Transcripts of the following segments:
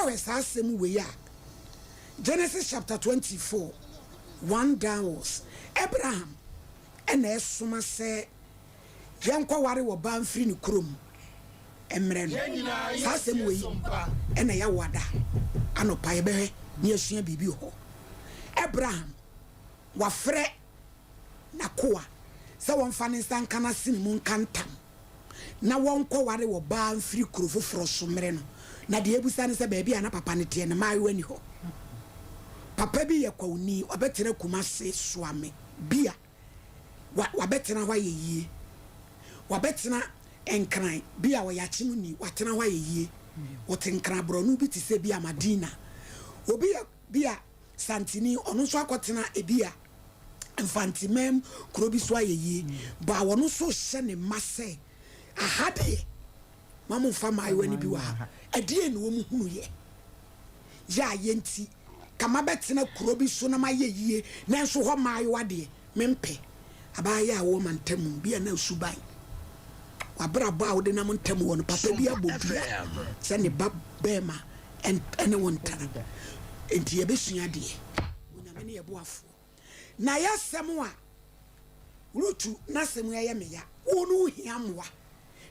Woahwɛ saa asɛm wei a, Genesis chapter 24, 1 downwards, Abraham na ɛsoma sɛ yɛnkɔware ɔbaa mfiri ne kurom mmrɛ no. Saa asɛm wei na yɛawo ada anɔpa, yɛbɛhwɛ na yɛasua biribi wɔ hɔ. Abraham wafrɛ n'akoa sɛ wɔmfa ne nsa nka n'asene mu nka ntam na wɔnkɔware ɔbaa mfiri kuro foforɔ so mmrɛ no. Na deɛ ɛbusa ne sɛ baabi a na papa no teɛ no, mmaayewa nni hɔ. Papa bi yɛ kwawuni, wabɛtena Kumase Suame bi a wa wabɛtena hɔ ayɛ yie. Wabɛtena Nkran bi a ɔyɛ Akyemuni, watena hɔ ayɛ yie. Ɔte Nkran borɔno bi te sɛ bi a Madina. Obi yɛ bi a Santini, ɔno nso akɔtena ebi a Mfanteman kuro bi so ayɛ yie. But ɔno nso rehyɛ ne mma sɛ aha deɛ ma momfa mmaayewa no bi wɔ ha. Ɛdeɛn na wɔn hunuiɛ? Yɛ a yɛ nti ka mabɛtena kuro bi so na mayɛ yie nanso hɔ mmaayewa deɛ mempɛ. Abaayewa a wowɔ mantam bi a na suban, w'abrabɔ a wode nam ntam wɔ no, papa bi abɔ dua sɛ ne ba barima ne wo ntena. Enti yɛbɛsua adeɛ. Onyame ne yɛ boafoɔ. Na y'asɛm a Rutu n'asɛm yi ɛyɛ me ya. Wo no wo hia mmoa.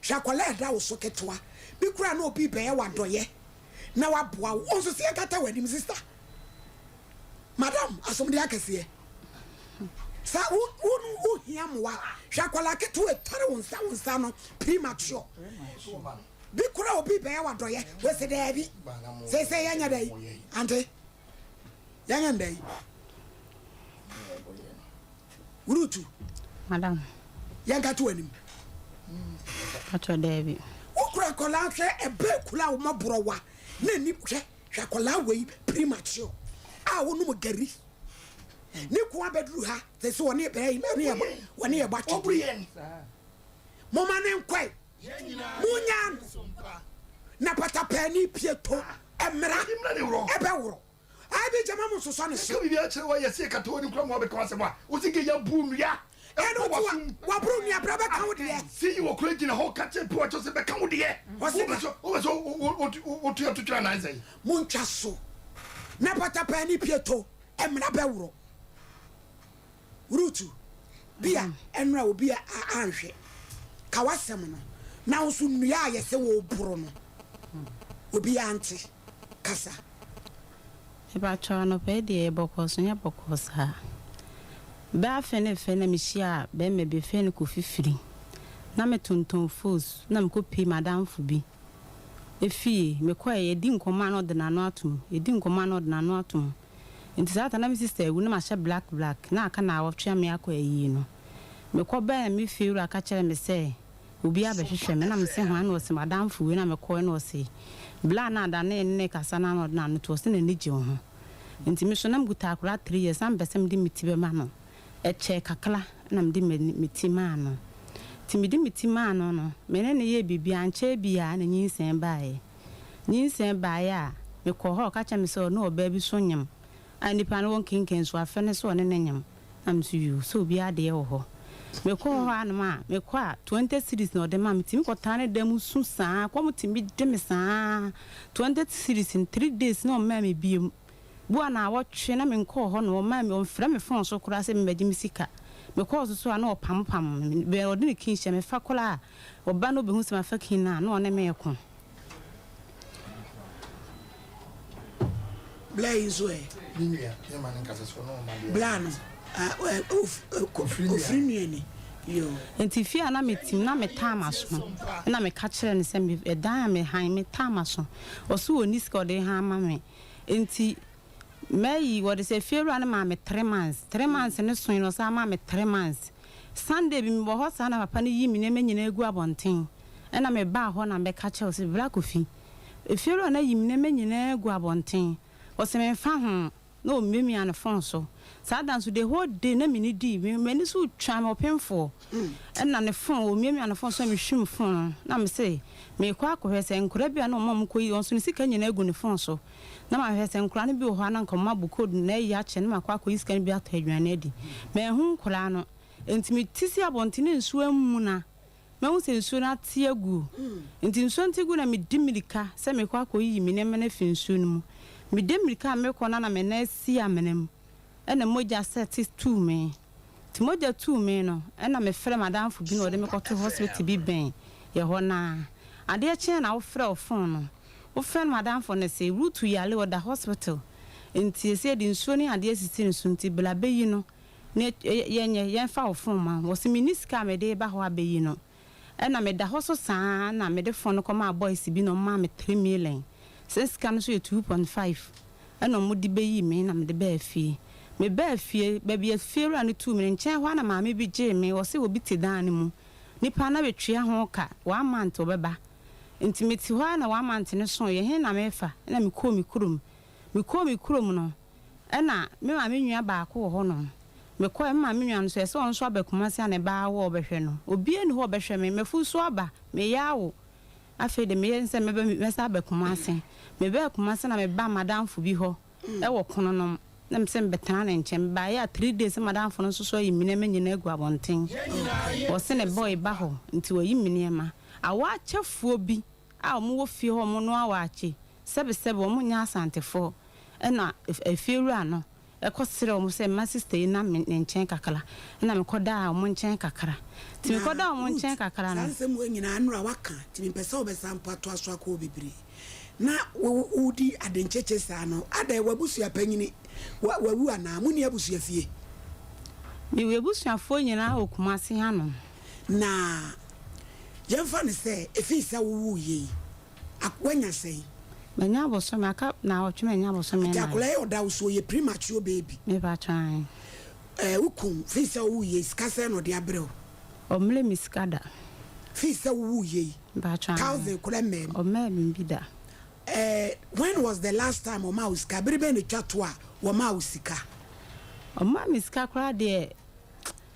Hwɛ akwadaa a ɛda wo so ketewa bi koraa na obi rebɛyɛ wo adɔyɛ na waboa wo. Wo nso sɛ yɛnkata w'anim sister. Madam asomdee akɛseɛ. Sa wo wo no wo hia mmoa. Hwɛ akwadaa ketewa etare wo nsa wo nsa no premature. Bi koraa obi rebɛyɛ wo adɔyɛ wo se daabi. Seesei yɛnyɛ dɛn ante. Yɛnyɛ no dɛn? Rutu. Madam. Yɛnka to w'anim. Patro daabi. Wokura akwadaa hwɛ ɛbɛ kura a wɔn aborɔwa na ni hwɛ hwɛ akwadaa wei premature a wɔnom gari ne ko abɛduru ha sɛ sɛ wɔne bɛɛ yi wɔne yɛ wɔne yɛ bɔ atwɛdeɛ moma ne nkɔe Munnyaa no, na patapaani pie to mmara ɛbɛworɔ. Abi gyama mo nsosɔ ne so. Ɛno nti waboro nnua bra bɛka wo deɛ. Montwa so, na patapaani pie to mmara bɛworɔ. Ruth, bi a ɛnora obi a anhwɛ ka w'asɛm no, na wo nso nnua a yɛsɛ woboro no, obi ante. Kasa. Mepakyɛw, anɔpa yi deɛ ɛyɛ bɔkɔɔ so nyɛ bɔkɔɔ saa. Bɛ afe ne fɛ na mehyiaa bɛɛma bi, yɛfrɛ no Kofi Firi. Na me tontɔn fos na mekɔ pie m'adamfo bi efie. Mekɔɛ, yɛdi nkɔmmɔ a na ɔde n'ano ato mu, yɛdi nkɔmmɔ a na ɔde n'ano ato mu. Nti saa ta na me sister awu na mahyɛ black black na aka naawɔtwe a me akɔ ayie no. Me kɔ baɛ na me fie wura ka kyerɛ me sɛ obi abɛhwehwɛ me na me se hwan na ɔse madamfo wei na me kɔɛ na ɔse bla na ada ne ne kasa na na ɔde n'ano to ɔse n'ani gye wo ho. Nti me so na me kuta akora 3 years na me pɛ sɛ me de me ti bɛma no. Ɛkyɛɛ kakra na me de me ti maa no. Nti me de me ti maa no no me ne no yɛɛ biribi ankyɛɛ biaa na nyinsɛn baeɛ. Nyinsɛn baeɛ a, mekɔɔ hɔ a ɔka kyerɛɛ me sɛ ɔne ɔbaa bi so nyem a nnipa no wɔ nkenkenso afɛ no sɛ ɔne no nyem. Na me nso yoo, sɛ obiara deɛ wɔ hɔ. Mekɔɔ hɔ anom a, mekɔ a 20 cedis na ɔde ma me. Metumi kɔtena ne dan mu su saa, kɔm tumi de me saa. 20 cedis no, three days na ɔmmaa me biom. Bu a naawɔtwe na menkɔɔ hɔ no, ɔmmaa me, ɔmfrɛ me phone so koraa sɛ memmɛgye me sika. Mekɔɔ so so a na ɔpampam me, ɔde ne kin hyɛ me fa koraa a, ɔba na ɔbɛhu sɛ mafa kin no a, na ɔne me reko. Bla yi nso ɛ? Ne nua, ne ma ne nkasa so ɔno ɔma deɛ. Bla no, ofiri nua ni, yoo. Nti fie a na me tim na me taa m'aso na me ka kyerɛ no sɛ me ɛdan a me han me taa m'aso ɔse ɔnni sika ɔde han ma me nti mɛyi wɔde sɛ fie wura no maa me three months three months no soe no ɔsan maa me three months Sunday bi mewɔ hɔ saa na papa no yii me nneɛma nyinaa guu abɔnten. Ɛnna mebaa hɔ na mebɛka kyerɛɛ wo sɛ, Bra Kofi, efiewura no ayi me nneɛma nyinaa agu abɔnten. Ɔse memfa ho, na ɔmiamia ne fon so. Saa da nso, the whole day na mennidii. M'ani so retwa me ɔpemfoɔ. Ɛnna ne fon, ɔmiamia ne fon so na mehwim fon no. Na mese, merekɔ akɔhwɛ sɛ nkwadaa bi a na wɔn a wɔkɔyi wɔn nso ne sika nyinaa gu ne fon so. Na mahwɛ sɛ nkwadaa no bi wɔ hɔ a na anka wɔabɔ code no na ayi akyɛ na makɔ akɔyi sika no bi atɔ aduane adi. Manhu nkwadaa no. Enti mete sii abɔnten na nsuo amuna. Mahu sɛ nsuo no ate agu. Nti nsuo no te gu na medi mmirika sɛ merekɔ akɔyiyi me nneɛma no afiri nsuo no mu. Medi mmirika a merekɔ no na me nan asi amena mu ɛna mogya sɛte tuu me. Nti mogya tuu me no ɛna mefrɛɛ m'adamfo bi na ɔde me kɔtoo hospital bi bɛn yɛ hɔ no ara. Adeɛ kyeeɛ na wofrɛ wo phone no, wofrɛ no m'adamfo no se Ruth yare ɔda hospital nti seesei yɛde nsuo ne adeɛ asisi ne so nti bla bɛyi no. Ne yɛnyɛ, yɛmfa wo fon ma wo. Ɔse menni sika a mede reba hɔ abɛyi no. Ɛna meda hɔ so saa ara na mede fon no kɔmaa boys bi na wɔmaa me three million. Saa sika no nso yɛ 2.5 ɛna wɔde bɛyii me na mede baa fie. Mebaa fie, baabi a fiewura no tuu me no nkyɛn hɔ ara na maame bi gyee me, ɔse obi te dan no mu, nipa no abɛtua ho ka, one month ɔbɛba. Nti mete hɔ ara na one month no soeɛ, he na merefa? Ɛna mekɔɔ me kurom. Mekɔɔ me kurom no, Ɛna me maame nua baako wɔ hɔ nom. Mekɔɛ, me maame nua no nso ɛsɛ ɔno nso aba Kumasi a ne ba awo a ɔbɛhwɛ no. Obiara nni hɔ a ɔbɛhwɛ me. M'afu nso aba, meyɛ awo. Afei de meyɛ ne sɛ mɛba mɛsan aba Kumasi. Mebaa Kumasi na mebaa m'adamfo bi hɔ wɔ Kononom na mese mebɛtena ne nkyɛn. Mebaeɛ a three days na m'adamfo no nso so ayi me nneɛma nyinaa agu abɔnten. Ɔse ne boy ba hɔ nti wayi me nneɛma. Awaakyɛfoɔ bi a wɔwɔ fie hɔ a wɔnoa waakye, sɛbesɛbe wɔnyɛ Asantefoɔ. Ɛna efiewura no kɔ serɛɛ wɔn sɛ mma sista yi nna me ne nkyɛn kakra. Ɛna me kɔ daa wɔn nkyɛn kakra. Nti me Na kɔ daa wɔn Ruth, nkyɛn kakra saa no. nsɛm wei nyinaa nnora woaka nti mempɛ sɛ wobɛsan mpo atoa so akɔ hɔ bebree. Na wo wodi ade nkyekye saa no, adɛn w'abusua panyini wa wawu anaa? Monni abusua fie? Me abusuafoɔ nyinaa wɔ Kumasi hanom. Na yɛmfa no sɛ ɛfiri sɛ wowuiɛ yi, Ak wanya sɛn? Manya abosome, aka naawɔtwe manya abosome Nti nan. akwadaa yi ɔda wo so ɔyɛ premature baby. Me paatwɔ ae. Ɛɛ wo kun fii sɛ wo wuiɛ yi sika sɛn na ɔde abrɛ wo? Ɔmmerɛ me sika da. Fii sɛ wo wuiɛ yi Me paatwɔ ae. thousand koraa mmɛɛ mu. Ɔmmɛɛ me bi da. Ɛɛ when was the last time ɔmaa wo sika? Bere bɛn na etwa to a wɔmaa wo sika? Ɔmaa me sika koraa deɛ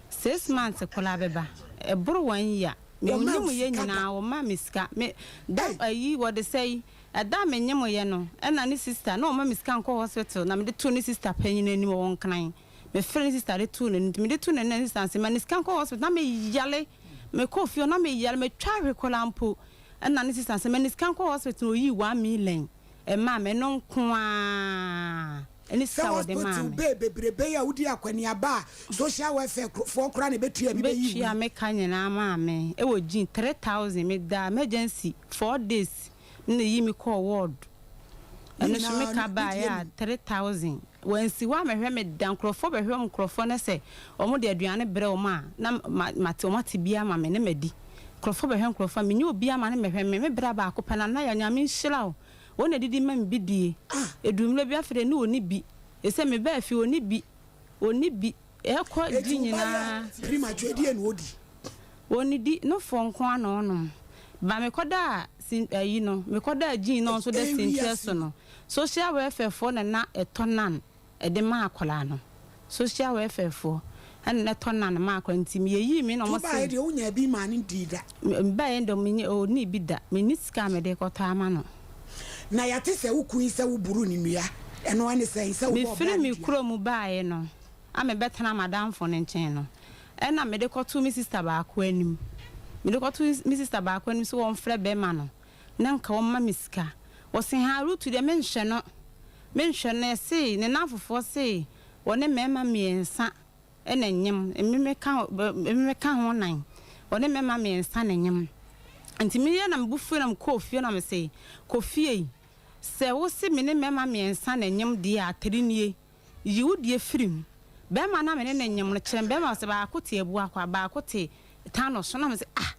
6 months koraa bɛba. Ɛboro one year. Me Wɔmaa wo nyem yɛ sika da? nyinaa wɔmaa me sika. Me da Ei! ayi wɔde sɛe. Ɛda a me nyem yɛ no ɛna ne sister na ɔma me sika nkɔ hospital na mede too ne sister panyin anim ɔwɔ Nkran. Me frɛ ne sister de too n'anim nti mede too n'anim na ne sister se ma ne sika nkɔ hospital na me yare. Me kɔɔ fie hɔ na me yare matwa ahwe koraa mpo ɛna ne sister se ma ne sika nkɔ hospital na oyii 1 million ɛmaa me ɛno nko ara ɛne Sɛ sika a wɔde maa hospital me. bee bebrebe yi a wodi akɔneaba a social welfare foɔ koraa na ɛbɛtua bi bɛyi wo Bɛtua yi. me ka nyinaa maa me ɛwɔ gyin 3000 me daa emergency 4 days na eyi me kɔɔ ward. Ne Ɛno nso me nyinaa ka ne baeɛ deɛ a nim. 3000 wɔansi hɔ amɛhwɛ me da. Nkurɔfoɔ bɛhwɛ wɔn nkurɔfoɔ no sɛ wɔn de aduane brɛ wɔn a na ma mate wɔn ate bi ama me na madi. Nkurɔfoɔ bɛhwɛ nkurɔfoɔ a menyɛ obi ama no mmɛhwɛ me. Me bra baako pɛ Nana Yaa Nyame nhyira wo. Wɔn na didi ma me bi die. Ɛduru mmerɛ bi afei deɛ ne ɔnni bi. Ɛsɛ me baa fie ɔnni bi. Ɔnni bi. Ɛkɔ Eti gye wo ba nyinaa. yɛ premature ɛdeɛn na ɔdi? Ɔnnidi, nofoɔ nko ara na ɔnom. Ba mekɔdaa sin ayi no, mekɔdaa Jean na ɔno nso da Ei Sinkyerɛ wiase so no, social welfare foɔ na na ɛtɔ nan de ma akwadaa no. Social welfare foɔ ɛna na ɛtɔ nan ma akwadaa no nti yɛyii me na Nti wɔn wobaeɛ se. deɛ wonyaa bi maa no dii da? Mebaeɛ deɛ menye ɔnnii bi da. Menni sika a mede rekɔtɔ ama no. Na yɛate sɛ wo kun yi sɛ woboro no nnua, ɛno ɛne sɛn? Sɛ wobɔɔ Mefiri bra no me dua? kuro mu baeɛ no a mebɛtenaa m'adamfo no nkyɛn no, ɛna mede kɔtoo me sista baako anim. Mede kɔtoo me sista baako anim sɛ wɔmfrɛ bɛrima no na nka ɔmma me sika. Ɔse haa Rutu deɛ menhwɛ no, menhwɛ no. Ɛse ne nnamfofoɔ se wɔne mmarima mmiɛnsa na ɛnyem, me meka me meka ho nan. Wɔne mmarima mmiɛnsa na ɛnyem. Nti meyɛ na me bo fui na mekɔɔ fie na mese, kɔ fie, sɛ wose me ne mmarima mmiɛnsa na ɛnyem deɛ a, atare nie. Yi wo deɛ firi mu. Bɛrima no a me ne no nyem no kyerɛ me bɛrima sɛ baako te Abuakwa, baako te Tano so. Na me se, ah,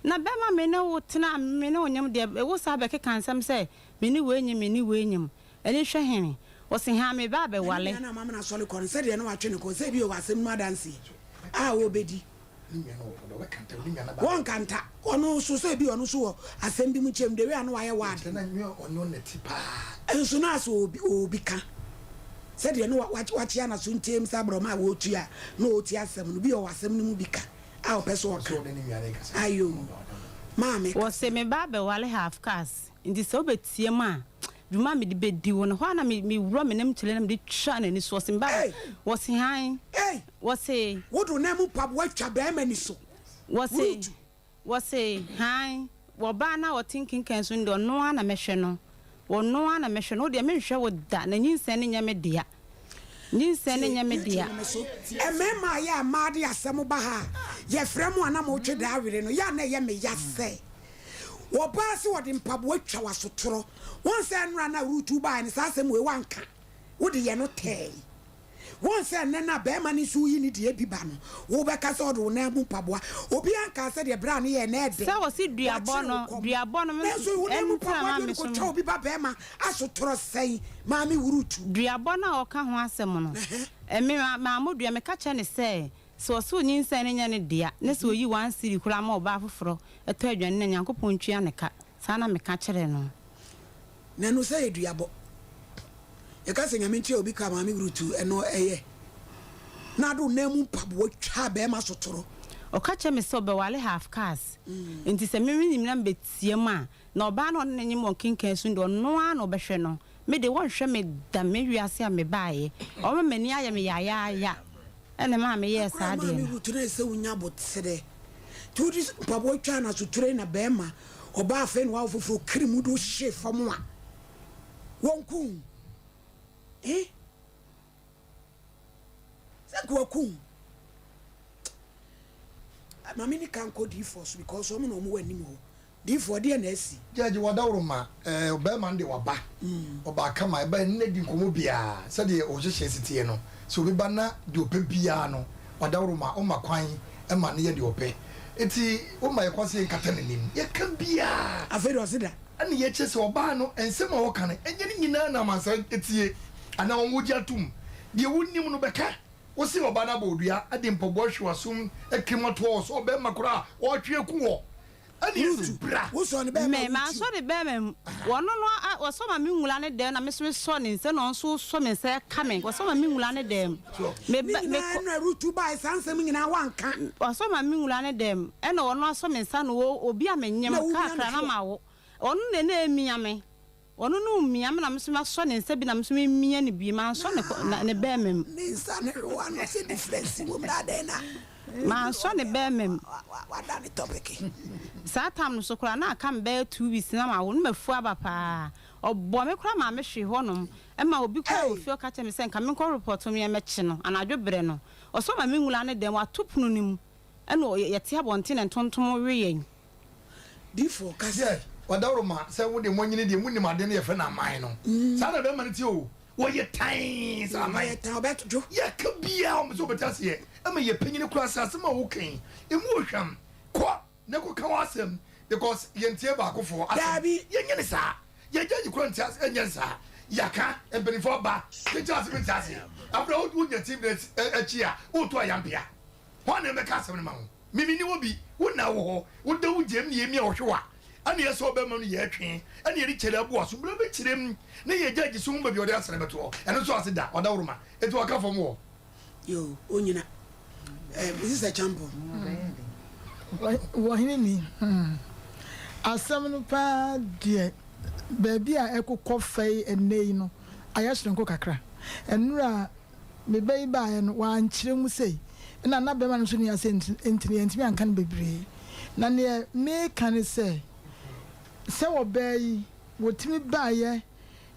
na bɛrima me ne wo tena a me ne wo nyem deɛ, wo saa bɛkeka nsɛm sɛ me ne wei nyem, me ne wei nyem. Ani hwɛ hene? Ɔse, haa me ba Na ne abɛwale. nua no a moamena asɔre kɔ no, sɛdeɛ na watwe ne kɔn sɛ ebia ɔwɔ asɛm no mu adanseɛ a ɔrebɛdi. Wɔnkanta. Ɔno nso, sɛ ebia ɔno nso wɔ asɛm bi mu kyɛm, the way a na wayɛ ward no. Nso na asɛ ɔwɔ bi ka. Sɛdeɛ na wakyea n'aso ntam sɛ aborɔma a wɔretua a na ɔretie asɛm no, bi ɔwɔ asɛm no mu bi ka a ɔpɛ sɛ ɔka. Ayoo. Maame Wɔse kasa. me ba abɛwale half cars nti sɛ wobɛtie mu a, dwuma a mede bɛdi wo no, hɔ ara na me mewura me nam kyele na mede twa n'ani so. Wɔse me ba Ei! wɔse hann Ei! Wɔse. Wode wo nan mu mpaboa twa barima ani so. Wɔse Ruth. Wɔse, Hann, wɔbaa no a ɔte nkenkan so no deɛ, ɔno ara na mɛhwɛ no. Ɔno ara na mɛhwɛ no. Wo deɛ, menhwɛ wo da, na nyinsɛn no nyɛ me dea. Nyinsɛn no Tie, nyɛ me YouTube dea. no me so. Mmarima a yɛ a mmaa de asɛm ba ha a, yɛfrɛ mo a na motwe daa were no, yɛ a na ɛyɛ me ya sɛ wɔbaa sɛ wɔde mpaboa twa wo asotorɔ. Wohu sɛ nnora no a woretu baeɛ no, saa asɛm wei woanka. Wode yɛ no tɛɛe. Wohu sɛ nnɛ no a barima no nso reyi ne deɛ bi ba no, wobɛka sɛ ɔde wo nan mu mpaboa. Obiara nkaa sɛ deɛ bra no yɛɛ no ɛɛdɛ, Sɛ wɔse duabɔ wakyere wo no, kɔm. duabɔ no, Nanso wo nan mu ɛno nti na mpaboa maa deɛ me so ɔde kɔtwa no. obi ba barima asotorɔ sɛn, Maame Wurutu? Duabɔ no a ɔka ho asɛm no, me, mammɔ dua. Meka kyerɛ no sɛ, sɛ ɔse onyinsɛn no nyɛ ne dea, na sɛ oyi one cedi koraa ma ɔbaa foforɔ tɔ aduane no a, Nyankopɔn ntua no ka. Saa na meka kyerɛɛ no. Na ɛno sɛ yɛ duabɔ. Yɛka sɛ Nyame ntua obi ka maame Rutu ɛno ɛyɛ na ade wo nan mu mpaboa twaa bɛɛma sotoro. Ɔka kyerɛ me sɛ ɔbɛwale half cars nti sɛ me menim na mebɛtia mu a na ɔbaa no a ɔne no nyem wɔ nkenkan su no deɛ ɔno ara na ɔbɛhwɛ no. Me deɛ wɔnhwɛ me da me wiase a mebaeɛ. Ɔma m'ani ayɛ me yayaaya. Ɛna ɛmaa meyɛɛ Akora saa adeɛ maame no. Rutu na ɛsɛ wonya aboterɛ nti wode mpaboa twaa no asotorɛ na bɛɛma ɔbaa afei na wawo foforɔ kiri mu de wo hyee fam a wɔnku wo eh sɛ nka waku wo maame ni ka nkɔ diifoɔ so because wɔn na wɔn wɔ anim hɔ Difoɔ, deɛ na asi? Judge wadaworo ma eh ɔbarima no de waba ɔbaa kama ɛba yɛne no adi nkɔmmɔ biaa sɛdeɛ ɔnhyehyɛɛ si teɛ no sɛ obi ba na deɛ ɔpɛ biaa no wadaworo ma ɔma kwan ma no yɛ deɛ ɔpɛ nti woma yɛ kwan sɛ yɛnkata n'anim yɛka biaa Afei deɛ ɔse da. Ɛna yɛkyerɛ sɛ ɔbaa no nsɛm a ɔka no ɛnyɛ ne nyinaa na amansan tie anaa wɔn wɔgye atom deɛ wonim no bɛka wose ɔbaa no abɔ odua de mpaboa hwe w'asom akrim atoɔ wɔ so ɔbɛrima koraa a ɔretwe aku wɔ Rutu, wosɔɔ ne bɛɛma Me, a mansɔ wotu. ne bɛɛma mu. Ɔno no a, ɔsɔ ma me nwura ne dɛm na me nso mesɔ ne nsa na ɔno nso sɔ me nsa ɛka me. Ɔsɔ ma me nwura ne dɛm. Me Ne ba, me nyinaa kɔ. ɛnora Rutu bae saa nsɛm nyinaa woanka. Ɔsɔ ma me nwura ne dɛm ɛna ɔno asɔ me nsa na o, obi a menyem Na womia kakra ne na hwewa. mawo. Ɔno na na emia me. Ɔno no mia me na me nso masɔ ne nsa bi na me nso memia no bi. Mansɔ ne kɔ, na, ne bɛɛma mu. Ne nsa ne hwewa no sɛ difference wɔ mu na adɛn na. Mansɔ ne bɛɛma mu. Wada ne topic. Saa time no so koraa na aka me bɛyɛ 2 weeks na mawo na mafu aba paa. Ɔbɔ me koraa maa me hwee hɔnom. Ɛma obi koraa wɔ Hey! fie ɔka kyerɛ me sɛ nka menkɔ report me mɛkye no anadwo berɛ no. Ɔsɔ ma me nwura ne dɛm wato pono no mu ɛna yɛte abɔnten na ntontom we yɛn. Difoɔ kasa. Yes, wadaworo ma sɛ wo deɛ moanyini deɛ monim adeɛ no yɛfrɛ no aman no. Saa na bɛrima no te o. Wɔyɛ tan sɛ aman. Wɔyɛ tan ɔbɛdwo. Yɛka biara wɔn sɛ wɔbɛte aseɛ. Ɛma yɛ panyini koraa sɛ asɛm a woka yi emu ohwam. Kɔ na kɔka w'asɛm because yɛntie baakofoɔ asɛm. Daabi. Yɛnyɛ ne saa. Yɛgya yi koraa nte ase ɛnyɛ ne saa. Yɛaka mpanimfoɔ aba yɛgyina ase nte aseɛ. Afei wonya team no akyi a woto ayampea. Hwan na ɛbɛka asɛm no ma wo? Me menni hɔ bi, wo na wɔ hɔ, woda wo gyam ne yɛmia wo hwewa, ɛne yɛsɛ ɔbɛma no yɛtwe, ɛne yɛde kyɛre aboa so, bra bɛkyerɛ mu, ne yɛ gyagye so ho baabi a ɔde asene bɛtoɔ, ɛno nso ase da, ɔdawuroma, enti waka fam wɔ. Yoo, onyina. Eh, Mrs. Acheampong. Wɔ hene ni? Hmm. Asɛm no paa deɛ, baabi a ɛkokɔ fɛe ɛnnɛ yi no, ayɛ soronko kakra. Nnora Me ba yi baeɛ no, wankyerɛ mu sei. Ɛna na bɛrima no nso nni ase nti no yɛantumi anka no bebree. Na neɛ meka ne sɛ, sɛ ɔbaa yi wɔtumi baeɛ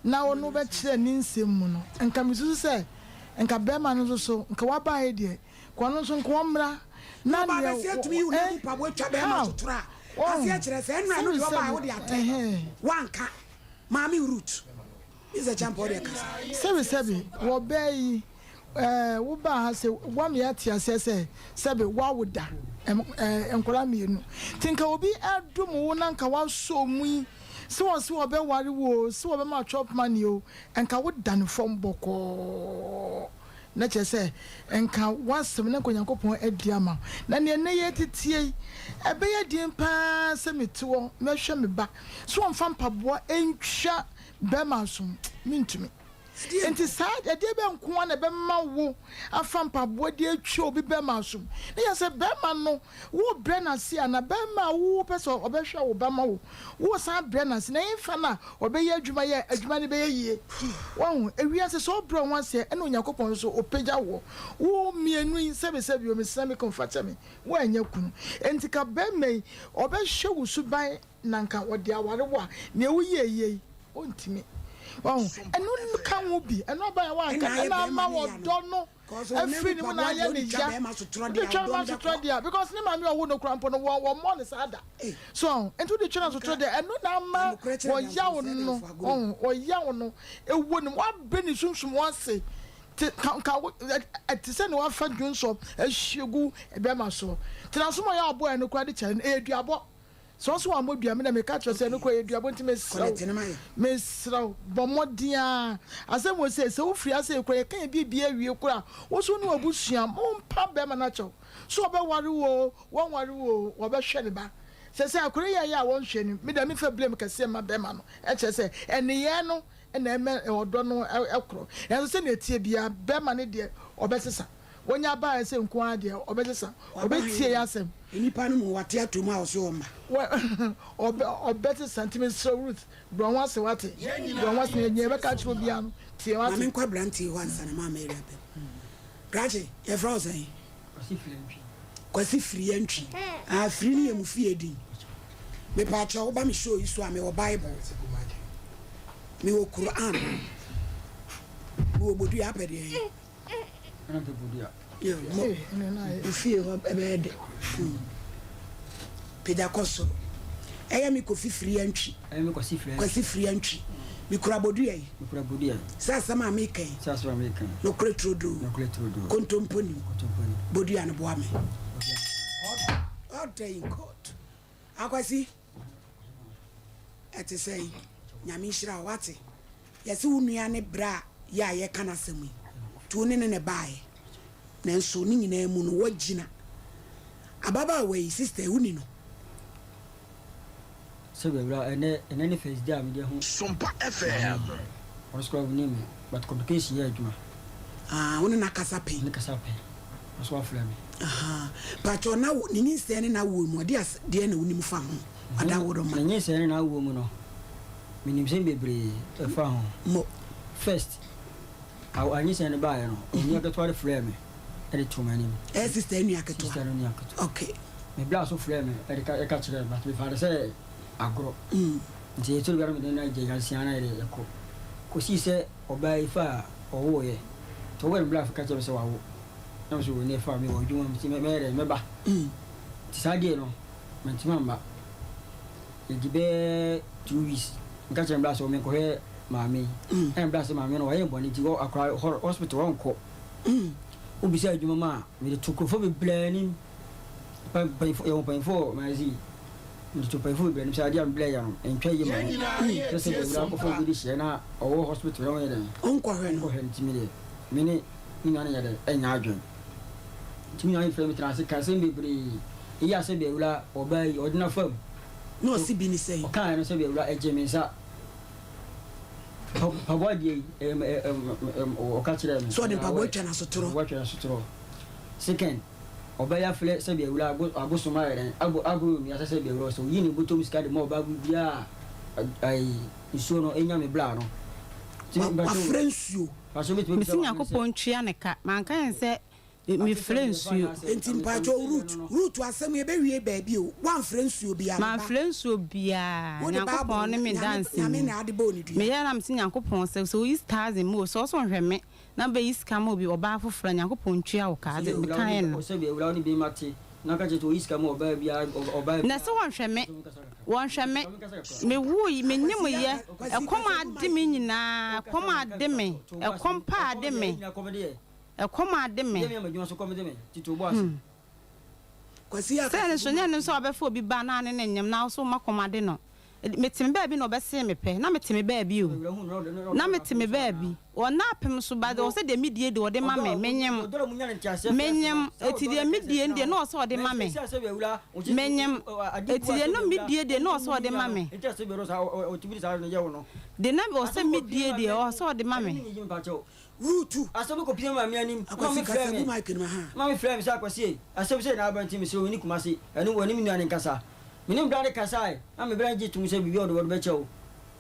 na ɔno bɛkyerɛɛ ne nsɛm mu no, nka mesusu sɛ nka bɛrima no nso so, nka wabaeɛ deɛ, nka ɔno nso nka ɔmmra Na na ɔbaa neɛ bɛsi atumi yi wo nan eh, mu mpaboa atwa bɛrima how, sotorɔ a, wɔn, aseɛ kyerɛ sɛ ɛnora no sɛbi deɛ ɔbaeɛ sɛbi, wode atɛ, ɛhɛn. woanka. Maame Ruth. Mr. Champɔ deɛ kasa. Sɛbi sɛbi wɔ bɛɛ yi ɛɛ wo baa ha sɛ wama yɛate aseɛ sɛ sɛbi wawo da ɛɛ nkwadaa mienu nti nka obi ɛdom wo na nka wasɔ mu yi sɛ wɔn sɛ wɔbɛ ware wo o sɛ wɔbɛ ma chop money o nka wo da ne fam bɔkɔɔ na kyerɛ sɛ nka wasɛm na nka Onyankopɔn adi ama wo na neɛ nnɛ yɛtetie yi ɛbɛyɛ den paa sɛ mete hɔ mɛhwɛ me ba sɛ wɔmfa mpaboa ntwa Bɛrima nso, mentumi. Enti saa ɛdeɛ bɛn nko ara na ɛbɛma wo afa mpaboa de atwa obi bɛrima asom? Ne yɛ sɛ bɛrima no worebrɛ no ase anaa? Bɛrima a wopɛ sɛ ɔbɛhwɛ wo ba ma wo, woresan brɛ no ase na ɛmfa no a ɔbɛyɛ adwuma yɛ a adwuma no bɛyɛ yie. Wahu? Ewiase sɛ wobrɛ wo ho ase a ɛna Onyankopɔn nso ɔpagya woɔ. Wo mmienu yi sɛbesɛbe o, mesrɛ me kunu fa kyɛ me, woannya kunu. Enti ka bɛrima yi ɔbɛhwɛ wo suban na nka ɔde aware wo a, nea woyɛeɛ yi, ɔntumi. Wahu? Ɛno ka ho bi. Ɛno aba a wanka, ɛna ama ɔdɔ no afiri ne mu na ayɛ ne ya. Wode twa bɛrima sotorɔ deɛ a, because ne maame a ɔwo no koraa mpo no, wɔmmɔ no saa da. So ɔho? Nti wode twa no sotorɔ deɛ, ɛno na ama ɔyaw no, ɔho, ɔyaw no ɛwɔ ne mu. Wabrɛ ne sunsum ase. Te, ka, ka, ɛte sɛ nea wafa dwonsɔ ahwie gu bɛrima soɔ. Tena so ma ɔyɛ aboa a ɛno koraa de kyɛre no, ɛyɛ duabɔ. Sɛ ɔse wammɔ dua me na meka kyerɛ sɛ ɛno koraa yɛ duabɔ nti mesrɛ wo mesrɛ wo bɔ mmɔden ara asɛm wɔ sei sɛ wofiri ase koraa yɛka yɛ biribiara wie koraa wo so ne w'abusua mompa bɛrima no akyɛw so ɔbɛware wo oo wɔnware wo oo wɔbɛhwɛ ne ba sɛ sɛ akora yi ayɛ a wɔnhwɛ no me deɛ memfa blame kɛseɛ mma bɛrima no ɛkyerɛ sɛ ɛneyɛɛ no na ɛmɛ ɔdɔ no ɛkorɔ nanso sɛnea ɛteɛ biara bɛrima no deɛ ɔbɛsesa Wɔnya baeɛ sɛ nko ara deɛ ɔbɛsesa, ɔbɛtie yɛn asɛm. Nnipa no mu wate ato mu a ɔse ɔmma. Ɔbɛsesa nti mesrɛ wo Ruth brɛ wo ho ase wate, brɛ wo ho ase na nea yɛbɛka akyerɛ obiara no tie wate. Ma menkɔ aberanteɛ yi hɔ ansa na Maame Mary aba mu. Krakye, yɛfrɛ wo sɛn? Kwasi Firi Antwi. Kwasi Firi Antwi. Ah, Firi no yɛ mo fie din. Mepaakyɛw, woba me show yi so a, mewɔ Bible, mewɔ Quran, mewɔ bodua, apɛ deɛn? Wo fie hɔ bɛyɛ dɛ. Pagya kɔ soro. Ɛyɛ me Kofi Firi Antwi. Kwasi Firi Antwi. Mekura bodua yi. Sɛ asɛm a meka yi. Nokorɛ turodoo. Kontompo nim. Bodua no boa me. Order in court. Akwasi, ɛte sɛn? Nyame nhyira wo, wate? Yɛse wo nua ne bra yi a yɛka n'asɛm yi, nti wo ne no na ɛbaeɛ. Nanso ne nyinaa mu no, woagyina. Ababaawa yi, sister yi, woni no? Sɛ bɛwura ɛnɛ ɛnɛ ne first day a mede ahu Sompa FM. maame ɔno nso koraa ɔnim me but complication yɛ adwuma. Ah, wo ne no akasa pɛn? Ne kasa pɛn. Ɔno nso wafrɛ me. Ahaa, pakyɛw na wo ne nyinsɛn ne n'awoɔ mu ɔde as deɛn na wonim fa ho? Ɔdaworo ma. Ne nyinsɛn ne n'awoɔ mu no, menim nsɛm bebree ɛfa ho. Mo. First, awo anyinsɛn no baeɛ no, onua ketewa no frɛɛ me de too m'anim. Ɛyɛ sister nua ketewa? Sister no nua ketewa. Okay. Me bra nso frɛɛ me de ka ɛka kyerɛɛ me but mefaa no sɛ agorɔ. Nti ɛtɔ da bi a na mede no agya nyansia na yɛde kɔ. Kɔsii sɛ ɔbaa yi faa ɔwoeɛ. Nti ɔwoeɛ no me bra ka kyerɛɛ me sɛ wawo. Na me nso ɔnni fa mewɔ adwuma mu nti mɛyɛ dɛn mɛba. Nti saa day no mantumi amma. Ɛdi bɛyɛ 2 weeks meka kyerɛ me bra sɛ menkɔhwɛ maame yi. Ɛna me bra sɛ maame no wayɛ me bɔne nti akora hospital ɔnkɔ. Wobisa adwuma mu a mede to nkurɔfoɔ bebree anim. Yɛwɔ mpanyinfoɔ wɔ magazine. Mede to mpanyinfoɔ bebree anim sɛ adeɛ a me bra yɛ no ɛntwa yie ma me. Sɛ sɛ deɛ wura akɔfa obi de hyɛ na ɔwɔ hospital na ɔnyɛ dɛn. Ɔnkɔhwɛ no. Ɔnkɔhwɛ no nti me deɛ me ne me nua no nyɛ dɛn ɛnyɛ adwene. Nti me nua no frɛ me tena ase ka nsɛm bebree. Eyi a sɛ deɛ wura ɔbaa yi ɔde no afa mu. Na ɔse bi ne sɛn? Ɔkaeɛ no sɛ deɛ wura ɛgye me nsa. Mpaboa deɛ yi ɔka kyerɛɛ me. Sɛ ɔde mpaboa twa n'asotorɔ. Mpaboa twa n'asotorɔ. Second, ɔbaa yi afrɛ sɛdeɛ awura abosom ayɛ dɛn abɔ agorɔ nnua sɛ sɛdeɛ awura sɛ ɔyi ne bɔtɔm sika de ma ɔbaa biara a ayi nsuo no ɛnya me bla no. Wafrɛ nsuo. Mese Nyankopɔn ntua ne ka. Manka yɛn sɛ mefrɛ nsuo. Enti mpakyɛw Ruth, Ruth asɛm yi ɛbɛwie baabi o, woamfrɛ nsuo biara me ba. Mamfrɛ nsuo biara, Wode Bible Nyankopɔn ne me Nyame, danseni. Nyame na ade bɔɔ ne dua. Meyɛɛ na mese Nyankopɔn sɛ, sɛ oyi thousand mu o, sɛ ɔsɛ ɔhwɛ me na bɛyi sika ma obi, ɔbaa foforɔ a, Nyankopɔn ntua wo ka, adze mekaeɛ no. Na sɛ wɔnhwɛ me, wɔnhwɛ me, mewuui, menyemyɛ, ɛkɔm ade me nyinaa, ɛkɔm ade me, ɛkɔm paa ade me. Ɛkɔm ade me. Hmm. Sɛ ne so nyɛ no sɛ ɔbɛfa obi ba na ne ne nyem na wo so woma kɔm ade no. Mete me baabi na ɔbɛsee me pɛ. Na mete me baabi o. Na mete me baabi. Ɔnna apem so but ɔwɔ sɛ deɛ medie deɛ ɔde ma me. Menyem. Menyem. Eti deɛ medie no deɛ na ɔwɔ sɛ ɔde ma me. Menyem. Eti deɛ na medie deɛ na ɔwɔ sɛ ɔde ma me. Deɛ na ɔwɔ sɛ medie deɛ ɔwɔ sɛ ɔde ma me. Rutu. Asɛm bi kɔpie maame anim na Akwasi maame kasa frɛ gu me mic no mu ahaa. maame frɛ me sɛ Akwasi ei asɛm sei na aba nti mesrɛ wo nni Kumasi ɛne wo ɛne me nua no nkasa. Me ne me bra no kasae na me bra no gye toom sɛ biribi a ɔde ɔde bɛkyɛ wo.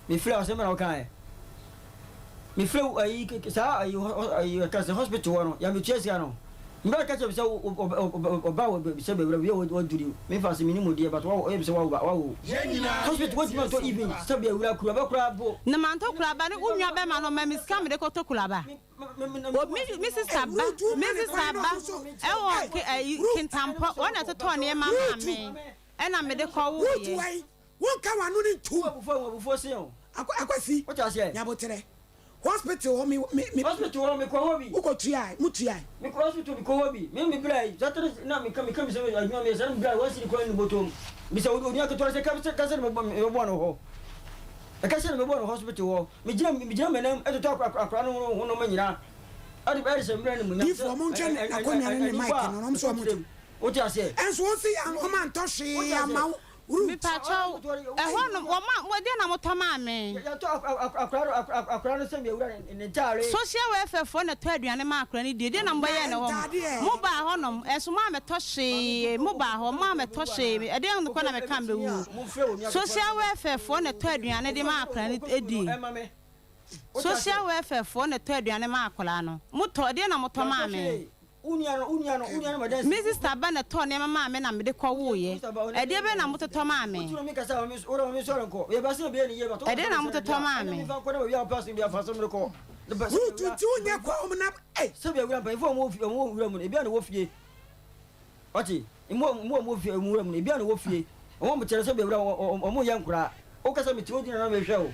Me frɛ wo asɛm bɛn na wokaeɛ? Me frɛ wo ayi saa ayi hɔ ayi ɛka sɛ hospital hɔ no yɛametua sika no. Me bra no ka kyerɛ me sɛ wo ɔba wɔ sɛ bɛwura bi a waduri me fa sɛ menim wo deɛ but wawo ɔyɛ me sɛ wawo ba wawo hospital watumi antɔ even sɛ bɛwura kuraba koraa bo. Na mantɔ kuraba no wo nua bɛma no ɔma me sika mede kɔtɔ kuraba. O me me sista ba me sista ba ɛwɔ ke ɛyi Kintampo wɔn na ɛtotɔɔ nneɛma maa me ɛna mede kɔ Ruth woeɛ. wai wonka w'ano no ntom. Wo abufuo ho abufuo sen o. Akwasi Wote aseɛ? Nyaboterɛ hospital hɔ me me me. Hospital hɔ mekɔ hɔ bi. Wokɔ tuae mo tuae. Mekɔ hospital mekɔ hɔ bi. Me me bra yi Saturday na meka meka mi sɛ adwuma meyɛ sɛ na me bra yi one cedi koraa nni bɔtɔ mu. Bisa onua ketewa no sɛ ka sɛ ka sɛ na mebɔ no hɔ. Ɛka sɛ na mebɔ no hospital hɔ. Megyina megyina m'anan totɔ akora akora no ho nneɛma nyinaa. Ɛde ɛde hyɛ mmerɛ animuonyam sɛ Difoɔ montwɛn n'akonnwa no ne nnipa mic a no na wɔn nso wɔn ɛtɔ Wote aseɛ? Ɛnso wɔn se wɔn antɔ Wote hwee aseɛ? ama wo Ruth. Mepakyɛw, ɛhɔ nom, wɔn a, deɛn na motɔ maa me? Yɛtɔ akora no akora no sɛ mewura ne ntaare. Social welfare foɔ na ɛtɔ aduane ma akora no die, deɛn na mobɛyɛɛ no hɔ? Ntaadeɛ. Mobaa hɔ nom, ɛnso moammɛtɔ hwee, mobaa hɔ, moammɛtɔ hwee, ɛdeɛn nko na meka mebɛwu? Social welfare foɔ na ɛtɔ aduane de ma akora no die. Social welfare foɔ na ɛtɔ aduane ma akwadaa no. Motɔ, ɛdeɛn na motɔ maa me? Me sista ba na ɛtɔɔ nneɛma maa me na mede kɔwoeɛ. Ɛdeɛ bɛn na mototɔ maa me? Ɛdeɛn na mototɔ maa me? Ruth nti wonyɛ kɔm na ei. Ɔte, mmoa mmoa a wɔwɔ fie nwura mu no, ebiara na ɛwɔ fie. Wɔn a kyerɛ sɛ bɛwura wɔn wɔn yɛ nkoraa. Woka sɛ mete hɔ gyina na mehwɛ wo.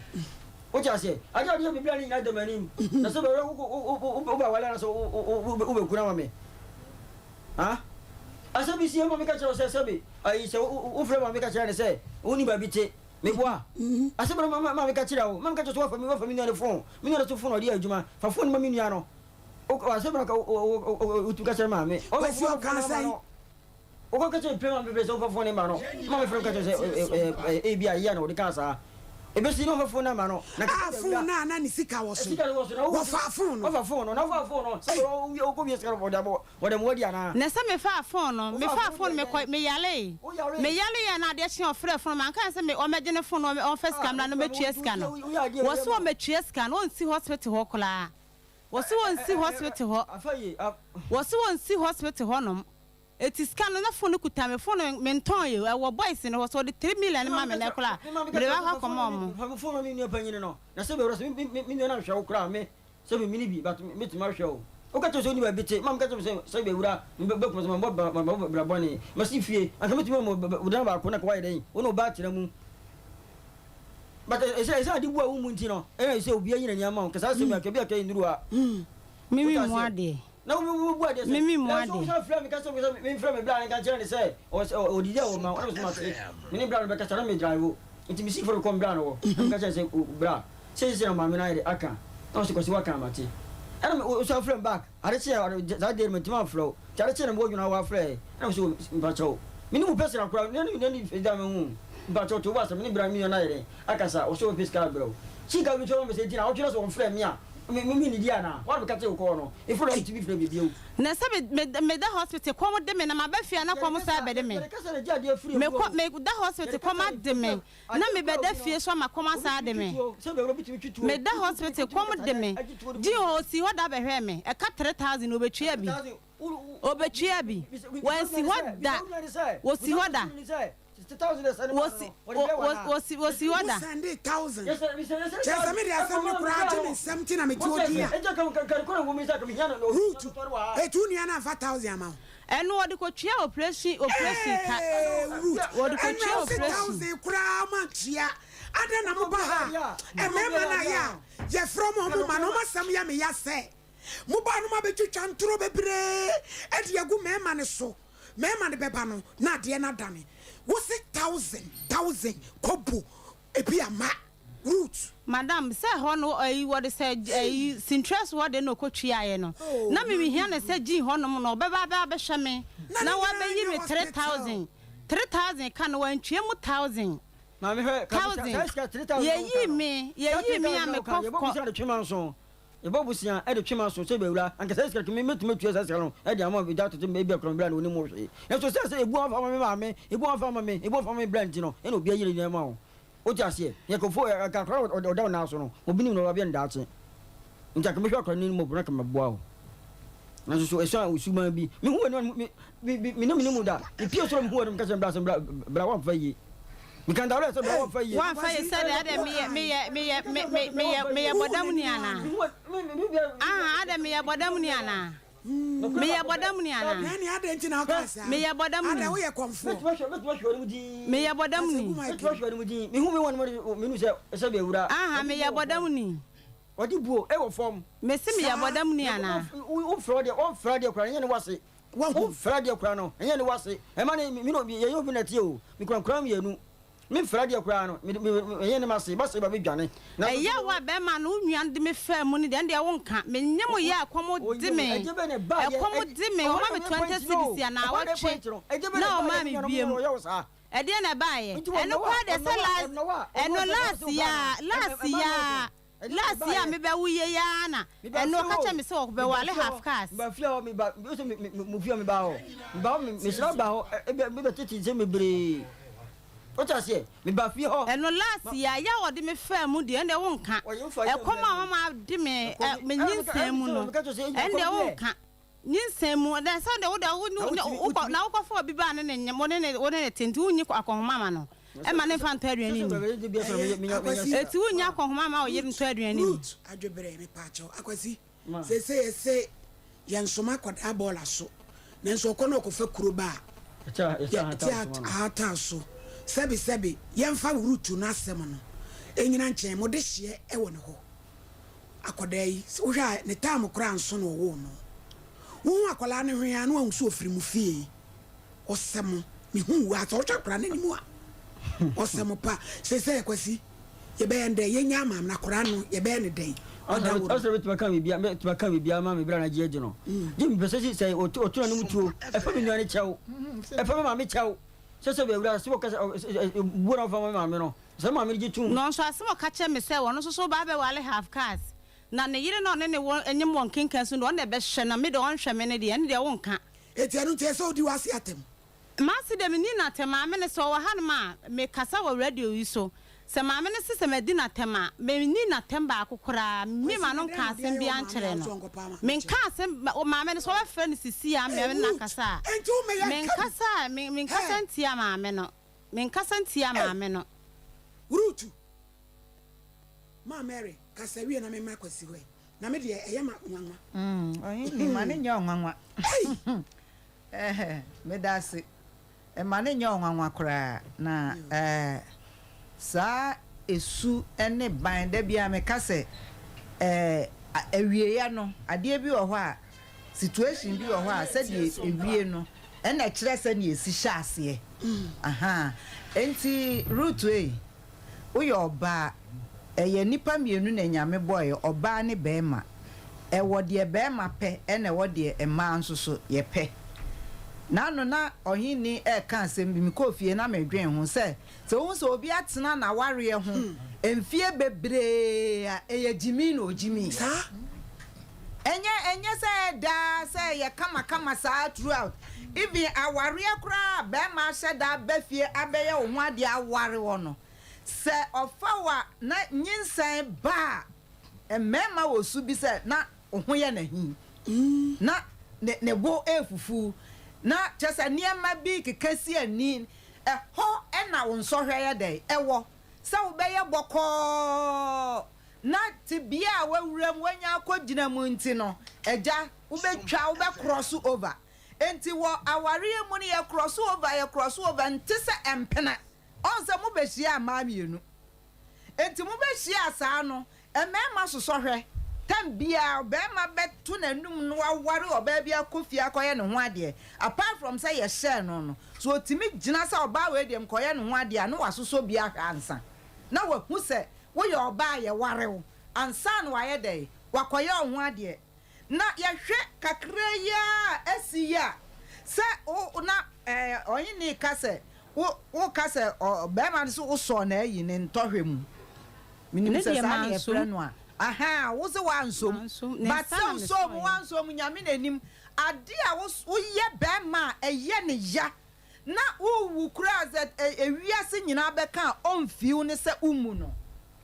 Wote aseɛ? Adeɛ a ɔde yɛ me bra no nyinaa da m'anim. Na sɛ bɛwura wo wo wo wo wobɛwale anaasɛ wo wo wo wobɛkunu ama me. Ha? Asɛm bi si ɛma meka kyerɛ wo sɛ sɛbe ayi sɛ wofrɛ ma meka kyerɛ ne sɛ wonni baabi te. Meboa. Asɛm no ma meka kyerɛ wo. Ma meka kyerɛ sɛ woafa me woafa me nua no fon. Me nua no so fon na ɔde yɛ adwuma. Fa fon no ma me nua no. Asɛm na wotumi ka kyerɛ maame. Kwasi ɔkaa sɛn? Wokɔ ka kyerɛ maame bebree sɛ wofa fon ma no. Maame frɛ ka kyerɛ sɛ ebi a yia na wɔde kaa saa. Ebesi na ɔfa fon no ama no. Na fon no a na ne sika wɔ so. Wɔfaa fon no. Wɔfa fon no. Na wɔfa fon no. Sɛ wokɔ wie sika no wɔde abɔ wɔde mo adi anaa? Na sɛ mefaa fon no, mefaa fon no mekɔ meyaree. Meyaree a na adeɛ kye a ɔfrɛɛ fon no manka sɛ me ɔmmɛgye ne fon no ɔmfa sika mmra na ɔmmɛtua sika no. Wɔse ɔmmɛtua sika no ɔnsi hospital hɔ koraa. Wɔse wɔnsi hospital hɔ. Wɔse wɔnsi hospital hɔ nom. Eti sika no na phone no kuta me phone no mentɔn yi o ɛwɔ boys no hɔ sɛ wɔde 3 million ma me nɛ koraa a mede bɛkɔ akɔma ɔmo. Fa me phone ma me nua panyin no na sɛ bɛwura sɛ me nua no anhwɛ wo koraa me sɛ me mini bi but metumi ahwɛ wo. Woka kyerɛ sɛ wonni baabi te ma meka kyerɛ sɛ sɛ bɛwura bɛkuma sɛ mabɔ bra bɔne masi fie anka metumi ama wo dan baako na ka woayɛ dɛn wo ne wo ba atena mu. But ɛsɛ ɛsɛ ade bu a wo mu nti no ɛna ɛsɛ obi ayi n'ani ama wo kasa asɛm akɛ bi akɛ nnuru ha. Me mi mu adeɛ. Na wo bu adeɛ sɛ. Me mi mu adeɛ. Ɛsɛ wo frɛ me kasa kasa me frɛ me bra ne ka kyerɛ ne sɛ ɔdidi a ɔma ɔna me so ma te me ne bra no bɛkasa na me drive nti me si fɔlɔ kɔ bra no hɔ na me ka kyerɛ sɛ bra sɛ sɛ na maame no ayɛ de aka na ɔsɛ kɔsi waka ama te ɛna me ɔsɛ frɛ me back Ade kyee a, saa de no mantumi amfrɛ wo. Nti ade kyee na mewɔ adwuma a woafrɛ ɛ? Ɛna ɔse, Mpakyɛw, me ne wo pɛ sra koraa, na ne ne da me ho. Mpakyɛw, to wo bo ase, me ne bra me nua no ayɛ dɛn akasa? Ɔse ɔbɛpɛ sika abrɛ wo. Sika bi nso ɔma me sɛ, nti na ɔtwe na sɛ ɔmfrɛ me a, me me mennidi anaa? Hɔ a na meka kyerɛɛ wo kɔɔ no, ɛfiri hɔ na mentumi frɛ me bio. Na sɛ me me meda hospital kɔm de me na maba fie a na kɔm san bɛde me. Mekɔ meda hospital kɔm ade me. Na me bɛda fie so ama kɔm asan ade me. Me da hospital kɔm de me. Gye hɔ osi hɔ da bɛhwɛɛ me. Ɛka 3000 obetwia bi. Obetwia bi. Wansi hɔ da. Wosi hɔ da. Wosi wosi wosi hɔ da. Wo sɛndee thousand. Kyerɛ sɛ me de asɛm no koraa agye me nsam nti na mete hɔ din a. Ruth, eti wo nua no amfa thousand ama wo? Ɛno wɔde kɔtua opresin opresin ka. Eeii Ruth Wɔde ɛnna kɔtua wose opresin. thousand koraa mantua adɛn na moba ha a mmarima no ayɛ a yɛfrɛ wɔn a wɔmma no wɔn asɛm yɛ me ya sɛ moba no moabɛtwitwa ntorɔ bebree de agu mmarima no so mmarima no bɛba no na adeɛ no adane wose thousand thousand kɔbo. Ebi ama Ruth. Madam, sɛ hɔ no ɛyi wɔde sɛ ɛyi Sintress hɔ de na ɔkɔ tuaeɛ no, Oh, na me mehia no maame. sɛ Jean hɔ nom no ɔbɛba abɛ abɛhwɛ me Na ne na nyinaa wabɛyi nyɛ me three hospital. thousand, 3000 ka no wantua mu thousand, Maame hwɛ, ka thousand, saa sika 3000 na woka yɛyii no, me, saa yɛyii me a 3000 na woka mekɔ no, yɛbɔ kɔ. bosea de twe manso. Yɛbɔ bosea de twe m'aso sɛ bɛwura, anka saa sika no mɛtumi atua saa sika no de ama obi de atoto me, ebia koraa me bra no ɔnim ho hwee. Nanso ɛsiane sɛ ebu afa ama me maame, ebu afa ama me, ebu afa ama me bra nti no, ɛna obi ayere nneɛma o. Wote aseɛ? Yɛ nkurɔfoɔ, anka akwadaa no ɔda wo nan so no, obi nim no ɔbɛyɛ no daakye. Nti anka mɛhwɛ akwadaa no anim mmɔborɔ na anka mɛboa wo. Nanso so ɛsiane wo suban bi, mehu w'anim a, me, me, me, me ne me ne mu da. Mepie soro a mehu w'anim, meka kyerɛ no bra sɛ bra, bra woamfa yie. Meka ntawerɛ sɛ bra woamfa yie. Woamfa yie sɛdeɛ adɛ meyɛ meyɛ meyɛ me me meyɛ meyɛ bɔdamni anaa? Ahaa adɛ meyɛ bɔdamni anaa? Meyɛ bɔdamni anaa? Nani adɛn nti na wokaa saa? Meyɛ bɔdamni. Adɛ woyɛ kɔmfoɔ? Meyɛ bɔdamni. Ahaa meyɛ bɔdamni. Ɔde buo wɔ fam. Mese meyɛ bɔdamni anaa? Wofrɛ deɛ ɔmfrɛ deɛ koraa ɛnyɛ ne wase. Wofrɛ deɛ koraa no ɛnyɛ ne wase. Ɛma ne me ne yɛyɛ obi na ɛteɛ o. Mekura nkwadaa mmienu. Memfrɛ deɛ koraa no ɛnyɛ ne mase. Mase ba bɛdwane. Ɛyɛ wo a bɛrima no wo nua no de me faa mu no deɛ ɛndeɛ wonka. Menye mo yɛ a ɛkɔm de me. Ɛkɔm de me. Wɔma me 20 cedis a naawɔtwe na wɔmaa me biom. Ɛdeɛn na ɛbaeɛ? Ɛno koraa deɛ sɛ last ɛno last yi ara last yi ara last yi a mebɛwo yei ara na ɛno ɔka kyerɛ me sɛ ɔbɛwale half cars. Meba fie hɔ meba wosɛ me me mo fie hɔ meba hɔ meba hɔ mesra ba hɔ ebia mebɛtete nsɛm bebree wote aseɛ meba fie hɔ. Ɛno last yi a yɛ a ɔde me faa mu deɛ ɛndeɛ wonka ɛkɔm a wama ade me me nyinsɛn mu no ɛndeɛ wonka. Nyinsɛn mu, na sɛ de wo de wo ne wokɔ na wokɔfa obi ba a ne ne nyem wo ne ne wo ne ne te nti wonnyi akɔnhoma ma no ɛma ne mfa ntɔ aduane nni. Eti wonnyi akɔnhoma ma wo yere ntɔ aduane nni. Ruth Adwebrɛ mepaakyɛw Akwasi seesei yɛse yɛnsoma akwadaa bɔɔla so nanso ɔkɔ na ɔkɔfa kuro ba a yɛte ahata so sɛbe sɛbe yɛmfa Ruth no asɛm no ɛnyina nkyɛn mo dehyeɛ ɛwɔ ne hɔ. Akwadaa yi, sɛ wohwɛ a ne time koraa nso na ɔwoo no. Wohu akwadaa no hwee a na wahu sɛ ɔfiri mo fie. Ɔsɛ mo. Mehu wo a, sɛ wohwɛ akwadaa no anim a, ɔsɛ mo pa. Seesei Kwasi, yɛbɛyɛ no dɛn? Yɛnya ama no akwadaa no, yɛbɛyɛ no dɛn? Ɔda wo no. Ɔsɛ bɛtumi aka biribi, bɛtumi aka biribi ama me bra no agye adi no. Gye mepɛ sɛ sɛ ɔto n'anom tuo, ɛfa me nua no kyɛw, ɛfa me maame kyɛw. Sɛ sɛ bɛwura sɛ wɔka sɛ buo na wɔfa ma me maame no. Sɛ maame no gye tom. Nanso asɛm a ɔka kyerɛɛ me sɛ ɔno nso so reba abɛware half caste, na ne yere na ɔne ne wɔ nyem wɔ nkenkan so no deɛ, ɔno na ɛbɛhwɛ, na me deɛ ɔnhwɛ me no deɛ, ɛno deɛ wonka. Enti ɛno nti ɛsɛ sɛ odi w'ase atɛm. M'ase deɛ menni no atɛm, maame no sɛ ɔwɔ hanom a, mekasa wɔ radio yi so, sɛ maame no se sɛ madi no atɛm a, menni no atɛm baako koraa, me Kwasi, ma na no dɛn nka na ɔde asɛm ayɛ wo biara maame a nkyerɛ wo sɛ no, ɔnkɔpa ama menka kyerɛ? asɛm, maame no sɛ wɔbɛfrɛ no sisi a Hey, me ne no Ruth, akasa a, enti wo meyɛ nka bi? menkasa, menkasa Hey. ntia maame no. Menkasa ntia Ei! maame no. Rutu, Ma Mary, kasa wie na memmra Kwasi hɔ ɛ. Na me deɛ, ɛyɛ ma nwanwa. Ɔhene, ma no nyɛ ɔnwanwa. Ei! Eh, meda ase. Mma no nyɛ ɔnwanwa koraa. Na eh, saa esu ne ban, da biara meka sɛ, eh, awieeɛ no, adeɛ bi wɔ hɔ a, Situation bi wɔ hɔ a sɛdeɛ ɛwie no ɛna ɛkyerɛ sɛdeɛ ɛsi hyɛ aseɛ ahaa enti Ruth ei woyɛ ɔbaa ɛyɛ nnipa mmienu na Nyame bɔeɛ ɔbaa ne barima ɛwɔ deɛ barima pɛ ɛna ɛwɔ deɛ mmaa nso so yɛpɛ N'ano na ɔhenni ɛreka asɛm bi mekɔɔ fie na medwen ho sɛ Sɛ wohu sɛ obi atena n'awareɛ ho mfeɛ bebree a, ɛyɛ gyimi na ɔgyimi. Saa. Ɛnyɛ ɛnyɛ sɛ daa sɛ ɛyɛ kamakama saa throughout. Even awareɛ koraa a barima ahyɛ da aba fie abɛyɛ wo ho adeɛ aware wo no, sɛ ɔfa wo a na nyinsɛn ba a, mmarima wɔ su bi sɛ na wo ho yɛ no ahi, na ne ne bo refufu, na kyerɛ sɛ nneɛma bi rekeka si ani. Ɛhɔ na wo nsɔhwɛ yɛ dɛn? Ɛwɔ sɛ wobɛyɛ bɔkɔɔ na tebea a woawura mu, woanya akɔgyina mu nti no, agya, wobɛtwa, wobɛkrɔso over. Enti wɔ awareɛ mu no, yɛkrɔso over, yɛkrɔso over, nte sɛ mpena. Ɔhu sɛ mobɛhyia mmaa mmienu. Enti mobɛhyia saa no, mmarima sosɔ hwɛ. Tam biara ɔbarima bɛto n'anum na waware ɔbaa bi akɔ fie akɔyɛ ne ho adeɛ. Apart from sɛ yɛhyɛɛ no no, sɛ ɔtumi gyina sɛ ɔbaa wei deɛ mekɔyɛ ne ho adeɛ a, na wasosɔ bi ahwɛ ansa. na wahu sɛ woyɛ ɔbaa a yɛware wo ansa na wayɛ dɛn? Wakɔyɛ wo ho adeɛ. Na yɛhwɛ kakra yi ara a asi yi a, sɛ wo na ɛɛ ɔhene ka sɛ wo woka sɛ ɔ barima no so wosɔɔ n'ayi ne ntɔhwɛ mu. Menim Ne sɛ deɛ saa na mansom. yɛfrɛ no a. Ahaa, wo se woansom. Mansom, ne But nsa sɛ na wosɔɔ mu mesɔeɛ. woansɔ mu, Nyame na nim. Adeɛ a wo woyɛ barima a ɛyɛ ne ya na wowu koraa sɛ ewiase nyinaa bɛka a ɔmfii wo ne sɛ wommu no.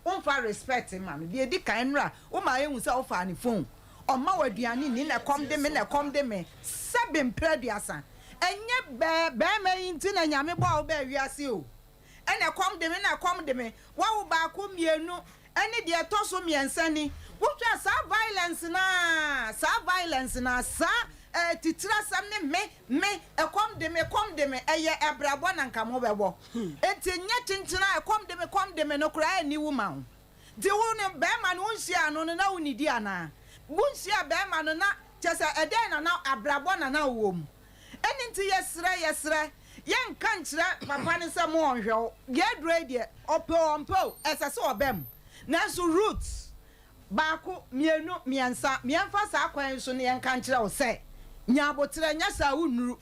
Womfa respect mma no. Deɛ ɛdi kan nnora womaa yɛhu sɛ wofaa ne phone. Ɔmma wo aduane nni na ɛkɔm de me na ɛkɔm de me. Sɛbe mprɛ aduasa. Ɛnyɛ bɛ barima yi nti na Nyame bɔɔ wo baa wiase o. Ɛna ɛkɔm de me na ɛkɔm de me. Woawo baako, mmienu, ɛne deɛ ɛtɔ so mmiɛnsa ni. Wohwɛ a saa violence no ara, saa violence no ara, saa eh, titirasɛm ne me, me, ɛkɔm de me, ɛkɔm de me, ɛyɛ abrabɔ na nka mobɛbɔ. Enti nyɛ kyenkyen a ɛkɔm de me, kɔm de me no koraa ɛnni wo ma wo. Nti wo no bɛɛma no wonhyiaa no no na wonnidi anaa? Wonhyiaa bɛɛma no na kyerɛ sɛ ɛdɛn na na abrabɔ na na wowɔ mu? Ɛno nti yɛsrɛ, yɛsrɛ, yɛnka nkyerɛ papa no sɛ mo ɔnhwɛ wo, deɛ aduro yi deɛ, ɔpɛ o ɔmpɛ o, ɛsɛ sɛ ɔba mu. Nanso Ruth, baako, mmienu, mmiɛnsa, yɛmfa saa kwan yi so na yɛnka nkyerɛ wo sɛ, nya aboterɛ, nyɛ saa a wonnuru.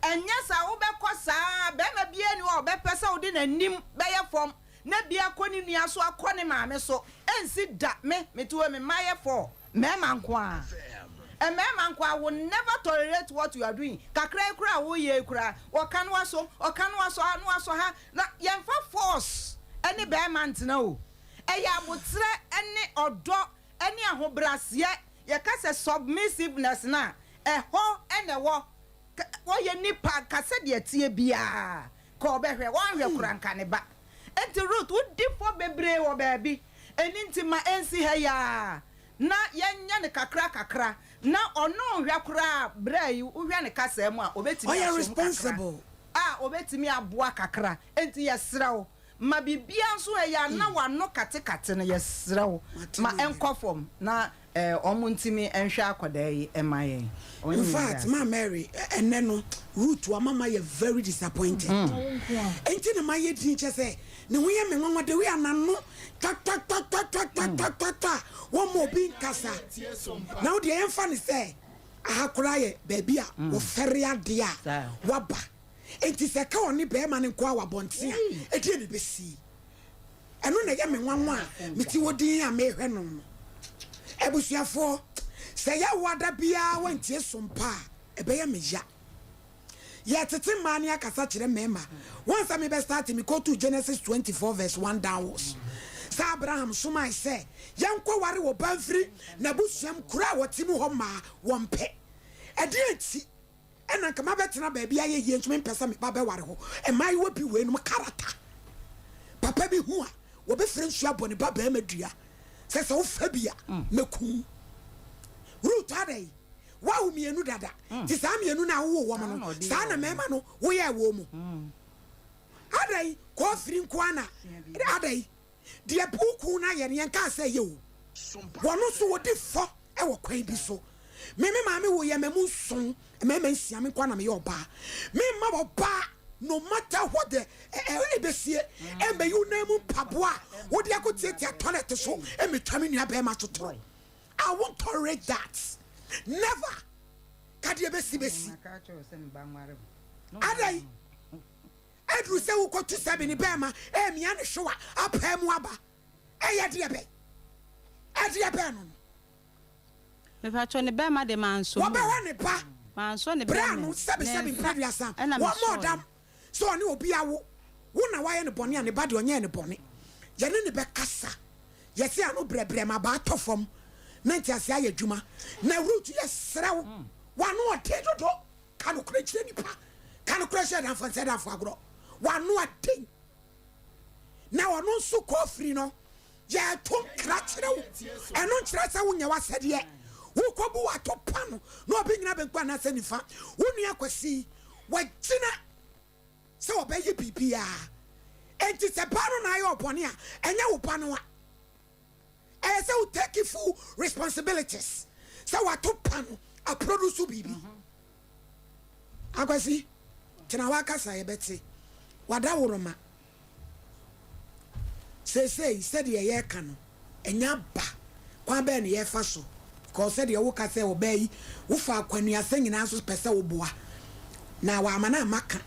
Ɛnyɛ saa a wobɛkɔ saa ara, barima biara nni hɔ a ɔbɛpɛ sɛ wode n'anim bɛyɛ fam na bi akɔ ne nua so akɔ ne maame so ɛnsi da me mete hɔ yi me mma yɛ four mmarima nko ara mmarima nko ara will never tolerate what you are doing kakra yi koraa a woyɛ yi koraa ɔka no aso ɔka no aso ha no aso ha na yɛnfa force ɛne barima ntena o ɛyɛ aboterɛ ɛne ɔdɔ ɛne ahobraseɛ yɛka sɛ submissiveness no a ɛhɔ ɛna ɛwɔ wɔyɛ nipa nka sɛdeɛ ɛteɛ biara Kɔ ɔbɛhwɛ, wanhwɛ koraa nka ne ba. Enti Ruth, wodi fɔ bebree wɔ baabi. Ɛno nti ma ɛnsi ha yi ara na yɛnyɛ no kakra kakra na ɔno nhwɛ koraa berɛ yi wohwɛ ne kasaa mu a ɔbɛtumi Ɔyɛ asom kakra responsible. a ɔbɛtumi aboa kakra. Enti yɛsrɛ wo ma biribiara nso ɛyɛ a na w'ano katekate no yɛsrɛ wo Mate ma ne ɛnkɔ fam na Ɔmo ntumi nhwɛ akwadaa yi mma yɛn. Ɔmo In nyɛ fact wiase. ma Mary ɛnɛ no Ruth wama mayɛ very disappointed nti na mayɛ din kyɛ sɛ ne ho yɛ me nwanwa the way a n'ano twatwatwatwatwatwatwa a wɔmma obi nkasa na wo deɛ yɛmfa no sɛ aha koraa yɛ baabi a wɔfɛre adeɛ a waba nti sɛ ɛka ɔne bɛrima no nkoa wɔ abɔnten a ɛdeɛ na ɛbɛsi. Ɛno na ɛyɛ me nwanwa a mete hɔ dinn a merehwɛ no no. Abusuafoɔ, sɛ ɛyɛ wo a da biara woantie som pa a, ɛbɛyɛ me ya. Yɛretete mmaa ne akasa kyerɛ mmarima. Once a mebɛ starte, me quote Genesis 24 verse 1 downwards. Sɛ Abraham somae sɛ yɛnkɔware ɔbaa mfiri n'abusuam kuro a wɔte mu hɔ mmaa wɔmpɛ. Ɛdeɛn nti? Ɛna nka mabɛtena baabi ayɛ yie nso mempɛ sɛ me ba bɛware hɔ. Mmaayewa bi weinom karata papa bi ho a, wɔbɛfrɛ nsuo abɔ ne ba barima dua sɛ sɛ wofa bi a mɛku wo. Ruth adɛn? Woawo mmienu dada, nti saa mmienu no a wowoo wɔn no, saa na mmarima no woyɛɛ wɔn mu. Adɛn? Kɔɔfiri nko ara na adɛn? Deɛ wo kunu no ayɛ no, yɛnkaa sɛ ɛyɛ o. Wɔn nso wɔdi fɔ wɔ kwan bi so. Me me maame woo yɛn mmamu nson, mmarima nsia, me nko ara na meyɛ ɔbaa. Memma ɔbaa no matter what the ɛbɛsie ɛmmɛyi wo nan mu mpaboa a wode akɔtiatia toilet so mmɛtwa me nua barima so torɔ. I won't tolerate that. Never. Ka deɛ ɛbɛsi bɛsi. Adɛn? Aduru sɛ wokɔtu sɛbe ne bɛɛma ɛɛmia ne hwewa apaa mu aba ɛyɛ deɛ bɛn? Ɛdeɛ bɛn no no? Mepakyɛw ne bɛɛma de mansɔ mu o. Wɔbɛhwɛ ne ba Mansɔ ne berɛ bɛɛma ano mu, sɛbe ne sɛbe nsa mprɛ aduasa ɛna wɔmmɔɔ mesɔɔe. dam sɛ ɔne obi awo wo na wayɛ no bɔne a ne ba deɛ ɔnyɛɛ no bɔne yɛne no bɛkasa yɛse ano brɛbrɛ ma abaa tɔ fam na nteaseɛ ayɛ adwuma na Ruth yɛsrɛ wo w'ano ɔden dodo. Ka nokorɛ kyerɛ nnipa. Ka nokorɛ hyɛ adamfo nsɛ adamfo agorɔ. W'ano aden. Na ɔno nso kɔ firi no, yɛto nkra kyerɛ wo. Ɛno nkyerɛ sɛ wonyɛ w'asɛdeɛ. Wokɔbu w'ato pa no na obi nyina benku anaasɛ nifa. Wo nua Kwasi, wagyina sɛ ɔbɛyɛ biribiara. Enti sɛ ba no na ayɛ ɔbɔne a, ɛnyɛ wo ba no a. Ɛyɛ sɛ wo take full responsibilities sɛ wato pa no aproduce biribi. Akwasi, tena hɔ akasa yɛbɛte. Wadaworoma. Seesei sɛdeɛ yɛreka no, ɛnyɛ aba. Kwan bɛn na yɛrefa so? Because sɛdeɛ woka sɛ ɔbaa yi, wofa akwanuasɛ nyinaa nso pɛ sɛ woboa, na wamma no amma ka.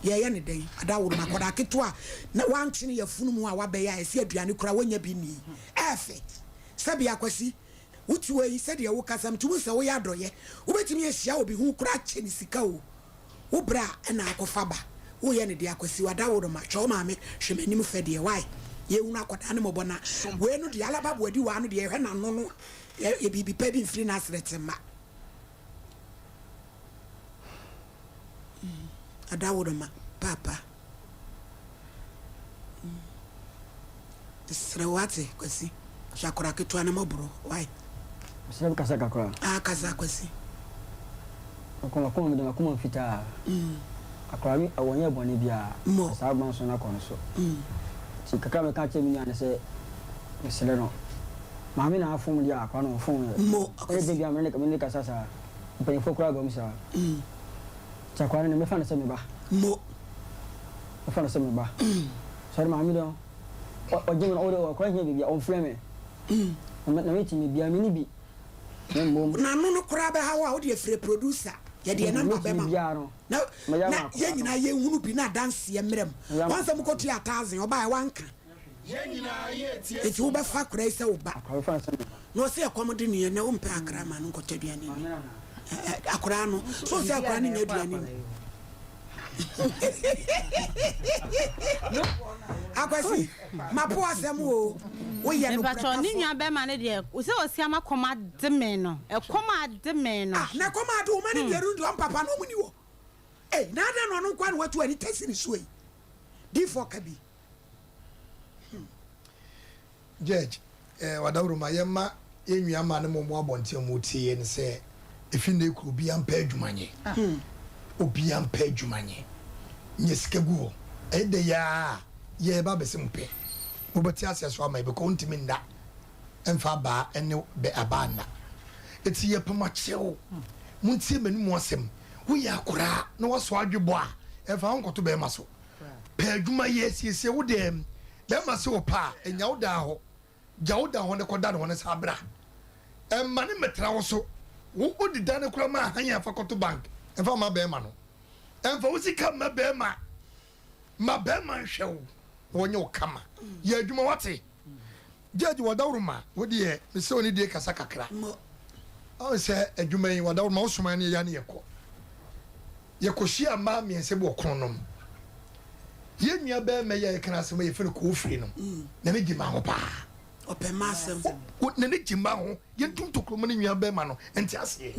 Yɛreyɛ no dɛn? Adaworoma, akwadaa ketewa a na wankyene yafunu mu a wabɛyɛ a ɛsɛ aduane koraa wɔnnya bi nni yi. Ɛɛfɛ. Sɛbea Kwasi, wote hɔ yi, sɛdeɛ wokasa, metumi hu sɛ woyɛ adɔeɛ. Wobɛtumi ahyia obi ho koraa akyɛ no sika o. Wo bra na akɔfa ba wo yɛ no dea Kwasi wadaworoma hwɛ wo maame hwɛ m'anim fɛ deɛ why yɛhunu akɔdaa no mɔbɔ na wei no deɛ alaba boadi waa no deɛ yɛhwɛ n'ano no a yɛ biribi pa bi mfiri n'asrɛte mma adaworoma paapa. Mesrɛ wo wate Kwasi, hwɛ akwadaa ketewa no mmɔborɔ wai. Mesrɛ wo kasa kakra. Ah kasa Kwasi. Mekɔ makoma mede makoma fitaa. Akwadaa no ɔnyɛɛ bɔne biara. Mmɔ. Saa banso no akɔ no so. Nti kakra a mɛka akyerɛ me nua ne sɛ mesrɛ no. Maame na afom deɛ a akwadaa no ɔmfom yɛ. Mmɔ Ɛyɛ Kwasi. da biara me ne no kasa saa. Mpanyinfoɔ koraa ba mu saa. Nti akwadaa no deɛ mɛfa no sɛ me ba. Mmɔ. Mɛfa no sɛ me ba. Sɔre maame deɛ ɔgye me no ɔde ɔkora hia biribi a ɔmfrɛ me. Na na metumi bia me ne bi. Na mmom. N'ano no koraa bɛha wo a wode afiri producer yɛde yɛn number bɛma wo na na yɛn nyinaa yɛnhunu bi na adanseɛ mmerɛ mu. Wɔn sɛ mokɔtua thousand ɔbaeɛ wanka. Enti wobɛfa akora yi sɛ wo ba. Na ɔsɛ ɛkɔm de no yɛ nɛ wompɛ akra ma no nkɔtɔ aduane ni. Akora no so sɛ akora no nya aduane ni. Akwasi mapo asɛm o woyɛ no Mepakyɛw ne prɛkafo. nua bɛma no deɛ sɛ ɔsi ama kɔm ade me no ɛkɔm ade me no. Ah na ɛkɔm ade wo ma no deɛ no deɛ ɔmpapa no ɔmo ni wɔ. Ei na adɛn na ɔno nkoa na watu ani tasi ne so yi. Difoɔ ka bi. Hmm. Judge, eh, wadawuruma, yɛmma yɛn nua mmaa ne mo mo abɔnten a wɔtie yɛn sɛ efi nnɛ kuro obiara mpɛ adwuma nyɛ. Hmm. Obiara mpɛ adwuma nyɛ. Nyɛ sika gu hɔ. Ɛyɛ dɛ yaa yɛreba abɛsɛ mo pɛ. Mobɛte aseɛ so ama yɛ because wontumi nna mfa abaa ne bɛ abaa nna. Eti yɛpɛ mo akyɛw. Montie m'anim asɛm. Woyɛ akoraa na woasɔ adwebɔ a, ɛmfa ho nkɔto bɛrima so. Pɛ adwuma yɛ, siesie wo dan mu. Bɛrima se ɔpɛ a, nya wo dan hɔ. Gya wo dan hɔ na kɔda ne hɔ na san bra. Mma no mmɛtra wo so. Wo wode dan no koraa ma hann a fa kɔto bank. Mfa mma bɛrima no. Mfa wo sika mma bɛrima. Ma bɛrima nhwɛ wo na ɔnyɛ wo kama. Yɛ adwuma wate. Judge Wadaworoma, wo deɛ mesrɛ wo ne die kasa kakra. Ɔn sɛ adwuma yi Wadaworoma wo soma ne yɛya ne yɛkɔ. Yɛkɔhyiaa mmaa mmiɛnsa bi wɔ Kronom. Yɛn nua barima yi a yɛka n'asɛm yi, yɛfrɛ no Koofire no, n'ani gye mmaa ho paa. Ɔpɛ mmaa asɛm. N'ani gye mmaa ho. Yɛntu ntokuro mu ne nua barima no nte aseɛ.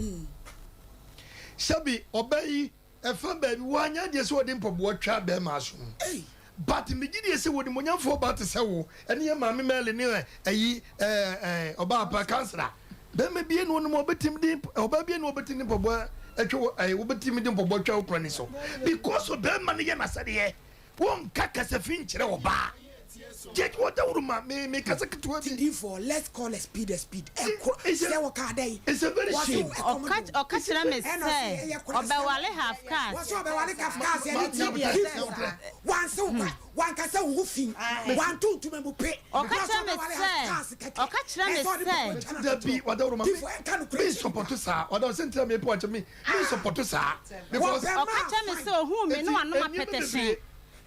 Sɛbi ɔbaa yi, ɛfa baabi, wanyɛ adeɛ sɛ ɔde mpaboa twa barima aso mu. But megye die sɛ wɔnimonyamfoɔ baa te sɛ wo ɛne yɛ maame Mary ne ɛyi ɛɛ ɔbaa pa kansra bɛrima bie na ɔnom ɔbɛtumi de ɔbaa bie na ɔbɛtumi de mpɔbɔ atwa wɔ ɛɛ wɔbɛtumi de mpɔbɔ atwa wo kura ni so because bɛrima no yɛ n'asɛdeɛ wɔnka kasa fi nkyerɛ ɔbaa gyegye wɔ dawuro ma me me kasa ketewa bi. Tdfoɔ let's call a speed a speed ɛkɔ sɛ wɔka adɛn It's a very wɔse shame. ɛkɔm Ɔka de wo ɔka kyerɛ me ɛna ɔse sɛ ɛyɛ korasɛm ɔbɛwale half cars. wɔse ɔbɛwale half cars ɛne tdfoɔ Wanse wo kwa, wankasa wo ho fi, wanto ntoma mu pe. Ɔka Na ɔsɛ kyerɛ me ɔbɛware sɛ, half cars kɛkɛ. ɔka kyerɛ me Ɛsɛ ɔde sɛ. pɔpɔ twa Dabi, n'akɔtɔ. wadaworo ma me. Tifo ɛnka nokorɛ Me nkyerɛ support nipa. saa. Wadaworo sɛ ntina me pɔ akyɛ me. Me support saa. Because Wɔpɛ Ɔka maa kyerɛ me fine. sɛ ohuu me eti na wanom nneɛma apɛtɛhyen. bebree.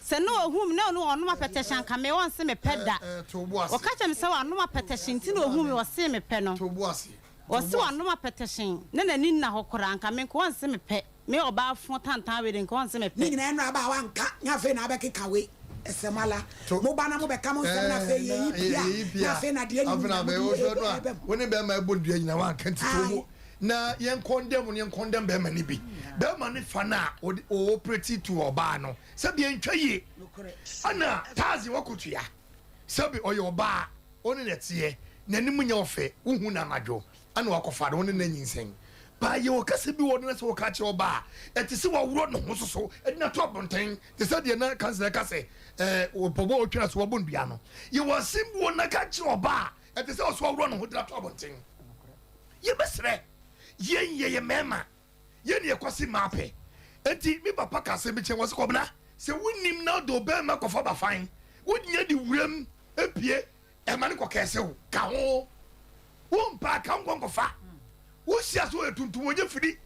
Sɛ na ohuu me na ɔno ɔnom apɛtɛhyen anka me ɔnse me pɛ da. Eh, eh, to bo ase. Ɔka kyerɛ me sɛ wanom apɛtɛhyen nti na ohuu me ɔsee me pɛ no. To bo ase. To Ɔse bo ase. wanom apɛtɛhyen na n'ani nna hɔ koraa anka me nka ɔnse me pɛ. Me ɔbaa fo tantan wei de nka ɔnse me Ne pɛ. nyinaa ɛno aba a wanka nyɛ afei na abɛkeka wei ɛsɛm ala To mo ba na mo bɛka mo nsɛm na eh, afei na yɛyi pia yɛyi na pia. afei na deɛ nim Afei na nyinaa mo abɛyɛ de wo so ɛno a ɛbɛ mu wo ne bɛrima ɛbɔ dua nyinaa wanka nti to ae bo na yɛn kɔndɛm no yɛn kɔndɛm bɛrima no bi. Bɛrima no fa no a ɔde ɔɔpreti to ɔbaa no sɛbi ɛntwa yie. nokorɛ. Ɛna taazi wakotua sɛbi ɔyɛ ɔbaa ɔne na ɛteɛ n'anim nyɛ ɔfɛ wohu no anadwo ɛna wakɔfa no wo ne no anyinsɛn paa yɛwɔ kasa bi wɔ no na sɛ wɔka kyerɛ ɔbaa a ɛte sɛ waworɔ ne ho soso ɛde no ato abɔnten te sɛ deɛ na kansila ka sɛ ɛɛ ɔpɔbɔ a ɔtwa so wabɔ nnua no yɛwɔ asɛm bi wɔ no na ka kyerɛ ɔbaa a ɛte sɛ ɔso waworɔ ne ho de no ato abɔnten yɛbɛsrɛ yɛn yɛyɛ mmarima yɛn ne yɛkɔse mmaa pɛ enti me papa ka asɛm bi kyerɛ wɔn sɛ kɔbena sɛ wonim na wode ɔbɛrima kɔfa bafan wonya de wuram. Epie ɛma no kɔ kɛse wo ka ho. Wo mpa ka nkɔ nkɔfa. Wo hyia so ɔyɛ tuntum ɔnyɛ firi.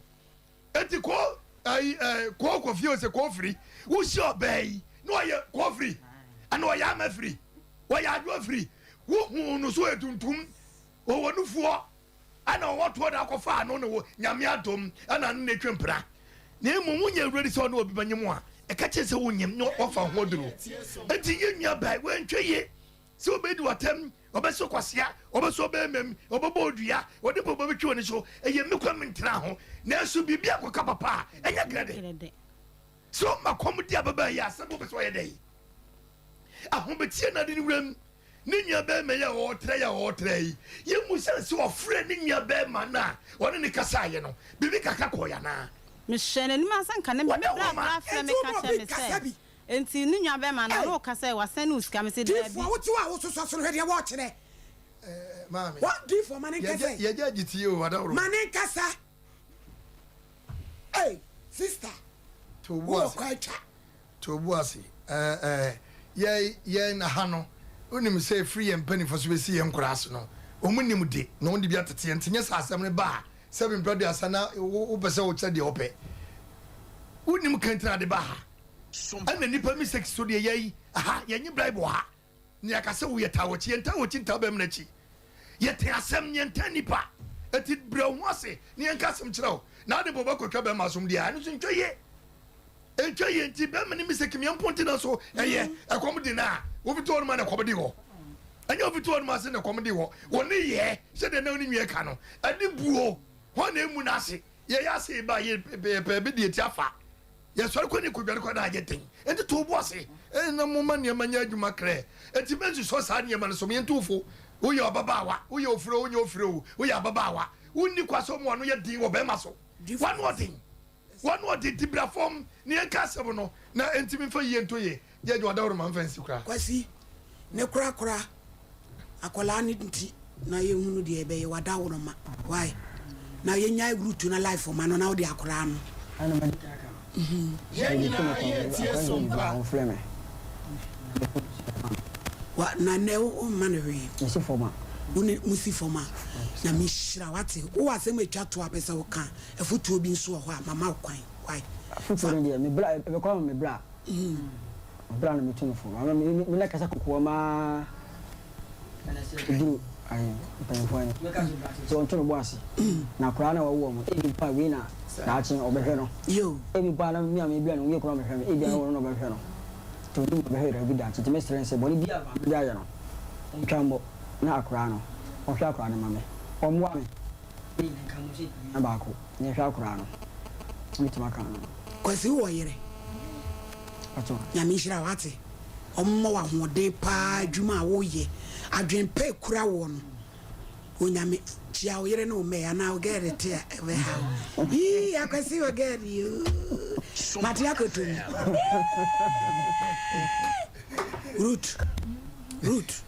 Eti kɔ ɛyi ɛɛ kɔ kɔ fie ɔsɛ kɔ firi. Wo hyia ɔbaa yi na ɔyɛ kɔ firi. Ɛna ɔyɛ ama firi. Ɔyɛ adwoa firi. Wo hu no so ɔyɛ tuntum. Ɔwɔ nufoɔ. Ɛna ɔwɔ toɔ na akɔfa ano ne wo Nyame adom ɛna ano na etwa mpira. Na mmom wonyɛ ready sɛ ɔne obi bɛnyem a, ɛka kyerɛ sɛ wonyem na wafa ho aduro. Enti yɛn nua baa yi, wantwa yie sɛ ɔbɛdi w'atɛm, ɔbɛsɔ kwasea, ɔbɛsɔ ɔbɛɛma mu, ɔbɛbɔ odua, ɔde mpɔmpɔ bɛtwi w'ani so. Ɛyɛ me kwan mentena ho. Nanso biribi akɔka papa a, ɛnyɛ grɛdɛ. Sɛ ɔma kɔm di ababaa yi a, sɛbe wopɛ sɛ ɔyɛ dɛn? Ahometeɛ na ade ne wuram. Ne nuabarima yi a ɔretra yi a ɔretra yi, yɛmmu sɛ sɛ ɔfrɛɛ ne nuabarima no a ɔne no kasaeɛ no, biribi kakra kɔeɛ anaa? Mehwɛɛ n'anim ara sɛ nka ne me bra bra frɛ me ka kyerɛ me sɛ, Enti ne nuabarima no, ɔne wo kasa ɛ, wasan ne wo sika? Mese, Daabi. Difoɔ, wote hɔ a wososɔ so no, hwɛ deɛ wɔrekyerɛ. Maame, Wɔ, difoɔ, ma ne nkasa ɛ. yɛgye agye tie o, adaworo. Ma ne nkasa. Ei, sister, To wo bo wowɔ ase. kɔ atwa. To wo bo ase. Ɛɛ, yɛn, yɛn ha no, wonim sɛ ɛfiri yɛn mpanimfoɔ so bɛsi yɛn nkoraa so no, wɔn nim de, na wɔn de bi atete yɛn. Nti nyɛ sɛ asɛm no ba a, sɛ mprɛ aduasa na wo, wopɛ sɛ wokyerɛ deɛ wopɛ. Wonim ka nti na ade ba ha. Ɛna nnipa mistakes so deɛ yɛn, aha, yɛnye bribe wɔ ha. Na yɛaka sɛ woyɛ taa wɔkyi, yɛntaa wɔkyi ntaa bɛm no akyi. Yɛte asɛm, yɛntaa nnipa. Enti brɛ wo ho ase na yɛnka asɛm kyerɛ wo. Na ade bɔ bɛkɔtwa bɛrima asom deɛ a, ɛno nso ntwa yie. Ɛntwa yie nti bɛrima no mistake mmea mpo nti na so ɛyɛ ɛkɔm de no a, wofiti hɔ nom a na ɛkɔm de hɔ. Ɛnyɛ wofiti hɔ nom ase na ɛkɔm de hɔ. Wɔ ne yɛ sɛdeɛ na wo ne nwie ka no, ɛde buo hɔ na ɛmu no ase. Yɛyɛ ase ba yɛpɛ bi deɛ ti afa. Yɛsɔre kɔ ne kɔdware kɔ na ayɛ den. Enti to wo bo ase na momma nneɛma nyɛ adwuma krɛ. Enti mɛnsosɔ saa nneɛma no so. Meyɛ ntowfo. Woyɛ ɔbabaawa, woyɛ ofire o, wonyɛ ofire o, woyɛ ababaawa. Wonni kwa sɛ woma w'ano yɛ den wɔ barima so. W'ano ɔden. W'ano ɔden nti bra fam na yɛnka asɛm no na enti memfa yie nto yie. Yɛ adwuma daworo ma mfa nsi koraa. Kwasi, ne korakora, akwadaa no nti na yɛhunu deɛ yɛbɛyɛ, wadaworo ma, why? Na yɛnyae root na life ma no na wode akwadaa no. Ɛna madi kan aka no. Yɛn nyinaa yɛretie som pa. Wɔfrɛ me. Wa, na nnɛ womma no hwee. Mesi fam a. Wo ne, mosi fam a, Nyame nhyira wo, wate? Wowɔ asɛm a ɛtwa toɔ a pɛ sɛ woka a, afotuo bi nso wɔ hɔ a, mama wo kwan, why? Afotuo no deɛ, me bra, ɛbɛkɔ ama me bra. Bere a na mitu no fo no, me na kasa kokoam ara na sɛ eduru mpanyimfo anim. Sɛ ɔnto ne bo ase, na akwadaa no a wawo wɔn no, ebi mpo a wei na daakye ɔbɛhwɛ no. Ebi mpo a na me a mebua no, wei koraa ɔmmɛhwɛ me, ebia na ɔno na ɔbɛhwɛ no. Nti onim nea ɔbɛhwɛ Rabi daakye. Nti mɛsrɛ no sɛ bɔne biara a maame de ayɛ no, ɔntwa mmɔ na akwadaa no, ɔnhwɛ akwadaa no mma me. Ɔmmoa me. Ne nyinaa nka ho sɛ nua baako na yɛhwɛ akwadaa no. Wobɛtumi aka no. Kwasi wowɔ yere? Nyame nhyira wo wate. Ɔmmɔ wo ahoɔden paa adwuma a woyɛ adwen pa ekura woɔ no Onyame kyia wo yere ne wo mma yi anaa wo girl te a ɛbɛha wo yii Akwasi wɔ girl yoo mate akoto mu Ruth Ruth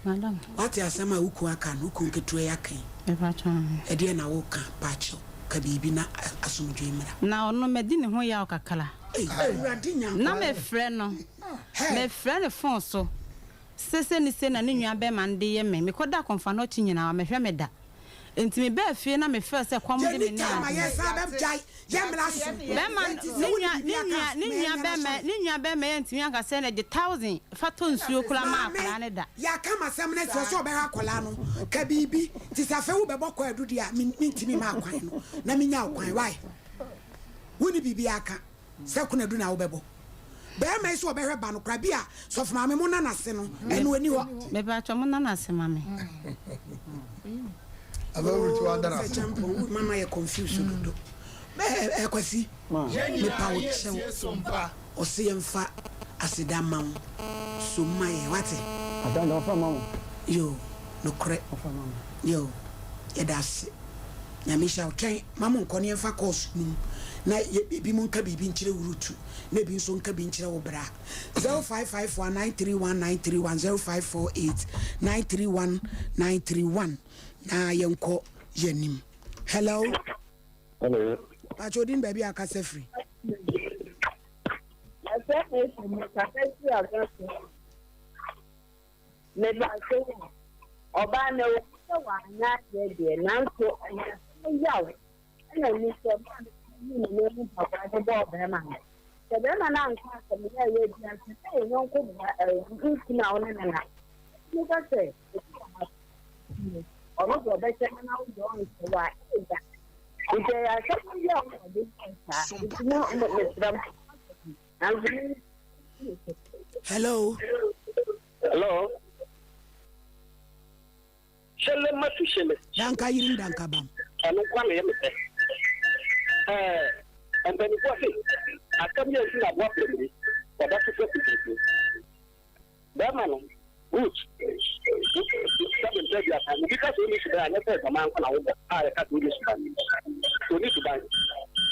wate asɛm a wo kun aka no wo kun ketewa yi aka yi ɛdeɛ na woka paakyɛw ka biribi na asomdwoe mmra. Na ɔno madi ne ho yaw kakra. Ei Awurade Nyankopɔn. Na mefrɛ no, mefrɛ no fon so sɛ sei ne sei na ne nua bɛrima no de yɛ me. Mekɔda akɔmfano akyi nyinaa wammɛhwɛ me da. Enti mebaa fie na mefɛɛ sɛ kɔm de me Yɛnni ne time a ade. yɛsan bɛgyae yɛn mmara so. Bɛrima Enti no, sɛ ne wode nua, biribi ne aka nua, ne ma nua yɛnyɛ na bɛrima, hyɛ. ne nua bɛrima yi antumi anka sɛ na gye thousand fa tɔ nsuo koraa ma Maame, akwadaa no da. yɛaka m'asɛm no atie, ɔsɛ ɔbɛhwɛ akwadaa no, ka biribi. Nti sɛ afei wobɛbɔ kwaadu deɛ a, mentumi mma kwan no, na menya wo kwan. Why? Wonni biribiara ka sɛ Konadu na wobɛbɔ. Barima yi sɛ ɔbɛhwɛ ba no koraa, bi a sɔfo maame mo nna no ase no, ɛno ɛni hɔ. Mepaatwɔ mo nna no ase ma me. Oh, sɛ Kyampɔn, mama yɛ confuse dodo. Ɛɛ Kwasi, mepa wo kyɛw. Ɔse yɛmfa aseda mma wo, so mma yɛn, wate? Aseda deɛ ɔmfa mma mo. Yoo, nokorɛ. Ɔmfa mma mo. Yoo, yɛda ase. Nyame nhyira wo. Twɛn ma mo nkɔ na yɛmfa course no mu na yɛ ebinom nka biribi nkyerɛ wo Rutu na ebi nso nka bi nkyerɛ wo bra. 0554 931 931 0548 931 931 na yɛnkɔ yɛnim. Hello. Hello. Pakyɛ odin baabi a akasa firi. Ɛsɛ esi mu kasa firi Agaso. Mepakyɛw o, ɔbaa no ɛwɔ mu sɛ wanyɛ adeɛ deɛ, nanso ɛyɛ asɛm yaw ɛna ni sɛ ɔbaa no yii ne nan mu mpaboa de bɔɔ bɛrima no. Sɛ bɛrima no anka asɛm no a ɛyɛ bi a, nka sɛ wo yɔnko bra ɛɛ wo kunu a wo ne no na. Wotumi ka sɛ obi wɔ ha no, ɔno deɛ ɔbɛhyɛ no na wo deɛ ɔnhyɛ wo a, ɛyɛ ya. Nti ɛyɛ asɛm yaw na ɔde yɛɛ saa. Nti mo mesrɛ mo, nanso me Hello. Hello. Hyɛlɛ matu hyɛlɛ. Danka yirim danka bam. Ɛno nko na ɛyɛ me pɛ. Ɛɛ mpanimfoɔ se asɛm yɛ nsi na aboa pɛrɛmiri ɔda so fɛ kutukutu. Bɛrima no Ruth sɛbe mpɛ aduasa obi ka sɛ ɔnni suban a nyɛ sɛ adwaman nko na wobɔ a yɛka sɛ ɔnni suban. Ɔnni suban.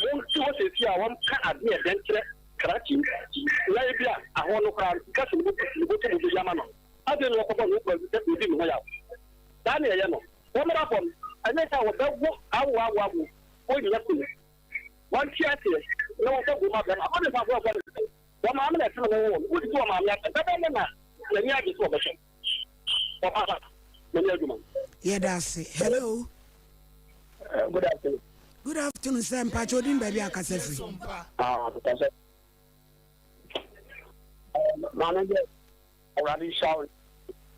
Monte hɔ seesei a wɔnka adeɛ ɛdɛn kyerɛ Krakye na ebia ahɔ no koraa no sika si ne bɔtɔ mu bɛyi ama no. Afei na ɔkɔbɔ ne ho kwaadu sɛ ɔredi ne ho yaw. Saa na ɛyɛ no. Wɔmmra fam, ɛnyɛ sɛ wɔbɛwo awo awo awo, wɔnnya kunu. Wɔnte aseɛ na wɔmfa guo mma bɛrima. Abɔ ne mpaboa bɔ ne sɛ wɔn maame na ɛtene ne woo no. Wodidi wɔn maame atɛm. Bɛbɛ ne na n'ani agye sɛ wɔbɛhwɛ no. Ɔba ba, m'ani adwuma. Yɛda ase. Hello. Good afternoon. Good afternoon sir, mpakyɛ odin baabi a kasa firi. Ah, kasa. Maame deɛ, Awurade nhyira wo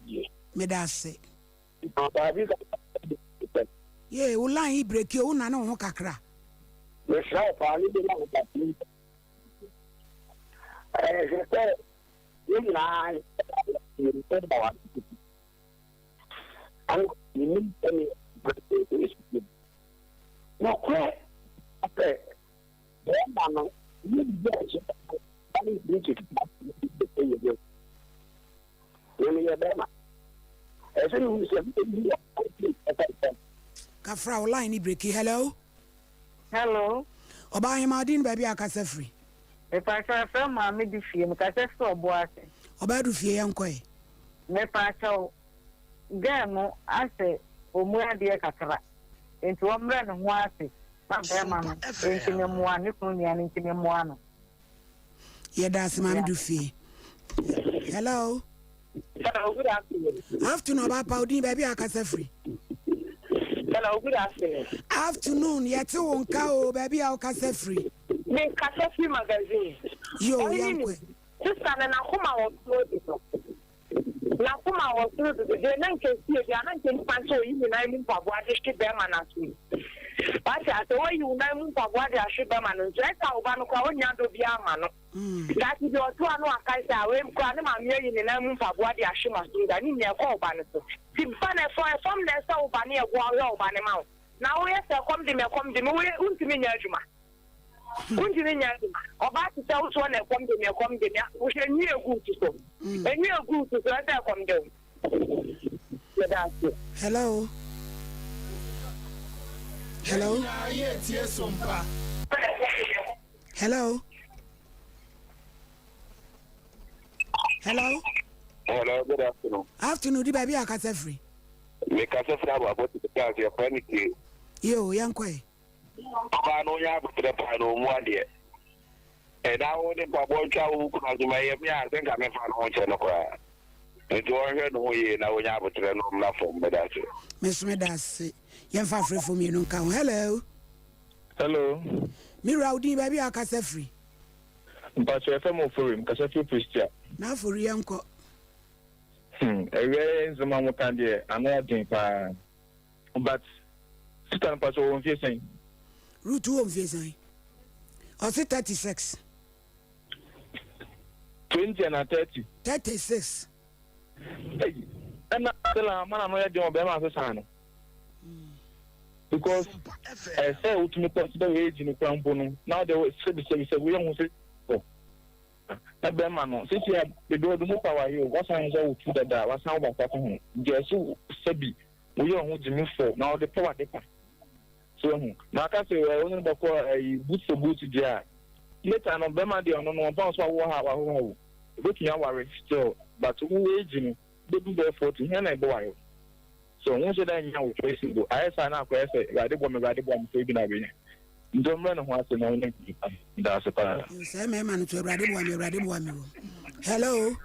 yie. Meda ase. Baabi ka Yee, wo line yi breki o, wo nane wo ho kakra. Mesrɛ wo paa ne bi na wo ba. Ɛhwɛ sɛ yɛn nyinaa yɛn ba wa. Ɛna yɛnim sɛne breki. Nokorɛ sɛ bɛrima no ne biribi a ɛhyɛ ne biribi yɛ yɛ na meyɛ bɛrima ɛsɛ ne hu sɛ Kafra wo line ni breki. Hello. Hello. Ɔbaa hema ɔdin baabi a kasa firi. Mepakyɛw yɛfrɛ me maame du fie mekasa firi ɔbo ase. Ɔbaa du fie yɛnkɔ ɛ. Mepakyɛw girl no asɛ ɔmu adeɛ kakra nti ɔmrɛ ne ho ase ma bɛɛma no nti me moa ne kunu nua no nti me moa no. Yɛda ase maame du fie. Hello. Hello, good afternoon. Afternoon, ɔbaa pa odin baabi a akasa firi. Hello, good afternoon. Afternoon, yɛte wo nka o baabi a wokasa firi. Me kasa firi magazine. Yo, yɛnkɔ. Sista no n'akoma wɔ soro dodo. N'akoma wɔ soro dodo. Deɛ na nka esie deɛ na nka nipa nso oyi ne nan mu mpaboa de hwe bɛrima n'aso yi. Wate ase woyi wo nan mu mpaboa de ahwe bɛrima no nso ɛsɛ a wo ba no koraa onnya dɔ biara ma no. Daakye bi ɔto a na wakae sɛ awei koraa ne maame ayi ne nan mu mpaboa de ahwe m'asom da ne nyinaa ɛkɔ wo ba no so. Nti fa no ɛfɔ ɛfam na ɛsɛ wo ba no yɛ boa wohwɛ wo ba no ma wo. Na woyɛ sɛ ɛkɔm de me ɛkɔm de me woyɛ wontumi nyɛ adwuma. Wontumi nyɛ adwuma. Ɔbaa te sɛ wo soɔ na ɛkɔm de me ɛkɔm de me wohwɛ nwi egu wo ti so. Enwi egu wo ti so ɛsɛ ɛkɔm de wo. Yɛda ase. Hello. Hello. Hello. Hello. Hello, good afternoon. Afternoon, di baabi a kasa firi. Me kasa firi aboabo te sɛ ase yɛfrɛ no tie. Yo, yɛnkɔ ɛ. Ɔbaa no ɔnyɛ aboterɛ paa na ɔmu adeɛ. Ɛda wo ne mpaboa ntwa wo kunu aso ma ɛyɛ me a sɛ nka memfa ne ho nkyɛ no koraa. Nti ɔnhwɛ ne ho yie na ɔnya aboterɛ na ɔmmra fam. Meda ase. Me nso meda ase. Yɛmfa afrɛfoɔ mmienu nka ho. Hello. Hello. Me wura wo din baabi a wokasa firi. Mpakyɛ yɛfrɛ me Ofori, mekasa firi Prestea. Na Afori yɛnkɔ. Hmm, awia yi nsɛm a moka deɛ ano ɔden paa. But sister no mpakyɛ ɔwɔ mfie sɛn? Ruth wɔ mfie sɛn? Ɔse 36. 20 anaa 30? 36. Ei, ɛna sɛla ama na no yɛ den wɔ bɛrima ase saa no. Because ɛsɛ wotumi consider wo age no kora mpo no, na wode sɛbi sɛbi sɛbi woyɛ ho sɛ na bɛrima no sisi a bebi ɔde mu pa wayɛ o wasan nso awotu dada wasan wo baako aka ho nti ɛso sɛbi woyɛ ho gyimi fo na ɔde pɛ wade pa so ehu na aka sɛ ɛ wɔn bɛkɔ ɛyi boot for boot deɛ a later no bɛrima deɛ ɔno no ɔmfa nso awoɔ ha wahoha o ebetumi aware still but wo age no bɛdu bɛyɛ 40 hɛn na ɛbɛware o so ho nhyɛ da nya wo choice mpo ayɛ saa na akɔyɛ sɛ awurade boa me awurade boa me sɛ ebi na abɛnya nti ɔmmerɛ ne ho ase na ɔne da ase paa. Sɛ mmarima no to awurade boa me awurade boa me o. Hello.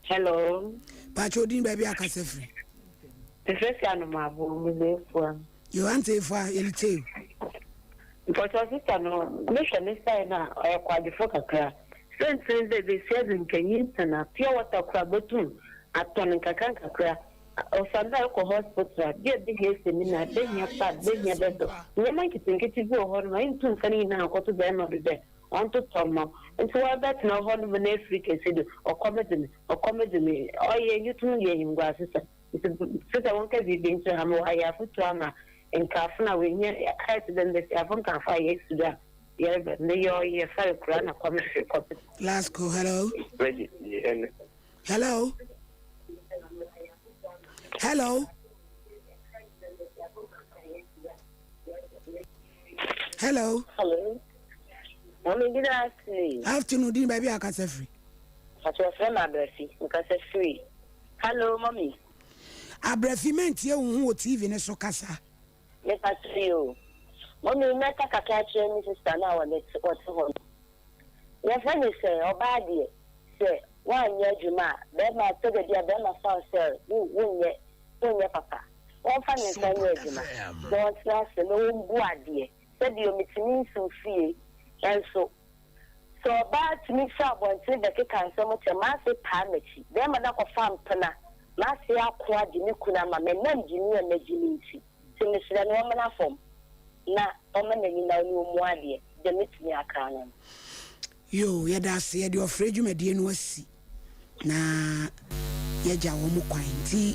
Hello. Pakyɛ odin baabi a kasa firi. Mefrɛ fi Anomaabo, Muzeefua. Yo, Auntie Efua, yɛretie o. Mpɔkyɛw sister no, mehwɛ ne style no a, ɔyɛ kwadwefo kakra. Siantsir nye dɛ besia dze nka nyinsen a, pure water koraa botum atɔn nkakra nkakra. Osiandɛ ekɔ hospital a, bi a ebehia samina, ebehia pad, ebehia bɛdɔ. Ndzɛmba nketsenketse bi wɔ hɔ nom a inntum mmfa ne nyina nnkɔto bɛrima do dɛ ɔntotɔ mma wo. Ntsi wɔrebɛtsena hɔ nom na efir kesi do, ɔkɔm dze me, ɔkɔm dze me, ɔyɛ nyitum yɛ enyimguasesɛm. Ntsi sɛ wɔnka biribi nkyerɛ ha ma wɔayɛ afotu ama nkaafo no a woehia, ayɛ tse dɛ mbasiafo nkaafo a yesi do a yɛreba no, meyɛ ɔyɛ fɛr koraa na kɔm dze kɔm. Last call, hello. Hello. Hello. Hello. Hello. Mommy, good afternoon. Afternoon, din baabi a akasa firi. Patrɔ frɛ me Abrafi, mekasa firi. Hello, mommy. Abrafi, mentie wo ho wɔ TV ne so kasa. Me patrɔ yi o. Mommy, mɛka kakra akyerɛ me sister no a ɔte hɔ no. Yɛfrɛ no sɛ ɔbaa deɛ, sɛ woanyɛ adwuma a, bɛrima tɔ da bi a bɛrima fa wo sɛ wo wonyɛ wonyɛ papa. Wɔmfa ne nsa nyɛ adwuma na ɔntena ase na ɔmbu adeɛ. Sɛdeɛ metumi nsiw fie nso. Sɛ ɔbaa tumi fi abɔntene bɛkeka nsɛm kyerɛ m'ase taa m'akyi. Bɛrima no akɔfa mpena, m'ase ako agye me kunu ama me ɛnam gyimi a magyimi nti. Nti mesrɛ no ɔmmra fam na ɔmma n'ani nna ɔne ɔmmu adeɛ. Deɛ mɛtumi aka ano no. Yoo yɛda ase yɛde ɔfrɛ dwumadie no asi na yɛgya wɔn kwan nti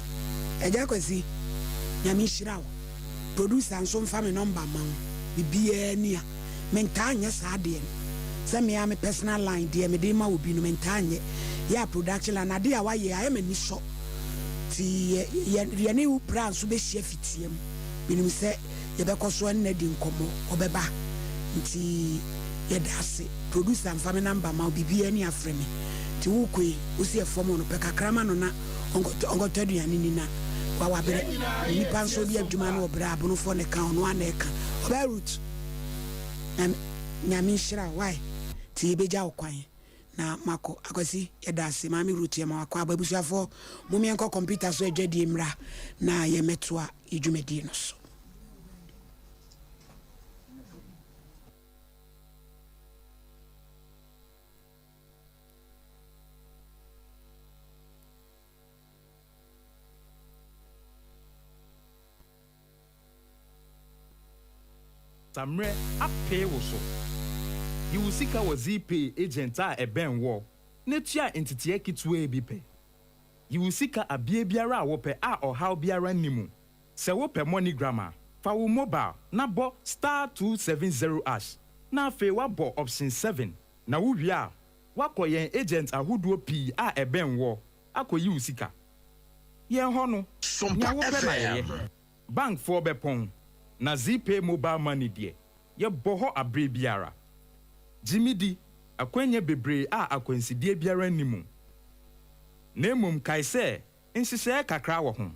Agya Kwasi Nyame nhyira wo producer nso mfa me number mma wo bibiaa ni a mentaa nyɛ saa adeɛ no sɛ me ara me personal line deɛ mede ma obi no mentaa nyɛ yɛ a production line adeɛ a wayɛ ayɛ m'ani sɔ nti yɛ yɛ yɛne wo bra nso bɛhyia fitia mu menim sɛ yɛbɛkɔ so ɛne no adi nkɔmmɔ ɔbɛba nti yɛda ase producer mfa me number ma wo biribiara ni afrɛ me nti wokɔ yi wosi ɛfam hɔ no pɛ kakra ma no na ɔnkɔtɔ ɔnkɔtɔ aduane ni na wa wabrɛ nipa nso de adwuma no ɔbrɛ abonofoɔ na ɛka ɔno ara na ɛka ɔbaa Ruth nyame nyame nhyira wo why nti yɛbɛgya wo kwan na makɔ Akwasi yɛda ase maame Ruth yɛma wakɔ aba abusuafoɔ mom yɛnkɔ computer so adwadie mmra na yɛmmɛtoa yɛ dwumadie no so. Samrɛ apee wo so. Yi wo sika wɔ Zeepay agent a ɛbɛn woɔ na tua nteteɛ ketewaa bi pɛ. Yi wo sika abea biara a wopɛ a ɔhaw biara nni mu. Sɛ wopɛ MoneyGram a, fa wo mobile na bɔ star 270 ash na afei woabɔ option 7 na wowie a, woakɔ yɛn agent ahodoɔ pii a ɛbɛn woɔ akɔyi wo sika. Yɛn hɔ no, nea wopɛ na yɛyɛ. Bankfoɔ bɛpɔn, na Zeepay mobile money deɛ, yɛbɔ hɔ aberɛ biara. Gye me di, akwannya bebree a akwansideɛ biara nni mu. Na mmom kae sɛ nhyehyɛɛ kakra wɔ ho.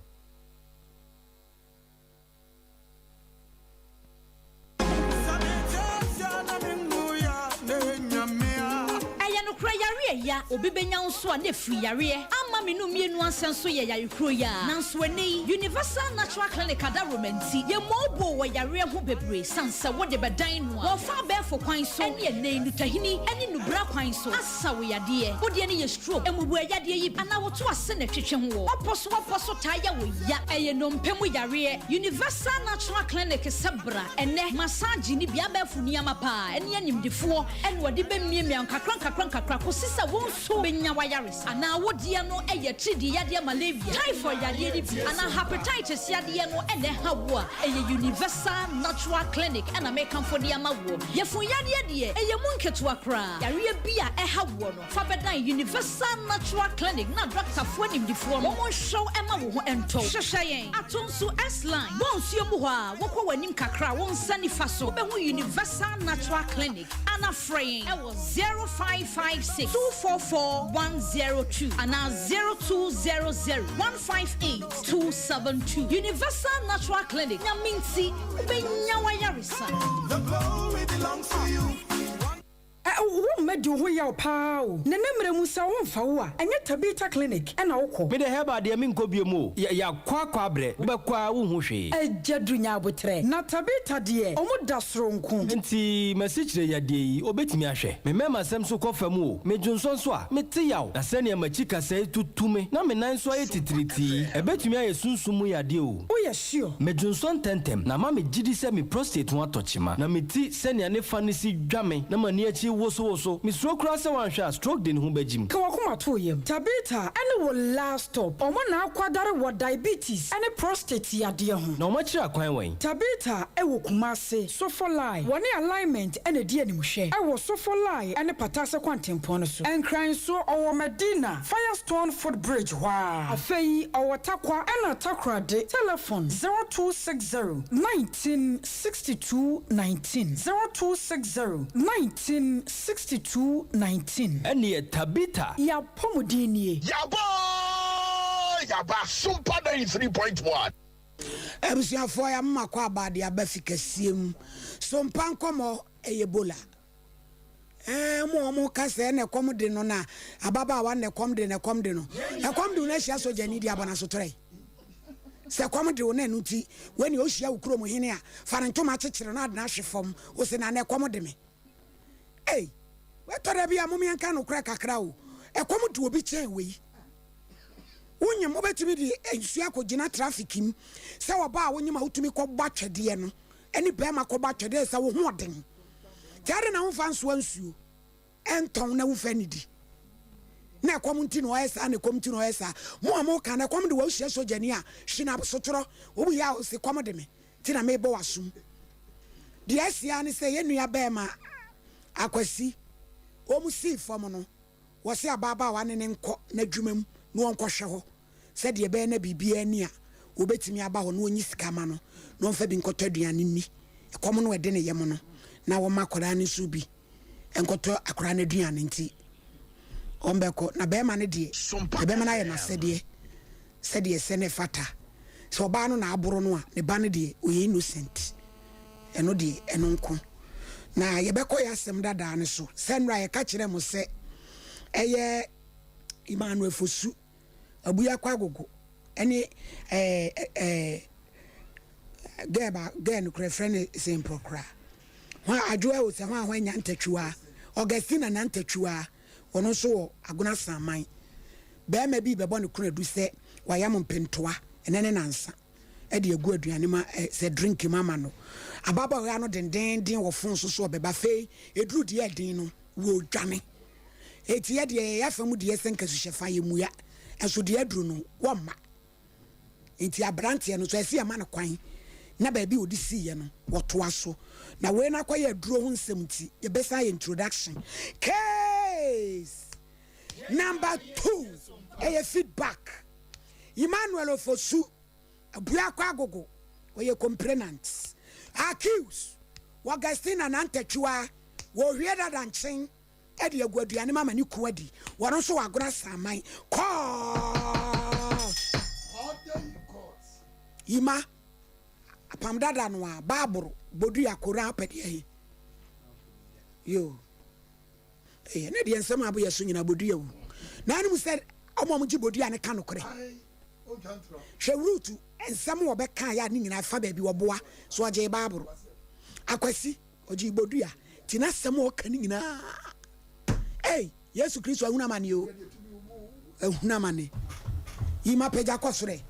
Ɛyɛ nokorɛ yareɛ ya obi bɛnya wo nso a na ɛfiri yareɛ ama me no mmienu ansa nso yɛ yare kuro yi ara nanso ɛnnɛ yi Universal Natural Clinic adaworoma nti yɛmmooboo wɔ yareɛ ho bebree sane sɛ wode bɛdan no a wɔfa abɛɛfo kwan so ɛne ɛnnɛ yi nutahini ɛne nubra kwan so Sa wo yadeɛ. Wo deɛ no yɛ stroke, mmubuɛ yadeɛ yi bi anaa woto ase na ɛtwetwe ho wɔ w'apɔ so w'apɔ so taa yɛ wo ya. Ɛyɛ nnompe mu yareɛ. Universal Natural Clinic sɛ bra ɛnɛ massage ne bi abɛɛfo nneɛma paa ɛne animdefoɔ ɛna wɔde bɛ miamia wo nkakra nkakra nkakra kɔsi sɛ wo nso bɛnya w'ayaresa. Anaa wo deɛ no yɛ atiridii yadeɛ malaria, typhoid yadeɛ no bi anaa hepatitis yadeɛ no ɛna ɛha wo a, ɛyɛ Universal Natural Clinic ɛna mekamfo de ama woɔ. Yafunu yadeɛ deɛ ɛyɛ mu nketewa koraa. Yareɛ bi a ɛha woɔ no, fa bɛdan Universal Natural Clinic na dɔktafoɔ animdifoɔ no wɔn nhwɛ wo ɛma wo ho ntɔ wo. Hwehwɛ yɛn ato nso S-Line, bɔ nsuo mu hɔ a, wokɔ w'anim kakra a, wo nsa nifa so wobɛhu Universal Natural Clinic ana frɛ yɛn ɛwɔ 0556 244 102 anaa 0200 158 272. Universal Natural Clinic, Nyame nti wobɛnya w'ayaresa. The glory belongs to you. Wo mma. adi wo ho yaw paa o. Na ɛnnɛ mmerɛ mu sɛ wo ho mfa wo a, ɛnyɛ Tabitha Clinic na wokɔ. Me de herbal deɛ menkɔ biom o, yɛ yakɔ akɔ abrɛ, wobɛkɔ a wonhu hwee. Agya du nya aboterɛ. Na Tabitha deɛ ɔmo da soronko. Nti masikyire yadeɛ yi obetumi ahwɛ? Me mɛma sɛm so kɔ fam o, me dwonsɔ nso a, mete yaw, na sɛnea makyi kasɛe tutu me na me nan nso ayɛ titiritii. Ɛbɛtumi ayɛ sunsum mu yadeɛ o. Woyɛ sure? Me dwonsɔ ntɛntɛm, na ama me gyidi sɛ me prostate ho atɔ kyema. Na me ti sɛnea ne fa no si dwa me na m'ani akyi wosowoso. Mesuro koraa sɛ wanhwɛ a stroke de ne ho bɛgyim. Ka w'akoma to wo yam. Tabitha ne wo last stop. Wɔn na akwadare wɔ diabetes ne prostate yadeɛ ho. Na wɔn akyiri akwan wɛn? Tabitha wɔ Kumasi, Sofolai. Wɔne Alignment na ɛdi animhwɛ wɔ Sofolai ne Patase kwantempɔn no so. Nkran nso, ɔwɔ Madina, Firestone foot bridge hɔ ara. Afei ɔwɔ Tarkwa ɛna Takoradi. Telefon, 0260 19 62 19, 0260 19 62 19. Ɛneɛ Tabitha. Y'apɔmuden nie. Yaba oo yaba Sumpa 93.1. Abusuafoɔ ya moma kɔ aba de aba fi kɛseɛ mu so mpa nkɔmɔ ɛyɛ bola ɛɛ mo ɔmo ka sɛ ɛna ɛkɔm de no na ababaawa na ɛkɔm de no ɛkɔm de no ɛkɔm de no ahyia sogyani de abɔ n'asotorɛ sɛ ɛkɔm de wo na ɛno nti wɛni ohyia wo kurom hene a fa ne ntoma kyekyere no adena ahwe fam wo se na na ɛkɔm de me ei wɛtɔ da bi a mom yɛnka nokorɛ kakra o ɛkɔm de obi kyɛn wei Wonyem, wobɛtumi de nsuo akɔgyina traffic mu sɛ ɔbaa a wonyem a wotumi kɔbɔ atwɛdeɛ no ne barima kɔbɔ atwɛdeɛ sɛ wo ho ɔden. Nti adɛn na womfa nsoa nsuo ntɔn na womfa nnidi? Na ɛkɔm nti na ɔyɛ saa, na ɛkɔm nti na ɔyɛ saa. Mo a moka no, ɛkɔm de wa wohyia sogyani a, hwe no abosotorɔ. Wobu yɛ a ɔse kɔm de me nti na mebɔ w'asom. Deɛ asi ara ne sɛ yɛn nua barima Akwasi, wɔn sii fam no, Wɔse ababaawa ne no nkɔ n'adwuma mu na ɔnkɔhwɛ hɔ sɛdeɛ ɛbɛyɛ na biribiara nni a wɔbɛtumi aba hɔ na ɔnyi sika ma no na ɔmfa bi nkɔtɔ aduane nni ɛkɔm no ɛde ne yam no na wɔma akwadaa no nso bi nkɔtɔ akwadaa no aduane nti ɔmbɛkɔ na bɛrima no deɛ ɛbɛma no ayɛ n'asɛdeɛ sɛdeɛ ɛsɛ na ɛfata. Sɛ ɔbaa no na aboro no a, ne ba no deɛ ɔyɛ innocent. Ɛno deɛ ɛno nko. Na yɛbɛkɔ yɛn asɛm dadaa no so. Sɛ nnora yɛka kyerɛɛ mo sɛ ɛyɛ Emmanuel Fosu, Abuakwa Agogo ɛne ɛɛ ɛɛ gɛɛ ba gɛɛ no kora ɛfrɛ no sɛ mporɔ koraa. Hwan Adwoa o sɛ hwan hwan Nyantakyiwaa, Augustina Nyantakyiwaa. Ɔno nso wɔ Agona Asaman. Barima bi rebɛbɔ ne konadu sɛ wayam mpentoa ɛnɛ ne nansa de agu aduane mu sɛ drink mu ama no. Ababaawa no dendeenden wɔ fon so sɛ ɔbɛba. Afei ɛduru deɛ ɛden no, wɔredwane. Enti yɛ deɛ yɛyɛ afa mu deɛ sɛ nka suhyɛfa yɛmmua. Nso deɛ aduru no, wɔmma. Enti aberanteɛ no nso, ɛsɛ yɛma no kwan na baabi a ɔde siiɛ no, wɔtoa so. Na wei no akɔyɛ aduro ho nsɛm nti, yɛbɛsan ayɛ introduction. Case number two, ɛyɛ feedback. Emmanuel Ofosu, Abuakwa Agogo, ɔyɛ complainant. Accused, Augustina Nantatwiwa, wɔhwie dada nkyen. de agu aduane mu ama ne kuo adi. Wɔn nso wɔ agona saman. Kɔɔt! Yima, apam dada no a, Baaboro, bodua, Koran, wopɛ deɛ he? Yoo. Ɛyɛ ne deɛ nsɛm a aboyɛ so nyinaa bodua wu. Na anom sɛ ɔmo a ɔmo gye bodua no ka nokorɛ. Hwɛ Ruth nsɛm wɔbɛka yɛ a ne nyinaa fa baabi wɔboa so ɔgyee Baaboro. Akwasi. Ɔgyee bodua nti n'asɛm a ɔka no nyinaa ei Yesu Kristo ahunu amane o ahunu amane Yi m'apagya kɔ soro ɛ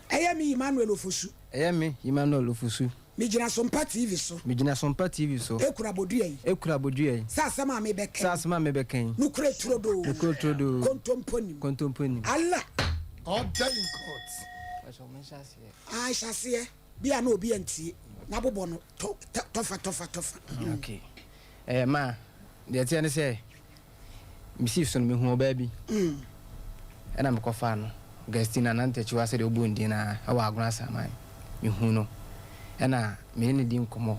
Ɛyɛ me Emmanuel Ofosu. Ɛyɛ me Emmanuel Ofosu. Megyina Sompa TV so. Megyina Sompa TV so. Ekura bodua yi. Ekura bodua yi. Sɛ asɛm a mebɛka yi. Sɛ asɛm a mebɛka yi. Nokorɛ turodoo. Nokorɛ turodoo. Kontompo nnim. Kontompo nnim. Allah. Order in court. Pakyɛ menhyɛ aseɛ. Ah hyɛ aseɛ. Bi a na obi antie na bobɔ no tɔ tɔfa tɔfa tɔfa. Okay. Eh, ma, deɛ ɛteɛ ne sɛ, mesii so no mehuu ɔbaa bi. Ɛna mekɔfaa no, Augustina Nantakyiwa sɛdeɛ wobɔ ne din no ara, ɛwɔ Agona Asaman. Mehuu no, ɛna me ne no di nkɔmmɔ,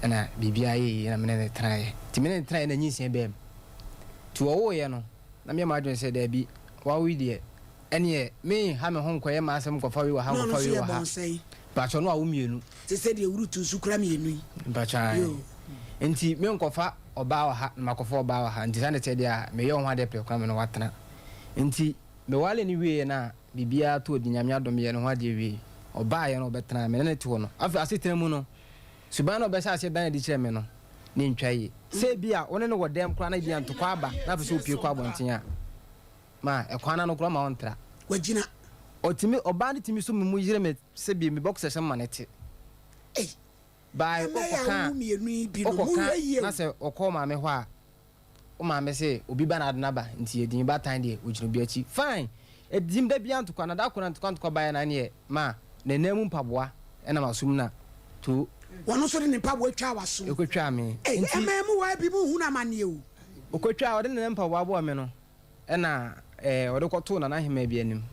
ɛna biribiara yɛɛ yie, ɛna me ne no tenaeɛ. Nti me ne no tenaeɛ na nyinsɛn baa mu. Nti wɔwoeɛ no, na meyɛ m'adwene sɛ daabi, wawo yi deɛ, Ɛneɛ me nha me ho nkɔyɛ m'asɛm nkɔfa wei wɔ ha Na ɔno nkɔfa nso wei yɛ wɔ ha. bɔnsɛn. Mpakyɛw no awo mienu. Te sɛ deɛ Ruth nso kura mienu yi. Mpakyɛw ae. Yoo. Nti me nkɔfa. ɔbaa wɔ ha na makɔfa ɔbaa wɔ ha nti saa na ɛteɛ deɛ a meyɛ wo ho adeɛ prɛko na me ne wo atena. Nti mewaree no wieeɛ no a biribiara tɔɔ din Nyame adom meyɛɛ ne ho adeɛ wieeɛ. Ɔbaeɛ no ɔbɛtenaa me ne no te hɔ no afei asetena mu no suban no a ɔbɛhyɛ aseɛ dan adi kyerɛ me no na ɛntwa yie. Sɛ ebia wo ne no wɔ dɛm koraa na ebia ntokwa aba na afei sɛ ɔpue kɔ abɔnten a ma ɛkwan no ano koraa ɔmma ɔntra. Wagyina. Ɔtumi ɔbaa no tumi sɔ me mu yere me sɛ bi me boxer hyɛ me ma no te. Ei By Ɛmɛ yɛ wokɔka awo mmienu yi bi no, wokɔka monhwɛ yie na o. sɛ ɔkɔ wo maame hɔ a, wo maame se obi ba na ade no aba nti yɛdi me ba tan deɛ ɔgyina obi akyi. Fine! Ɛdim da biara ntokwa na da koro na ntokwa ntokwa baeɛ na ɛneɛ ma ne nan mu mpaboa ɛnam asom na to. Wɔn nso de ne mpaboa twaa w'asom. Ɛkɔtwaa me. Ei, Nti. ɛmɛ mu waa bi monhunu amaneɛ o. Ɔkɔtwaa, ɔde ne nan mpaboa bɔɔ me no. Ɛna ɔde kɔtoo Nana Ahemaa bi anim.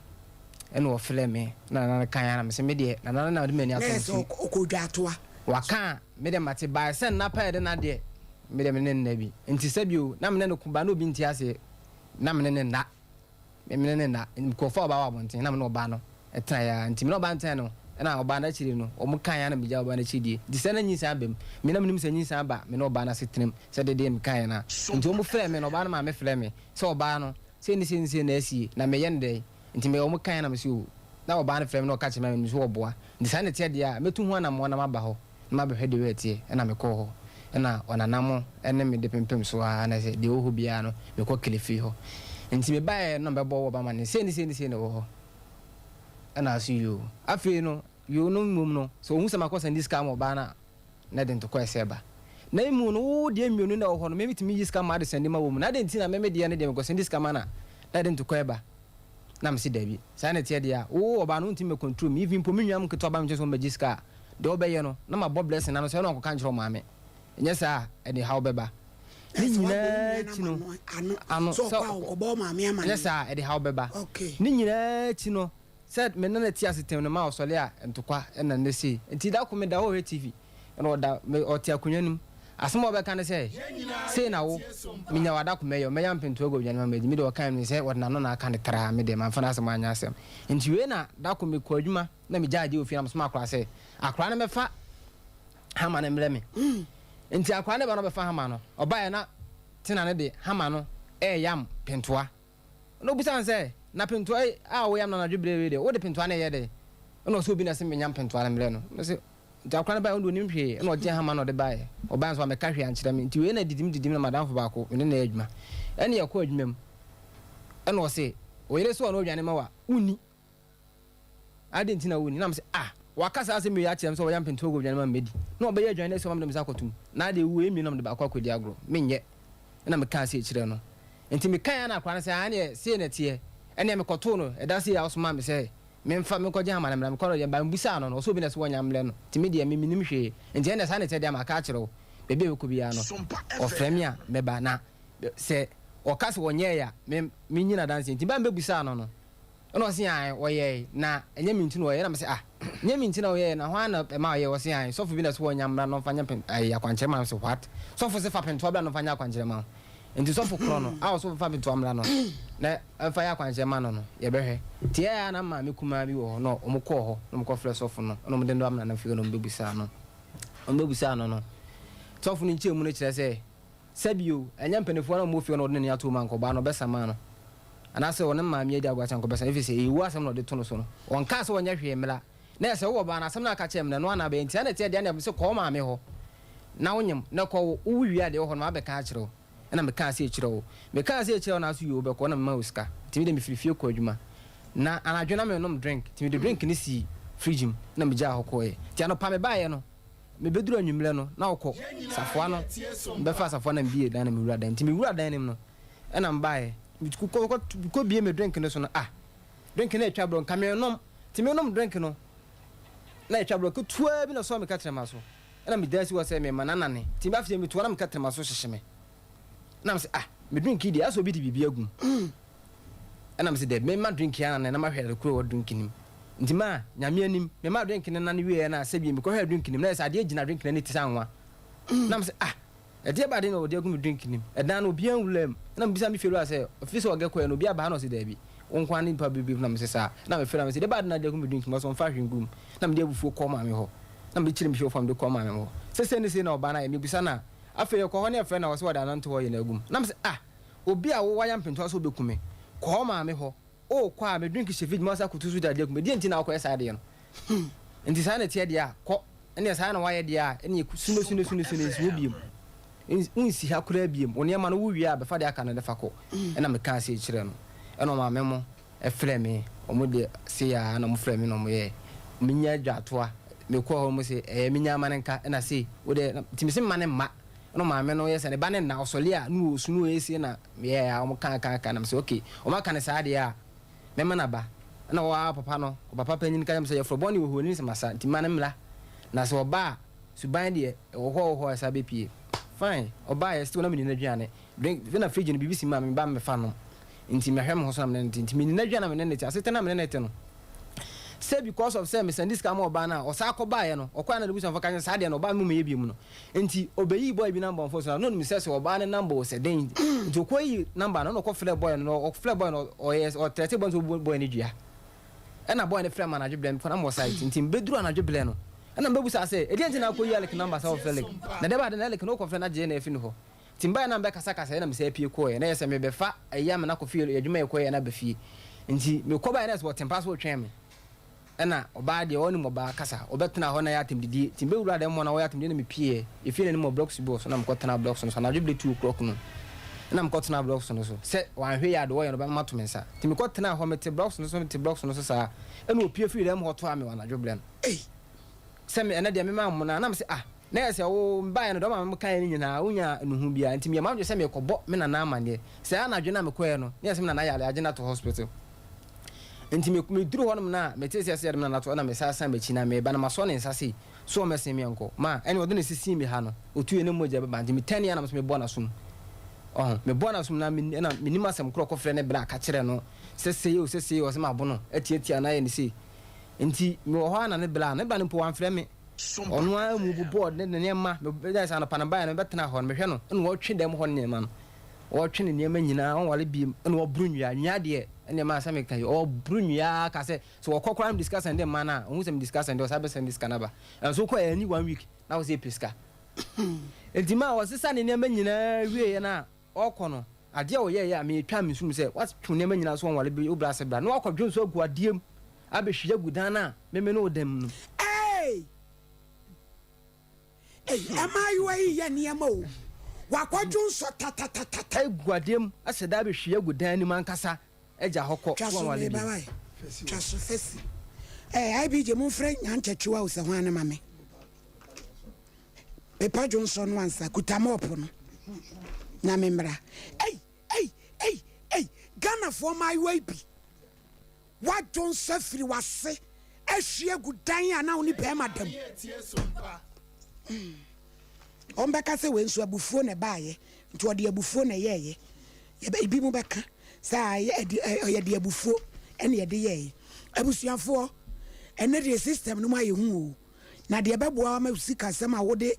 Ɛna ɔfrɛɛ me na Nana no kaeɛ na mese me deɛ Nana no na ɔde m'ani ato Na no ɛsɛ so. ɔkɔ dwatoa. Waka a me deɛ mate bae sɛ nna paa ɛde na deɛ me deɛ me ne no nna bi. Nti sɛbio na me ne no ko ba na obi nte aseɛ na me ne no nna. Me ne no nna. Nkurɔfoɔ a wɔba wɔ abɔnten na me ne ɔbaa no tenaeɛ ara. Nti me ne ɔbaa no tenaeɛ no ɛna ɔbaa no akyire no wɔn kaeɛ ara na megyae ɔbaa no akyiri die. Nti sɛ na nyinsɛn aba mu. Me na menim sɛ nyinsɛn aba me ne ɔbaa no asetena mu. Sɛ dedeɛ mekaeɛ no a. Nti wɔn frɛɛ me na ɔbaa no maame frɛɛ me sɛ ɔbaa no sei ne sei ne sei na asie na meyɛ no dɛn? Nti me wɔn kaeɛ na mese oo na ɔbaa no frɛɛ me na ɔka kyerɛ me a menim sɛ ɔboa nti saa na ɛteɛ deɛ a mɛtu ho anammɔn na maba hɔ na mabɛhwɛ deɛ ɛteɛ ɛna mekɔɔ hɔ ɛna ɔnana mo ne me de pempem so ara na sɛ deɛ ɛwɔ hɔ biara no mekɔ kele firi hɔ nti mebaeɛ no na mebɛbɔ wɔ ba amaneɛ sei ne sei ne sei na ɛwɔ hɔ ɛna ɔse yoo afei no yoo no mmom no sɛ ɔhu sɛ makɔ sɛnde sika ama ɔbaa no a na ɛde ntɔkwa ɛsɛ ba. Na emu no, wo deɛ mmienu na ɛwɔ hɔ no, me metumi yi sika ma ade sɛnde ma wɔ mu, na adɛn nti na me me deɛ no deɛ mekɔ sɛnde sika ma no a, na ɛde ntɔkwa ɛba? Na mese dabi, saa na ɛteɛ deɛ a, wo ɔbaa no wontumi mɛ control me, even mpo me nua nketewa ba me nkyɛn sɛ wɔmmɛgye sika a, deɛ wobɛyɛ no, na mabɔ blessing ano sɛ ɛna ɔnkɔka nkyerɛ ɔmaame, ɛnyɛ saa a, ɛde haw bɛba. Ne nyinaa akyi no, ano, sɛ ɛnyɛ saa a, ɛde haw bɛba. Ne nyinaa akyi no, Sɛ me ne no te ase tɛm no ma ɔsɔle a ntokwa na nnɛ sei nti da ko me da hɔ hwɛ TV na ɔda me ɔte akonwa no mu asɛm a ɔbɛka ne sɛ sei na wo me nya wada ko mɛyɛ mɛya mpentoa agu aduane ma madi me deɛ ɔkae me sɛ ɔde n'ano na aka no traa me deɛ mamfa n'asɛm anyɛ asɛm nti wei na da ko me kɔ adwuma na me gya adeɛ wɔ fie na mesoma akora sɛ akora no mɛfa hama no mmerɛ me nti akora no ba no ɔbɛfa hama no ɔbaeɛ na tena no de hama no ɛɛyam pentoa Ɛnna obisaa no sɛ, Na pentoa yi a woyam no anadwo bere yi deɛ, wode pentoa no reyɛ dɛn? Ɛnna ɔse, Obi na ɛse menyam pentoa no mmrɛ no. Ɛnna ɔse, Nti akora no baeɛ, ɔno deɛ ɔnim hwee. Ɛnna ɔgyee hama na ɔde baeɛ. Ɔbaeɛ nso wammɛka hwee ankyerɛ me. Nti wei na didim didim na m'adamfo baako, me ne no yɛ adwuma. Ɛnna yɛkɔɔ adwuma mu. Ɛnna ɔse, Wo yere se ɔno odwane ma wo a, wonni. Adɛn nti na wonni? Na mese, Ah! Waka saa asɛm wei akyerɛ me sɛ ɔbɛyam pentoa agu aduane ma me madi, na ɔbɛyɛ aduane no asi hɔ ma mede me nsa akɔto mu, na adeɛ wei mmienu na mede baako akɔdi agorɔ. Menyɛ. Ɛnna mekaa sei kyerɛɛ no. Enti mekaeɛ ara na akwadaa no sɛ, Aane, sei na ɛteɛ. Ɛnneɛ mekɔtoo no ɛda sei a ɔsomaa me sɛ memfa menkɔgye hama no mmra. Mekɔɔ no deɛ, mebisaa no no, ɔsɛ obi na ɛsɛ wɔnya mmrɛ no. Nti me deɛ, me mennim hwee. Enti ɛnneɛ saa na ɛteɛ deɛ a maka akyerɛ wo. Baabi a ɛbɛkɔ biara no, ɔfrɛ me a, mɛba. Na sɛ ɔka sɛ ɔnyɛeɛ a, me menyi no adanseɛ. Nti berɛ a mebɛbisaa no no, Ɛna ɔse ae ɔyɛe na ɛnyɛ me nti na ɔyɛe ɛna mese ah nyɛ me nti na ɔyɛe na hwan na ɛma ɔyɛe ɔse ae sɔfo bi na ɛse wɔnya mmra na ɔmfa nyɛ pen ayi akwankyerɛ ma mese what sɔfo se fa pentoa bra na ɔmfa nyɛ akwankyerɛ ma wo nti sɔfo korɔ no a ɔse ɔmfa pentoa mmra no na ɛmfa yɛ akwankyerɛ ma no no yɛbɛhwɛ nti ɛyɛ a na maame kumaa bi wɔ hɔ na ɔmo kɔɔ hɔ na ɔmo kɔfrɛ sɔfo no ɛna ɔmo de no amena no fie na ɔmo bɛbusaa no ɔmo bɛbusaa no no sɔfo no nkyɛmu no kyerɛ sɛ Sɛ bio, ɛnyɛ mpanimfoɔ no a wɔwɔ fie hɔ na wɔde n'ani ato mu anka ɔbaa no, ɔbɛsaman no, anaasɛ ɔne maame adi agorɔ akyɛ anka ɔbɛsaman, ɛfiri sɛ ɛyɛ owuo asɛm na ɔde to no so no. Ɔnkaa sɛ ɔnyɛ hwee mmra. Na ɛyɛ sɛ wowɔ ba no, asɛm no a aka kyerɛɛ me no, ɛno ara na abɛyɛ. Nti saa na ɛteɛ deɛ, ɛnna mese kɔ wo maame hɔ na wonyem, na kɔ wo, wowo wie a deɛ ɛwɔ hɔ no mabɛka akyerɛ wo. Ɛnna mekaa sei kyerɛɛ wo. Mekaa sei kyerɛɛ wo nanso yio, wobɛkɔ, ɛnna memaa wo sika. Nti me deɛ mefiri fie kɔɔ adwuma. Na anadwo na merenom drink, nti mede drink no sii fridge mu, ɛnna megyaa hɔ kɔeɛ. Nti anɔpa mebaeɛ no, Mebeduru anwummerɛ no, na ɔkɔ. Safoa no, mebɛfaa safoa na mebuee dan na mewura dan. Nti mewura dan no mu no, ɛna mebaeɛ. Mekɔ bie me drink no so no, ah, drink no atwa borɔ, nka merenom. Nti menom drink no, na atwa borɔ ketewa bi na ɔsɔɔ me kɛtrɛma so. Ɛna medan si hɔ sɛ merema no anane. Nti afei metoa na me kɛtrɛma so hyehye me. Ɛna mese, ah, me drink yi deɛ, asɛ obi de biribi agu mu. Ɛna mese daabi, memma drink yi anane na mahwɛ ade koro a ɛwɔ drink no mu. Nti maa, Nyame anim, memaa drink no nane wieɛ na sɛbie mekɔhwɛɛ drink no mu na ayɛ sɛ adeɛ gyina drink no ani te sɛ anwa. Na mese ah, ɛdeɛ ba ade na wɔde agu me drink no mu? Ɛdan no obiara nwuraa mu. Ɛna mebisa me fiewura sɛ, ɛfiri sɛ ɔgɛ kɔeɛ no obi aba ha na ɔse daabi, wo nko ara ne nipa bebrebe na mese saa. Ɛna mefrɛ no mese deɛ ba ade na ade agu me drink mu? Ɔse ɔmfa hwee ngu mu. Na mede abufuo kɔɔ maame hɔ. Na mede kyerɛ me fiefoɔ a mede kɔɔ maame hɔ. Sɛ sei ne sei na ɔbaa no ayɛ, mebisa no a. Afei yɛkɔ hɔ na yɛfrɛ no a ɔse wɔde anante hɔ yɛ no agum. Na mese ah obi a wo wayam pentoa sɛ wobɛku me, kɔ wo maame hɔ, worekɔ a me drink hyɛ fridge mu asa akɔtu so de adeɛ aku me, deɛ nti na wokɔyɛ saa adeɛ no? Nti saa na ɛteɛ deɛ a, kɔ, ɛneɛ saa na woayɛ deɛ a, ɛneɛ sune sune sune sune nsi hɔ biom, wonsi ha koraa biom, wo nneɛma no wowie a bɛfa deɛ aka no de fa kɔ. Ɛna mekaa sei kyerɛɛ no, ɛna ɔmaame mo frɛɛ me, wɔn de sei ara na wɔfrɛɛ me na wɔyɛɛ, menya dwatoa, mekɔɔ hɔ wɔn se ɛyɛ menya ama no nka, ɛna sei, wo deɛ, nti mese mma no mma, ɛna ɔmaame no yɛ sɛ ne ba no nna, ɔsɔle a na ɔresu na ɔyɛ sei na meyɛɛ a wɔn kaa kaa kaa na mese okay, wɔn aka no saa deɛ a, mɛma no aba, ɛna wɔn ara papa no, ɔpapa panyin ka kyerɛ me sɛ yɛfrɛ bɔne wɔ hɔ, ɔnim sɛ masa, nti ma no mmra, na sɛ ɔba a, suban deɛ, ɛwɔ hɔ ɛwɔ hɔ a ɛsan bɛpue, fine, ɔbaeɛ still na menni n'aduane, drink, na fridge no biribi si mu a meba mɛfa nom. Nti mɛhwɛ me ho so na me ne no te. Nti menni n'adwa na me ne no te. Asetena a me ne no te no, sɛ because of sɛ me sɛnde sika ma ɔbaa no a, ɔsan kɔ baeɛ no, ɔkɔeɛ na n'abusuafoɔ ka kyerɛ no sɛ saa deɛ no ɔbaa no mmɛyɛ biom no. Nti ɔbɛyii boy bi number ɔmfa so na na ɔnim sɛ sɛ ɔbaa no number o sɛ dɛn. Nti ɔkɔyii number no na ɔkɔfrɛɛ boy no na ɔfrɛɛ boy no ɔyɛ ɔtrɛte boy no sɛ ɔbɛbɔ boy no dua. Ɛna boy no frɛɛ me anadwo berɛ, mekɔ na mewɔ site nti mebɛduru anadwo berɛ no ɛna mebɛbusaa sɛ ɛdeɛn nti na akɔyi Alick number sɛ ɔfrɛ Lick. Na deɛ ɛbaa de na Alick no wokɔfrɛ no agye na afi ne hɔ. Ntsi mebae na mebɛkasakasae na mesan pue kɔe, na yɛ sɛ merebɛfa ayi amena akɔ fie, edwuma a yɛkɔyɛe no aba fie. Ntsi mekɔbae na sɛ wɔtse mpa so rotwɛn me. Nna ɔbaa deɛ ɔnnyim ɔbaa kasa, ɔbɛtsenaa hɔ na yɛ atsɛmdidie. Ntsi mebɛwuraa dɛm hɔ na wɔyɛ atsɛmdidie na mepueeɛ. Efie no anim wɔ blocks bi wɔ so na mekɔtsenaa blocks no so anadwo bɛyɛ 2:00 no na mekɔtsenaa blocks no so. Sɛ ɔannhwɛ yie a deɛ ɔyɛ no ɔbɛma mato me nsa. Ntsi mekɔtsenaa hɔ, metse blocks no so metse blocks no so saa nna opue firii dɛm hɔ toaa me wɔ anadwo berɛ no. Ei! Sɛ me, ɛnnɛ deɛ me mammona. Na mese, Ah, na ɛyɛ sɛ wo, mebaeɛ no, deɛ ɔma me kaeɛ no nyinaa, wonyaa nnuhu biara. Nti meyɛɛ m'adwene sɛ merekɔbɔ me nana amanneɛ. Saa anadwo no a mekɔeɛ no, na ɛyɛ sɛ me nana yare, yɛagye no ato hospital. Nti me, meduru hɔnom no a, metee sɛ ɛsɛ sɛ yɛde me nana to hɔ, ɛnna mesan san m'akyi na mereba, na masɔ ne nsa sei, so ɔmmɛsen me nkɔ. Ma, ɛnna ɔde ne nsa sii me ha no, ɔtuiɛ na mogya bɛba. Nti metɛneeɛ na me nso mebɔɔ n'asom. Ɔho, mebɔɔ n'asom na me, ɛnna mennim asɛm korɔ kɔfrɛɛ ne bra ka kyerɛɛ no sɛ sei o, sɛ sei o, ɔse mabo no, atiatia no ayɛ no sei. Enti mewɔ hɔ ara na ne bra, ne bra no mpo wamfrɛ me. Ɔno ara mu bobɔɔ ne nneɛma. Mebɛgyae sɛ anɔpa no baeɛ no mebɛtena hɔ no mehwɛ no ɛna ɔretwe dɛm hɔ nneɛma no. Ɔretwe ne nneɛma nyinaa, ɔnware biem ɛna ɔboro nnua. Nnua deɛ ɛnneɛma a sɛ meka yi, ɔboro nnua ka sɛ sɛ ɔkɔ koraa na mede sika sɛnde mma no a, ɔhu sɛ mede sika sɛnde ɔsan bɛsɛnde sika no aba. Ɛnso wokɔ a ɛnni one week na wo sɛ pɛ sika. Enti maa ɔsesa ne nneɛma nyinaa wieeɛ no a Ɔrekɔ no, adeɛ a ɔyɛeɛ a metwaa me nsu mu sɛ, Woatwe nneɛma nyinaa so wɔnware bi, wo bra ase bra, na woakɔdwo nso agu adeɛ mu abɛhwie agu dan no a me me ne wo da mu no mu. Ei! Ei, mmaayewa yi yɛ nneɛma o. Wakɔdwo nsɔ tatatatata. Agu adeɛ mu ahyɛ da abɛhwie agu dan no mu ankasa agya hɔ kɔ, Twa so wɔnware meba bio. wae. Twa so fasi. Eh, IBJ momfrɛ Nyantakyiwa o sɛ hwan no ma me. Pepa dwonsɔ no ansa, kuta mɔɔpo no na me mmra. Ei, ei, ei, ei, Ghanafoɔ mmaayewa yi bi, woadwonsɔ afiri w'ase ahwie agu dan a na wo ne bɛrima da mu. Hmm. Wɔn bɛka sɛ wei nso abufuo na ɛbaayɛ, nti ɔde abufuo na ɛyɛɛyɛ. Yɛbɛ, ebi mu bɛka sɛ ɔyɛ de abufuo ɛna yɛde yɛɛyɛ. Abusuafoɔ, ɛnɛ deɛ system no mu ayɛ hu o. Na deɛ ɛbɛboa wo ama wo sikasɛm a wode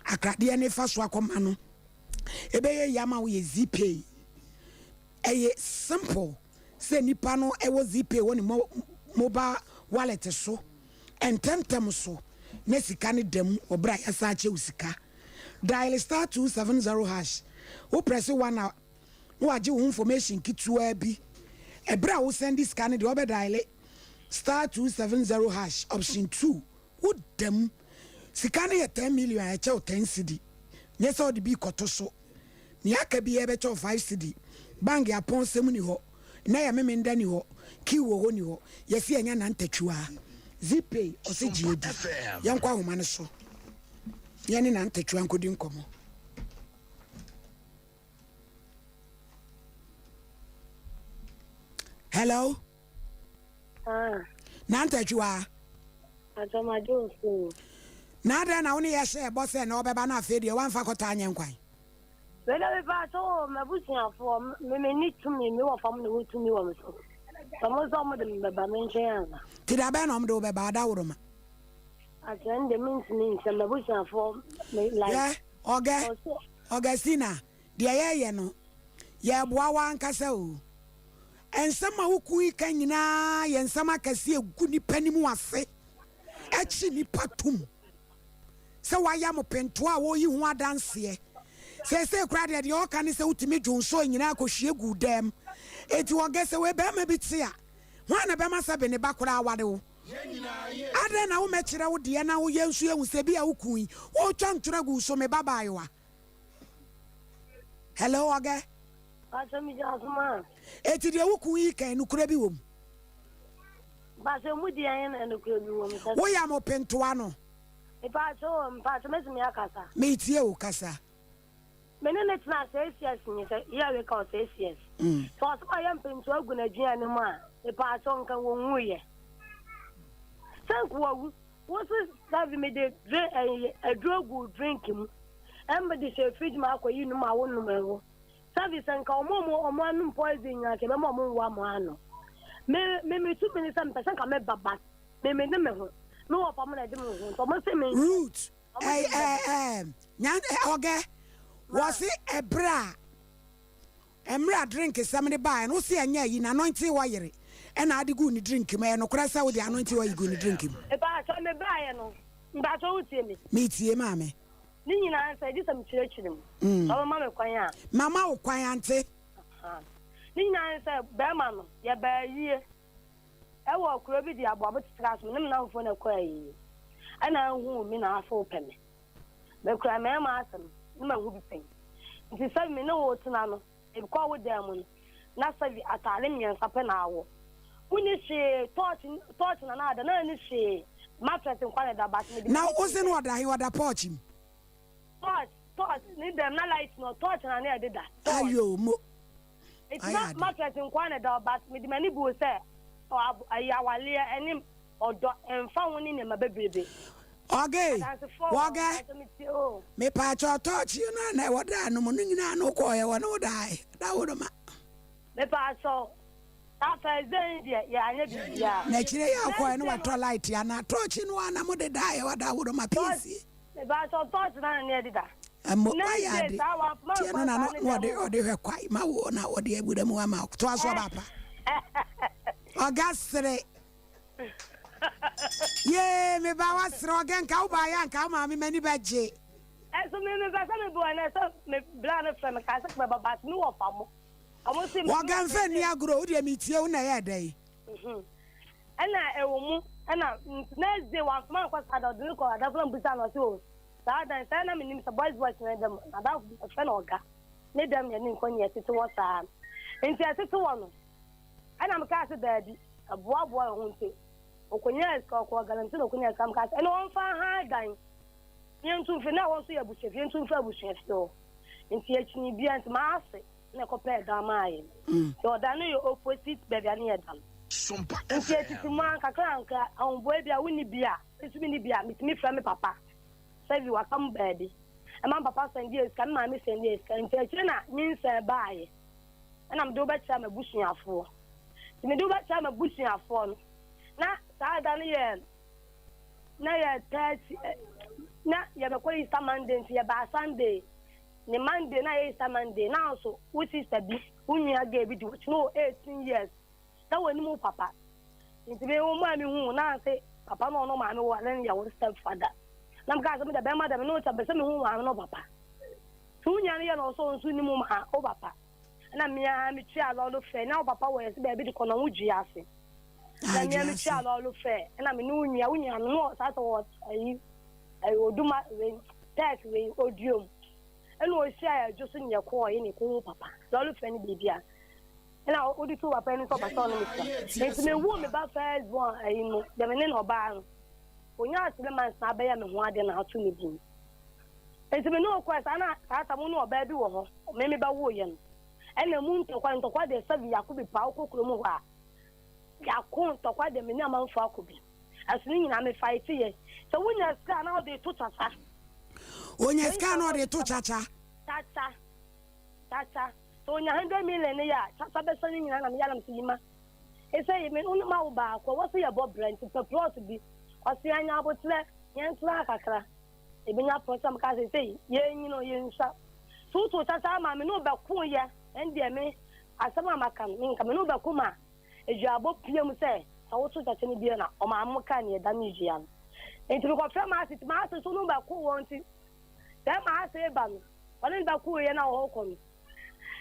akradeɛ no refa so akɔma no ɛbɛyɛ yie ama wo yɛ Zeepay. Ɛyɛ simple sɛ nipa no ɛwɔ Zeepay wɔ ne mobile wallet so ntɛmntɛm so na sika no da mu wɔ berɛ a yɛasan akyɛ wo sika. Dial star 270 hash, wo press 1 a na wagye wo ho information ketewaa bi. Ɛberɛ a wo sɛnde sika no deɛ wobɛ dial star 270 hash option 2 wo da mu. Sika no yɛ 10 million a ɛkyɛ wo 10 cedi. Nyɛ sɛ wode bi kɔto so. Nea aka biara ɛbɛkyɛ wo 5 cedi. Bank apɔn sɛm ni hɔ. Nnɛ yɛ Memenda ni hɔ. Queue wɔ hɔ ni hɔ. Yɛse yɛnya nantatwiwa. Zeepay ɔse gye adi. Yɛnkɔ ahoma no so na yɛne nantatwiwa nkɔdi nkɔmmɔ. Hello. Ah. Nantatwiwa. Atɔmadwo nso. Na adɛn na wo ne yɛ hyɛɛ bɔ sɛ na ɔbɛba na afei deɛ woamfa kɔtɔ anyɛ nkwan? Meda me paa sɛ wɔ m'abusuafoɔ me menni tumi me wɔ fam na wɔ tumi wɔ me so. Ɔmo nso ɔmo de me bɛba me nkyɛn ansa. Ti da bɛn na ɔmo de wo bɛba adaworoma? Akyerɛ no de mentumi nkyɛ m'abusuafoɔ me like. Yɛ ɔgɛ Augustina deɛ yɛyɛ no yɛboa wo ankasa o. Nsɛm a wo kun yi ka nyinaa yɛ nsɛm akɛse a egu nnipa anim ase, ɛkye nnipa tom sɛ wɔayam pentoa a wɔreyi ho adanseɛ. Seesei koraa deɛ, deɛ ɔka ne sɛ wotumi dwo nsuo nyinaa kɔhwie gu dan mu. Enti ɔgɛ sɛ wei barima bi te a, hwan na ɛbɛma sɛ be ne ba koraa aware wo? Adɛn na wommɛkyerɛ wo deɛ na yɛn nso yɛhu sɛ bi a wo kun yi, ɔretwa ntorɔ agu wo so, me ba baayewa? Hello, ɔgɛ? Pastor mi gyina so ma. Eti deɛ wo kun yi kan nokorɛ bi wɔ mu? Pastor mu deɛ yɛn na nokorɛ bi wɔ mu. Woyam opentoa no? Mpacho mpacho mɛtumi akasa. Metie wo kasa. Me ne no tena six years nye sɛ yɛ we ka six years. Sɛ ɔsɛ ɔyɛ mpentoa gu n'aduane mu a mpacho nka wɔnwu yɛ. Sɛ nka wawu. Wo se sabi me de drink ɛyɛ aduro gu drink mu. Ɛmɛ de hyɛ fridge mu akɔ yi num a wo nom ɛwo. Sabi sɛ nka ɔmo ɔmo ɔmo anum poison nyinaa nka ɛbɛma ɔmo nwu ama ano. Me me me tumi ne sɛ mpɛ sɛ nka me ba but me me de me ho. Me wɔ fam na ɛde me ho nti ɔmo se me. Ruth ɛɛ ɛɛ nyan ɔgɛ wɔse ɛbrɛ a. Mmerɛ a drink sɛm no baeɛ no wose ɛnyɛ ayi na anointing oil ɛna ade guu ne drink mu, ɛyɛ nokorɛ sɛ wode anointing oil guu ne drink mu? Mpakyɛw me baeɛ no mpakyɛw wo tie me? Me tie maame. Ne nyinaa sɛ gye sɛ me kyerɛkyerɛ mu sɛ ɔbɛma me kwan a. Mama wo kwan ante. Ne nyinaa ne sɛ bɛɛma no yɛ baa ayie ɛwɔ kuro bi de aboabo tete aso me ne me namfoɔ na ɛkɔ ayie ɛna ahuu me na afo pɛ me. Mekura mmarima asɛm na mahu bi pɛn. Nti sɛ me ne wo retena no, mekɔ wo dan mu no, na sɛbi ataade mmiɛnsa pɛ na awɔ. Wonni hwee, tɔɔkye tɔɔkye na na ada, na ɛnni hwee, mattress nkwa na ɛda but mede Na wo se no ɔda he? Ɔda porch mu? Torch, torch, ne dɛm na light no, torch na na ɛde da, torch. Ayoo mo. Nti na mattress nkoa na ɛda hɔ but mede m'ani buu sɛ ɛyɛ awaleɛ ɛne ɔdɔ ɛmfa ho ne nneɛma bebrebe. Ɔge, Adansefoɔ wɔ hɔ, wɔgɛ, mpakyɛ metie o. mepaakyɛw tɔɔkye no a na ɛwɔ daa no mu no nyinaa no wokɔɔyɛ wɔ ne wo daae dawuroma. Mepaakyɛw, saa first day no deɛ yɛanyɛ biribiara. Na akyire yi a wokɔɔyɛ no watɔ light anaa tɔɔkye no ara na mode daaeɛ wɔ dawuroma piesie. Mepakyɛw torch na ne ɛdeda. Ɛmo wayɛ ade tiɛ no na no ɔde ɔde hwɛ kwae ma wo na ɔde awura mu ama wo toa so ɔba pa ɔga sere yee me ba wa sere ɔgɛ nka wo ba yɛ nka wo maame m'ani bɛgye. Ɛso me me pɛ sɛ me bɔ ɛnɛ sɛ me bla no frɛ me ka sɛ bɛba but me wɔ fa mo ɔmo se me. Ɔga nfɛ ni agorɔ wo deɛ me tie wo na ɛyɛ dɛ yi. Ɛna ɛwɔ mu ɛna next day wansoma ankɔ saa da ɔde no kɔ adamfo na mbisa no ɔse o saa dan saa na menim sɛ boys boys na ɛdɛm adamfo bi ɔfrɛ no ɔga ne dɛm yɛ ne nkɔ nyɛ ɛtete wɔ saa nti ɛtete wɔ no ɛna mekaa sɛ daabi ɛboaboa ɛho nti ɔkɔnyaa sika ɔkɔɔ galamsey na ɔkɔnyaa sika mekaa sɛ ɛne ɔmfa ha dan yɛntu mfiri na ɛhɔ nso yɛ abusuafie yɛntu mfiri abusuafie hɔ nti yɛkyini bia nti maase na ɛkɔpɛɛ dan maa yɛn. Nti ɔdan no yɛ opposite baabi a ne yɛ da no. Nti etiti mu ara nkakrankra, ahoboa bi a wonni bi a, me nso menni bi a, metumi frɛ me papa sɛ bi waka mu baabi. Ɛma me papa sɛnde sika, me maame sɛnde sika. Nti akyire na nyinsɛn baeɛ. Ɛna mede wo bɛkyerɛ m'abusuafoɔ. Nti mede wo bɛkyerɛ m'abusuafoɔ no, na saa da no yɛ na yɛ 30 na yɛbɛkɔ Easter Monday nti yɛbaa Sunday. Ne Monday na yɛ Easter Monday na nso wo sister bi wo nua girl bi di w'akyi na ɔwɔ 18 years na w'anim wo papa nti me wo maa me hu na ase papa na ɔno maame wɔ ne yɛ wo step father na meka sɛ me da bɛrima da me ne wo kyɛ mpɛ sɛ me hu maame no papa nti wo nua no yɛ na ɔsɔ nso nim wo maa wo papa na mea me tua lɔɔlo fɛ na wo papa wɔ yɛ sɛ baabi de kɔ na wo dua ase na mea me tua lɔɔlo fɛ na me ne wo nua wo nua no na ɔsaa sɛ wɔ ayi ɛyɛ oduma wei tɛs wei oduom ɛna ɔhyia yɛ adwo so ne yɛkɔɔ yɛ ne ɛkɔhu papa lɔre fɛ no biribi a ɛna wode to papa no sɛ ɔpɛ sɛ ɔne me tra nti mewu me ba first born ayi no deɛ me ne na ɔbaa no ɔnya three months na abɛyɛ me ho adeɛ na ato me din nti me ne ɔkɔɛ saa na saa sa mo ne ɔbaa bi wɔ hɔ me me bɛwoeɛ no ɛna mu ntɔkwa ntɔkwa deɛ sɛbi yako bi paa wokɔ kurom hɔ a yako ntɔkwa deɛ me ne amanfoɔ akɔ bi Ɛso ne nyinaa me fight yɛ. Sɛ wonya sika na ɔde to kyakya. Onya sika na ɔde to kyakya. Kyakya kyakya. Sɛ onya hundred million ne yɛ a kyakya bɛsɛ ne nyinaa na me yɛ na me sɛ yima. Ɛsɛ yi me no ma wo baako wɔ sɛ yɛ bɔ brɛ nti pɛ plot bi. Ɔsɛ anya abotrɛ yɛn tena kakra. Ebenya plot na me ka sɛ sɛ yɛn nyina yɛn nsa. So woto kyakya ama me ne wo bɛko yɛ ɛndeɛ me asɛm a maka no me nka me ne wo bɛko ma. Aduabɔ pue mu sɛ, sɛ woto kyakya no bio na ɔmaa mo kaa nea ɛda ne dua no. Enti mekɔfrɛ m'ase nti m'ase nso no bɛko wɔn nti sɛ m'ase ba no. Ɔne ne ba kooeɛ na ɔɔkɔ no,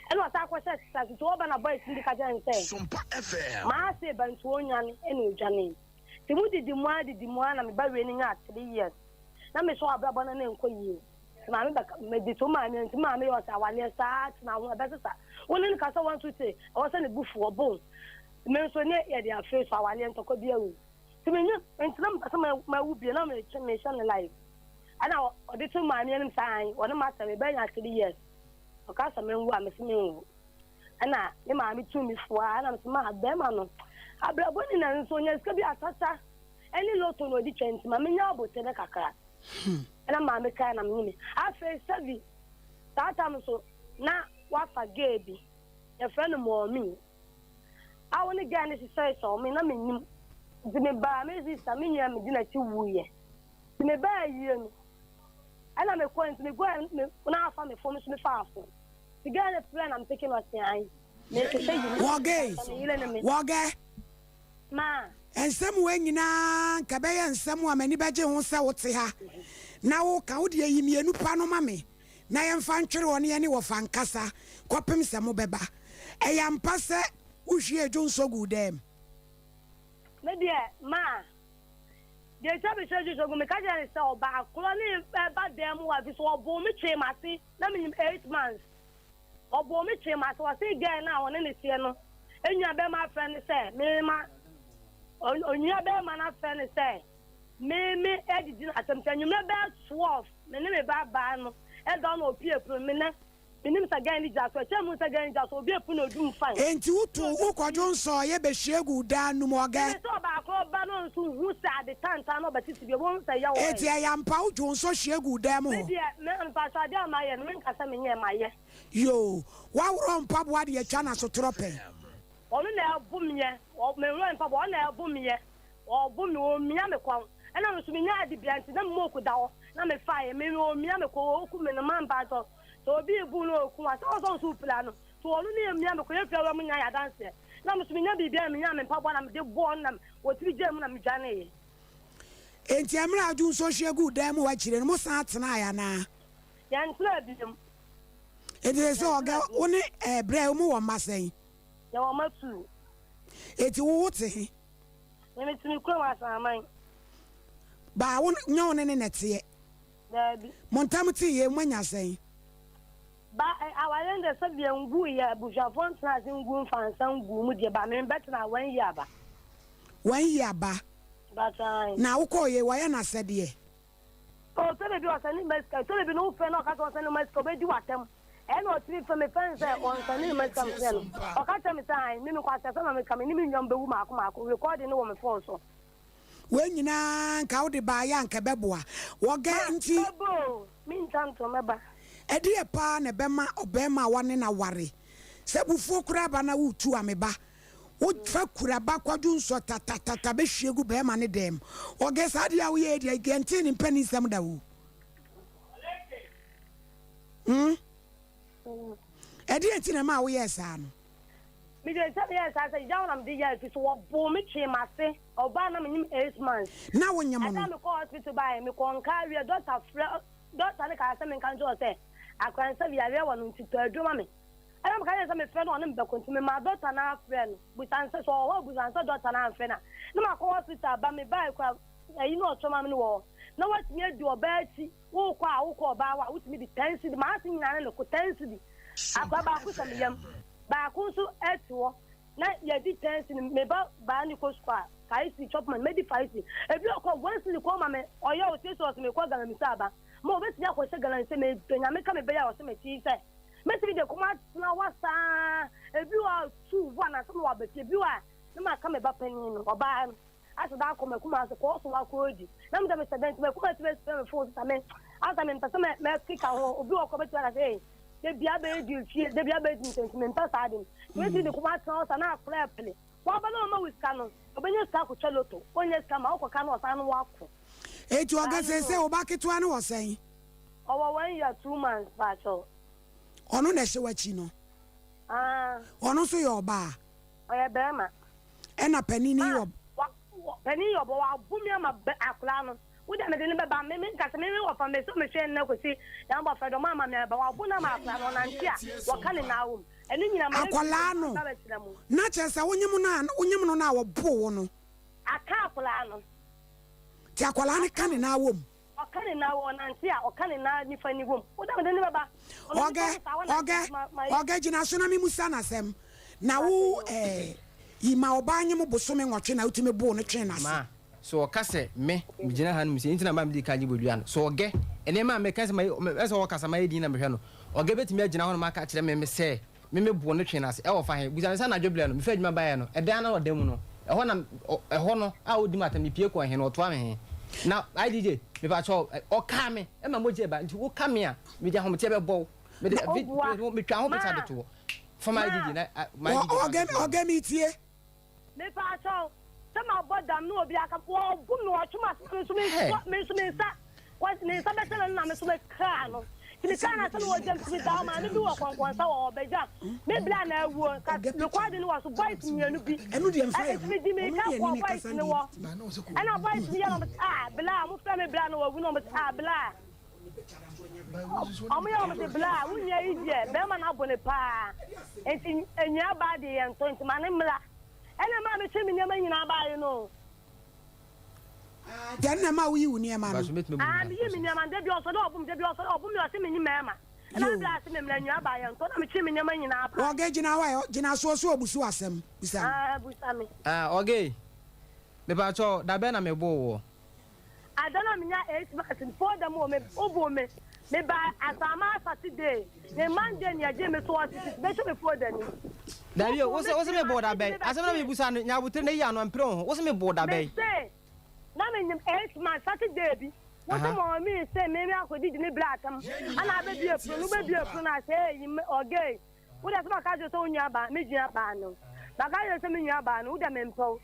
ɛna ɔsan kɔhyɛɛ sesa so. Nti ɔɔba na boys no bi ka kyerɛɛ no sɛ, M'ase ba nti ɔnnwane, ɛna ɔdwanee. Nti mo didi mu ara didi mu ara na me ba wei no nyaa 3 years. Na me so abrabɔ no na ɛnkɔ yie. Nti maame bɛka, mede to maame nti maame yɛ ɔsɛ awareɛ saa tena ho ɛbɛsesa. Wo ne no kasa 1 2 3, ɛwɔ sɛ ne bo fu ɔbo wo. Me nso ne yɛde afei so awareɛ ntɔkwa biara wɔ mu. Nti menye, nti na mepɛ sɛ mawu bio na mehyɛ ne life. Ɛna ɔde to maame anim sɛ ae, ɔne m'asɛm, me ba anya 3 years. Ɔka sɛ menwu a, mese menwu. Ɛna me maame tuu me fo a, ɛna mese ma bɛrima no, abrabɔ nyina nso ɔnya sika bi atata ɛne loto na ɔde twa nti ma menya abotere kakra. Ɛna maame kae na menye me. Afei sɛbi, saa tam so na wafa gay bi, yɛfrɛ no Mɔmi. A wo ne gay no hyehyɛe sɛ ɔme na mennim. Nti mebaa me sista, me nua medi n'akyi wuiɛ. Nti mebaa ayie no ɛna mekɔe nti mekɔe me na afa me fon me nso mefaa fon nti girl no frɛ na mepeke no ɔse ae mehwehwɛ yi Wɔge, me yere ne me wɔgɛ. Ma. Nsɛm wei nyinaa nka ɛbɛyɛ nsɛm a m'ani bɛgye ho sɛ wote ha na woka. Wo deɛ yi mmienu pa no ma me na yɛmfa ntwere hɔ na yɛne wɔfa nkasa kɔpem sɛ mobɛba. Ɛyɛ ampa sɛ wohwiee dwonsɔ guu dɛm? Me deɛ, ma. Deɛ nti a mehyɛ Jesus gu, meka kyerɛɛ no sɛ ɔbaa korɔ ne ɛba dan mu hɔ a, ɛfiri sɛ ɔboo me twee m'ase, na menim 8 months. Ɔboo me twee m'ase, ɔse girl no a ɔne no teɛ no nua bɛrima afrɛ no sɛ me ma, onua bɛrima no afrɛ no sɛ me me adidi no asɛm, nti anwummerɛ bɛyɛ 12 me ne me ba baa no ɛda na ɔpie pono me nɛ Menim sɛ gɛn no gya so. Ɛkyɛn mu sɛ gɛn no gya so. Obi epu na odum fine. Enti wo to wo kɔdwo nsɔɔ yɛ bɛ hwie gu daa num ɔgɛ. Meme sɛ ɔbaako ɔba no nso hu sɛ ade tantan na ɔbɛtete bi ɔbɛhu sɛ yaw ɔyɛ. Enti ɛyɛ ampa wo dwo nsɔ hwie gu daa mu Me hɔ. deɛ me mpakyɛw adeɛ a mayɛ no menka sɛ menyɛɛ mayɛ. Yoo, woaworɔ mpaboa de atwa no asotorɔ pɛn. Ɔno na ɛbo meɛ, menworɔ mpaboa ɔno na ɛbo meɛ. Ɔbo me, ɔmia me kɔn. Ɛna me nso menya ade bia nti na me moku da hɔ na me faeɛ. Me ɔmia me kɔn, ɔku me no ma mpakyɛw. Sɛ obi rebu no ɔku a, sɛ ɔsɛ ɔnso wopira no. Nti ɔno ne ɛmia me kɔn, yɛn fie awura mu nyinaa yɛ adanseɛ. Na me nso menya biribiara na menyaa me mpaboa na mede bɔɔ no na ɔtumi gyaa mu na medwaneeɛ. Enti mmerɛ a wode wo nsuo hwie guu dan mu hɔ akyire no, mosan tenaeɛ anaa? Yɛntenaa biom. Enti seesei ɔga, wo ne ɛɛ Brɛ, mowɔ mma sɛn? Yɛwɔ mma tuu. Enti wo wote he? Me mete me kurom Asaman. Baa wo nyɛ wo ne ne na ɛteɛ? Daabi. Mo ntam te yie, moanya sɛn? Ba ɛ awareɛ no deɛ sɛdeɛ nguu yɛ abusuafoɔ ntena ase ngu mfa nsa nguu mu deɛ ba me bɛtena one year aba. One year aba. Mpakyɛ ae. Na wokɔɔ yei wɔyɛ no asɛdeɛ? Oh tɔ da bi ɔsɛne mma sika tɔ da bi no wofrɛ no ɔka sɛ ɔnsɛne mma sika ɔbɛdi w'atɛm ɛna ɔtumi frɛ me frɛ no sɛ ɔnsɛne mma sika mefrɛ no ɔka kyerɛ me sɛ ae me mekɔ asɛsɛ ma meka me ne me nua bɛwu maako maako recording no wɔ me phone so. Wei nyinaa nka wode baeɛ a nka ɛbɛboa wɔgɛ nti. Mɛba o, mentwa nto mɛba. Ɛdeɛ paa na ɛbɛma ɔbarima a wane no aware sɛ abufuo koraa ba na woretu a me ba Wo fa kura ba kwadwo nsɔ tatatata bɛ hwie gu bɛɛma ne dɛm. Ɔgɛ saa adeɛ a wo yɛ yi deɛ yɛn tee ne mpanin nsɛm da o. Hmm? Ɛdeɛ nti na ɛmaa wo yɛɛ saa no? Me deɛ sɛ me yɛɛ saa sɛ yaw na me de yɛɛ fi so wɔ boo me twee m'ase ɔbaa na me nyim 8 months. Na wo nyem no? Ɛda me kɔ hospital baa yɛ me kɔ nka awie doctor frɛ doctor ne kaa sɛ me nka nkyerɛ sɛ akora nsa bi yareɛ wɔ no nti tɔ aduro ma me. Ɛna meka kyerɛɛ no sɛ mefrɛ no a ɔne me bɛkɔ nti memaa dɔkta no ara frɛɛ no busa no sɛ sɛ ɔwɔ hɔ a busa no sɛ dɔkta no amfrɛ no a na makɔ hospital aba mebae koraa ayi na ɔtɔ ma me no wɔ hɔ na watumi adi ɔbaa akyi wokɔ a wokɔ ɔbaa hɔ a wotumi de ten cedi m'ase nyinaa ne ne ko ten cedi akora baako hyɛ me yam baako nso te hɔ na yɛdi ten cedi me ba baa ne kɔ sukuu a five cedi chop money mɛdi five cedi ebi ɔkɔ one cedi kɔ ma me ɔyɛ ɔsiesie ɔsɛ mekɔ galamsey aba ma obetumi akɔhyɛ galamsey mepɛ nyame ka me bɛyɛ a ɔsɛ mete sɛ Mɛtumi de kɔm atena hɔ saa. Ebi wɔ hɔ a, two, one, ansa na waba fie. Ebi wɔ hɔ a, na maka me ba panin no, ɔbaa no, asɛ da akɔ m'akuma ase, kɔɔ so akɔdi. Na meda me sɛ dɛn nti m'akuma ase bɛsrɛ me fon so sa me, asɛ mempɛ sɛ mɛkeka ho. Obi wɔ hɔ koraa bɛtumi aka sɛ, ei, da biara bɛyɛ di fie, da biara bɛyɛ di nsɛm nti mempɛ saa ade no. Nti mɛtumi de kɔm atena hɔ saa na akora apele. Waba na ɔma wo sika no, ɔbɛnya sika akɔtwa loto, ɔnnya sika ma wokɔka na ɔsan ne wo ako. Enti ɔka seesei wo ba ketewa no wɔ sɛn? Ɔwɔ one year 2 months pakyɛw. Ɔno na ɛhyɛ w'akyi no? Aah. Ɔno nso yɛ ɔbaa? Ɔyɛ bɛɛma. Ɛna panin yi wɔ. Panin yi ɔbɔ wabo mi ama bɛ akwadaa no. Wo deɛ mede no bɛba, me menka sɛ me me wɔfa me sɛ mehwɛ no na kɔsi Nyame bɔfrɛ dɛ ɔma ama me aba, wabo no ama akwadaa no ɔnante a wɔka ne nan wom, ɛno nyina ma Akwadaa no, aba bɛtena mu. na kyerɛ sɛ wonyem no a wonyem no no a wɔboo wo no. Aka akwadaa no. Nti akwadaa no ka ne nan wom. Ɔka ne nan wɔ ɔnante a ɔka ne nan nifa ni wom. Wo deɛ mede no bɛba. Ɔno Ɔgɛ, nifa no saa wɔnante ɔgɛ, ma ma ɔgɛ gyina so na me musa no asɛm. Na wo eh, yi ma ɔbaa nyem bosome nwɔtwe na wotumi boo no twee n'ase. Ma, so ɔka sɛ, Me, megyina hanom sei nti na maa medii kan gye bodua no. So ɔgɛ, nneɛma a meka sɛ mayɛ, ɛsɛ sɛ ɔkasa mayɛ din na mehwɛ no. Ɔgɛ bɛtumi agyina hɔnom aka akyerɛ me me sɛ me me bo no twee no ase. Ɛwɔ fa he? Busa no sɛ anadwo berɛ no, mefiri adwuma baeɛ no, ɛdan no a ɔda mu no, ɛhɔ na, ɛhɔ no a ɔdi m'atɛm, mepue kɔɔ he no, ɔtoa me he. Na, IDJ, mepakyɛw, ɔkaa me ma mogya ba, nti woka me a, mede ahometeɛ bɛbɔ wo. Mede, metwaa ho picture de to hɔ. Fa ma IDJ na, ma IDJ fa Ɔgɛ, nto hɔ. ɔgɛ metie. Mepaakyɛw, sɛ mabɔ dam na obi aka, wɔbu me, wɔtwe m'ase na me nso me Hey. me nso me nsa kɔ me nsa bɛhyɛ n'ano na me nso mekraa no. Nti mekraa no ansa na wɔgya me, nti medaa hɔ, maame bi wɔ kɔnkɔnsa wɔ hɔ, bɛgya me bla na awuo, ka rekɔɔde no wɔ so, boys mmienu bi, Ɛno deɛ mfa ɛ yɛ nti ho. medi Ɔno mirika ne kɔɔ yɛne ne boys kasa no deɛ. hɔ, ɛna boys no yɛ na wɔn se ah bla, wɔfrɛ me bla na wɔawu na wɔn se ah bla. Ɔmo yɛ ɔmo se bla, wo nua yi deɛ bɛɛma no abo no paa, nti nua baa deɛ yɛntɔ nti ma no mmra. Ɛna ɛmaa me twe me nneɛma nyinaa baeɛ no o. Ah, nti ɛno na ɛma woyi wo nneɛma no? Ah, meyi me nneɛma no, da bi ɔsɔ dɛ ɔbo me, da bi ɔsɔ dɛ ɔbo me, ɔse menye mɛɛma. Ɛna bla se me mmra nua baa yɛntɔ, na metwe me nneɛma nyinaa baeɛ. Ɔge gyina hɔ ɛ, gyina soɔ so ɔbusu asɛm, bisa no. Ah, busa me. Ah, Ɔge, mepakyɛw, da bɛn na meboo woɔ? Ada na menya 8 months no folder mu wɔ me wobo me me ba asaama Saturday ne Monday ne ɛgye me so ɔsisi bɛhyɛ me folder ni. Dabi o, wose wose me boo da bɛn? Asɛm na mebusa no, nya abotire na yi ano mpere wo ho. Wose me boo da bɛn? Me se na me nyim 8 months Saturday bi. Wose mɔmi se me me akɔdidi ne bla atam ana abɛbie pono no wobɛbie pono no asɛ eyi ɔgay. Wo deɛ sɛ maka akyerɛ sɛ wo nua baa me nua baa no maka akyerɛ sɛ me nua baa no wo deɛ mempɛ wo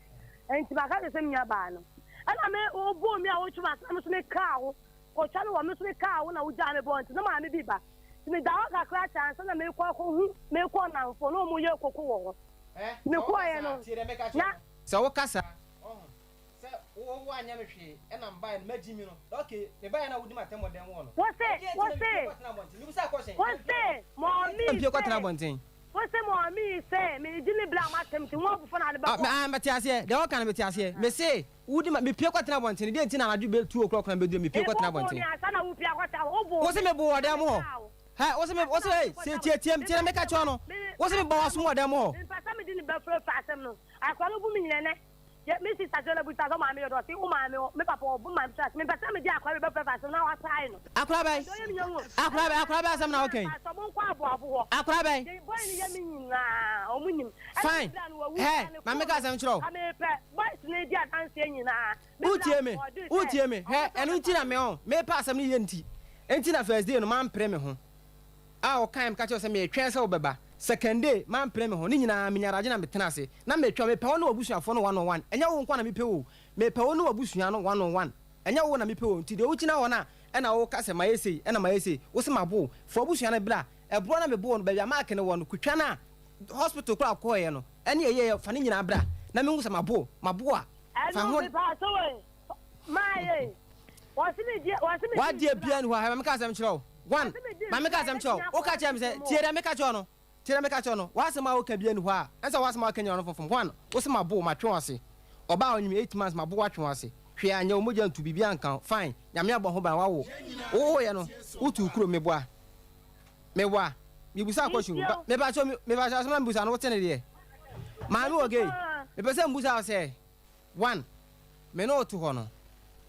nti maka akyerɛ sɛ me nua baa no ɛna me wobɔɔ mi a wotwe m'ase na me nso mekaa wo kɔtwa no wɔ me nso mekaa wo na wogyaa me bɔɔ nti na maame bi ba nti meda hɔ kakra kyɛ ansa na mekɔ akɔhu mekɔ nnamfo na wɔn yɛ koko wɔ hɔ mekɔɔyɛ no na Sɛ wokasa ɔho Sɛ wo wo anyɛ me hwee ɛna me baeɛ no magyi mi no okay me baeɛ na wodi m'atɛm wɔ dɛm wɔ no Wose ɛdeɛn nti na wose mepie kɔtena abɔnten mebusa question wose mɔmi mpie kɔtena se abɔnten wose mɔmi se medi ne bla m'atɛm nti ho abufuo na ade ah bɛkɔ. ah mete aseɛ deɛ wɔka no mete aseɛ mese wodi ma mepie kɔtena abɔnten deɛ nti na anadwo bɛ 2 o'clock na bɛduru mepie kɔtena Woboo abɔnten me ansa na wopie akɔtena woboo wose me mebo wɔ na dɛm hɔ mekaa wo. hɛ wose me wose hey Ansa na se wopie tie tie tie na meka kyerɛ no me wose mebɔ w'asom wɔ dɛm hɔ mempɛ sɛ mede ne bɛfrɛfrɛ asɛm no akora no bu me nyina nɛ Yɛ me sista sɛ ɔbisa sɛ ɔmaame yɛ dɔ ɔse wo maame wɔ me papa ɔbo maame sɛ mepɛ sɛ mede akora bi bɛfrɛ asɛm na wasae no. Akora bɛn? Ɛdɔ yɛ me yɛn o. Akora bɛn? Akora bɛn asɛm na woka yi? Pastor mo nkɔ aboabo hɔ. Akora bɛn? De boy no yɛ me nyinaa ɔmo nim. Fine. Hɛ, ma meka asɛm kyerɛ wo. Ka mepɛ boys no di adanseɛ nyinaa. Me Wotie me? bla ɔde sɛ Wotie me? Hɛ, ɔmo sɛ ɛno nti na me ɔn, mepɛ asɛm no yie nti. Nti na first day no mampere me ho. A ɔkae meka kyerɛ wo sɛ meretwɛn sɛ wobɛba. Second day, mampere me ho. Ne nyinaa, menya adagye na metena ase. Na meretwɛn wo. Mepɛ wo ne w'abusuafoɔ no one on one. Ɛnyɛ wo nko ara na mepɛ wo o. Mepɛ wo ne w'abusua no one on one. Ɛnyɛ wo na mepɛ o. Nti deɛ wogyina hɔ no a ɛna woka sɛ mayɛ sei, ɛna mayɛ sei. Wo se mabo wo. Fa w'abusua no bra. Ɛborɔ no a meboo wo no, baabi a mark no wɔ no, kutwa no a hospital koraa wokɔeɛ no, ɛne ɛyɛeɛ, fa ne nyinaa bra na menhu sɛ mabo wo. Mabo wo a, fa Ɛno ho. mepaakyɛw ei. W'adeɛ biara nni hɔ a, hwɛ ma menka asɛm nkyerɛ wo. One, ma menka asɛm nkyerɛ wo. Woka kyerɛɛ me sɛ, tie deɛ meka kyerɛ wo no, tie deɛ meka kyerɛ wo no, w'asɛm a woka biara nni hɔ a, ɛnsɛ sɛ w'asɛm a woka nyinaa no fomfom. One, wose mabo wo, matwe wo ase. Ɔbaa a ɔnyem eight months, mabo wo atwe wo ase. Hwee anyɛ wo, mogya ntu, biribiara nka wo. Fine, Nyame abɔ ho ban, wawo. Wowoeɛ no, wotuu kurom, meboa? Meboa? Mebusa question o, mepakyɛw, mepakyɛw asɛm a mebusa no, wote ne deɛ? Maame wɔ gay, mepɛ sɛ mebusa wo sɛ, One, me ne wo te hɔ no,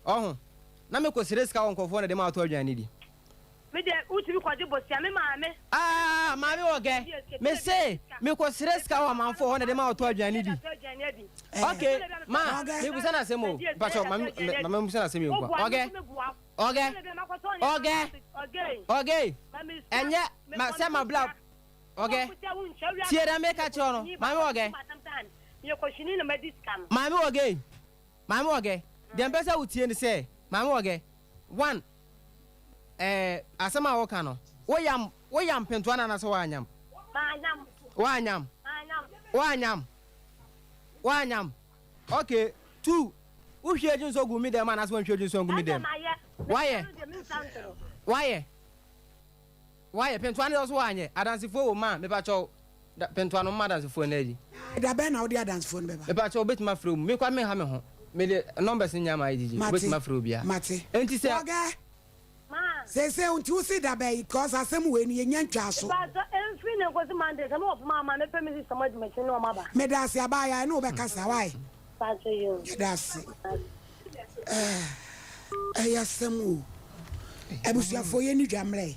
ɔho, na me kɔ srɛ sika wɔ nkorɔfoɔ na de ma atɔ aduane di. Me deɛ wotumi kɔgye bosia me maame. Ah, maame wɔ gɛ, me se me kɔ srɛ sika wɔ amanfoɔ hɔ na de ma atɔ aduane di. Ok, ma, me busa na asɛm o, mpakyɛw, ma me, ma me busa na asɛm yi nkwa. Ɔgɛ, ɔgɛ, ɔgɛ, ɔgɛ, ɛnyɛ, ma, sɛ ma bla. Ɔgɛ, tie deɛ meka kyerɛ wo no, maame Ɔgɛ. Maame Ɔgɛ, maame Ɔgɛ, deɛ mpɛ sɛ wotie ne sɛ, maame Ɔgɛ, one, ɛɛ, asɛm a woka no, woyam, woyam pentoa no anaasɛ woanyam? Woanyam, woanyam, woanyam, okay, two. Wohwie dwonsɔ guu me dɛm anaasɛ woanhwie dwonsɔ angu me Ɛnde dɛm? mayɛ. Woayɛ? Mekyerɛ no deɛ mensa ntoro. Woayɛ? Woayɛ? Pentoa no deɛ wo so woanyɛ? Adansefoɔ wɔ mu a, mepakyɛw, da, pentoa no momma adansefoɔ no adi. Da bɛn na wode adansefoɔ no bɛba? Mepakyɛw, wobɛtumi afrɛ mu. Me koraa menha me ho. Mede numbers no nyinaa ma IGG. Mate. Wobɛtumi afrɛ obiara. Mate. Enti sɛ. Wɔgɛ, Ma. Seesei nti wo se da bɛn? Cos asɛm wei no yɛnya ntwaa so. Mepaatɔ ɛmfiri nnɛ nkosi Monday sɛ mewɔ poma ama mɛpɛ me sister mu adi makyi ne wɔn aba. Medaase abaayaa yɛne wo bɛkasa wai. Paatɔ yoo. Yɛdaase. Eh, ɛyɛ asɛm o. Abusuafoɔ yɛnni dwa mmerɛ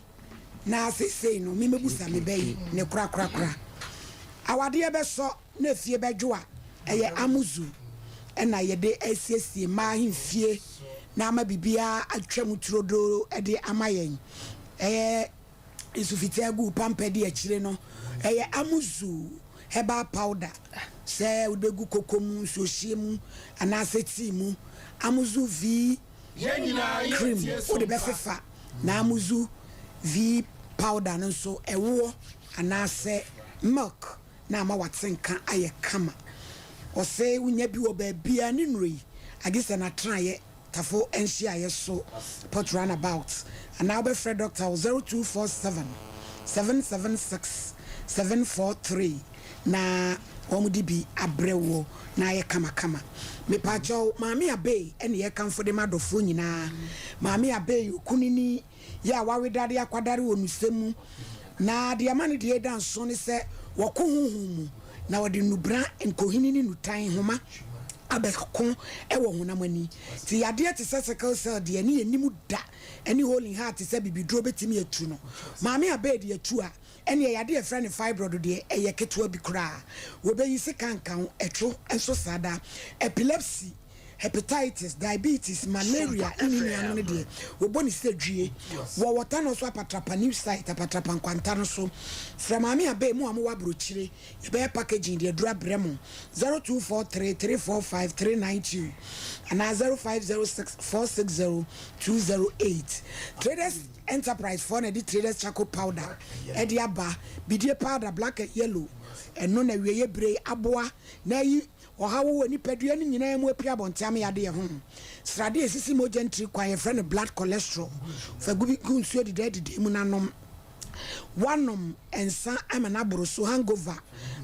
na seesei no me mɛbusa me ba yi ne korakorakora. Awadeɛ bɛsɔ. Na efie bɛdwo a, ɛyɛ amuzu na yɛde asiesie mmaa ahemfie na ama biribiara atwa mu turodoo de ama yɛn. Ɛyɛ nsu fitaa gu pampa di akyire no, ɛyɛ amuzu herbal powder sɛ wode bɛgu koko mu, nsuohyeɛ mu anaasɛ tea mu. Amuzu V cream wode bɛfefa na amuzu V powder no nso ɛwoɔ anaasɛ milk na ama wate nka ayɛ kama. Ɔse wonya bi wɔ baabiaa ne nnuro yi agye sɛ n'atenaeɛ Tafo nhyiaeɛ so Port Run About anaa wobɛfrɛ Dɔkta wɔ 0247 776 743 na wɔde bi abrɛ woɔ na ayɛ kamakama. Mepaakyɛw Maame Abey ne yɛkamfo de ma adɔfoɔ nyinaa. Maame Abey okunini. yɛ a wɔawedare akwadare wɔ nusɛm mu, na deɛ ɛma ne deɛ da nso ne sɛ wɔko honhom mu, na wɔde nnubena, nkohini ne nnutan nhoma abɛko wɔ honam ani. Nti yadeɛ te sɛ sickle cell deɛ ne yɛnnim da, ɛne hole in heart te sɛ bibiduro bɛtumi atu no. Maame Abed atu a, ɛneɛ yadeɛ a yɛfrɛ no fibroid deɛ ɛyɛ ketewa bi koraa. Wɔbɛyi sika nka ho, ɛtwo nso saa da. Epilepsy. Hepatitis, diabetes, malaria ne ne nuanom no deɛ, wɔbɔ no sɛ dwie. Wɔ Wɔta no so Apatrapa new site, Apatrapa Nkwanta no so. Frɛ Maame Abey, mo a mowɔ aburokyire, yɛbɛyɛ packaging de aduru abrɛ mo. 0243 345 392 anaa 0506 460 208. Traders Enterprise foɔ na ɛde Traders Charcoal Powder de aba. Bidie powder, black and yellow, ɛno na awieeɛ bire yi aboa na ayi Ɔhaw wɔ nipadua no nyinaa mu apue abɔnten ama yɛade yɛn ho. Srade a esisi mogya ntini kwan, yɛfrɛ no blood cholesterol. Fa gu bi gu nsuo dedaa didii mu na nom. Woanom nsa ama no aboro so, hangover,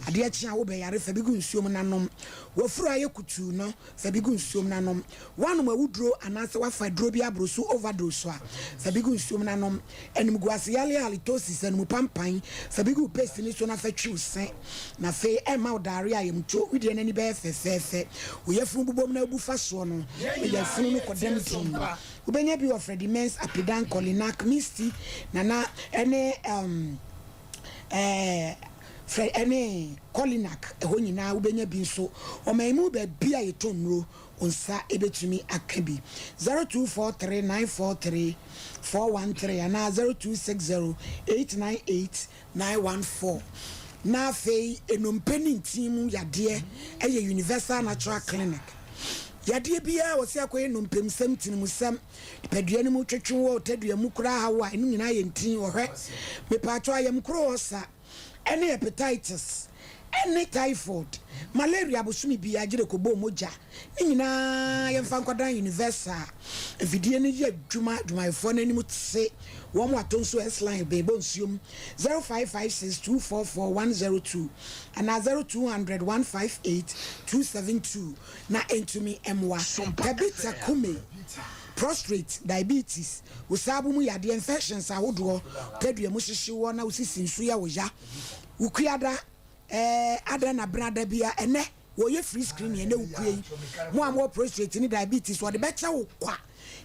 adeɛ kye a wobɛyare, fa bi gu nsuo mu na nom. W'afuru ayɛ kutuu no, fa bi gu nsuo mu na nom. Woanom awuduro anaasɛ woafa aduro bi aboro so, overdose, a, fa bi gu nsuo mu na nom. Animguase yale, halitosis, animupampan, fa bi gu wo paste no so na fa twi wo se, na afei ɛmma wo diarrhea, ayamtuo, wedeɛ no ani bɛyɛ fɛfɛɛfɛ, wo yafunu bobom na wobu fa soɔ no, wo yafunu no kɔdam dinn. Wobɛnya bi wɔ Freddie Mens, Apidan, Kolinak, Misty, Nana ne um, eh, Fred ne Kolinak, ɛhɔ nyinaa wobɛnya bi nso. Ɔman mu baabi a yɛtɔn nnuro, Wo nsa bɛtumi aka bi. 0243 943 413 anaa 0260 898 914. Na afei nnompe ne ntin mu yadeɛ yɛ Universal Natural Clinic. Yadeɛ biara a wɔse akɔyɛ nnompemsɛm, ntinimsɛm, nipadua no mu twetwe wɔ tadua mu koraa haw a, ɛno nyinaa yɛ ntin ɔhwɛ. Mepaakyɛw ayamkuro ɔsa. ɛne hepatitis, ɛne typhoid, malaria bosome biara gyere kɔbɔ mogya ne nyinaa yɛmfa nkɔdan Universal mfidie no yɛ adwuma adwumayɛfoɔ no anim te wɔn ato nso S-line bɛbɔ nsuom 0556 244 102 anaa 0200 158 272 na ɛntumi mmoa Tabitha Kume Prostrate, diabetes, wo saabo mu yadeɛ, infections ahodoɔ, tadua mu hyehye woɔ na wo sisi nso yɛ wo ya, wo kuada eh, adɛn na benada bia ɛnɛ wɔyɛ free screening ɛnɛ wo kua yi, mo a mowɔ prostrate ne diabetes wɔde bɛkyɛ wo kwa,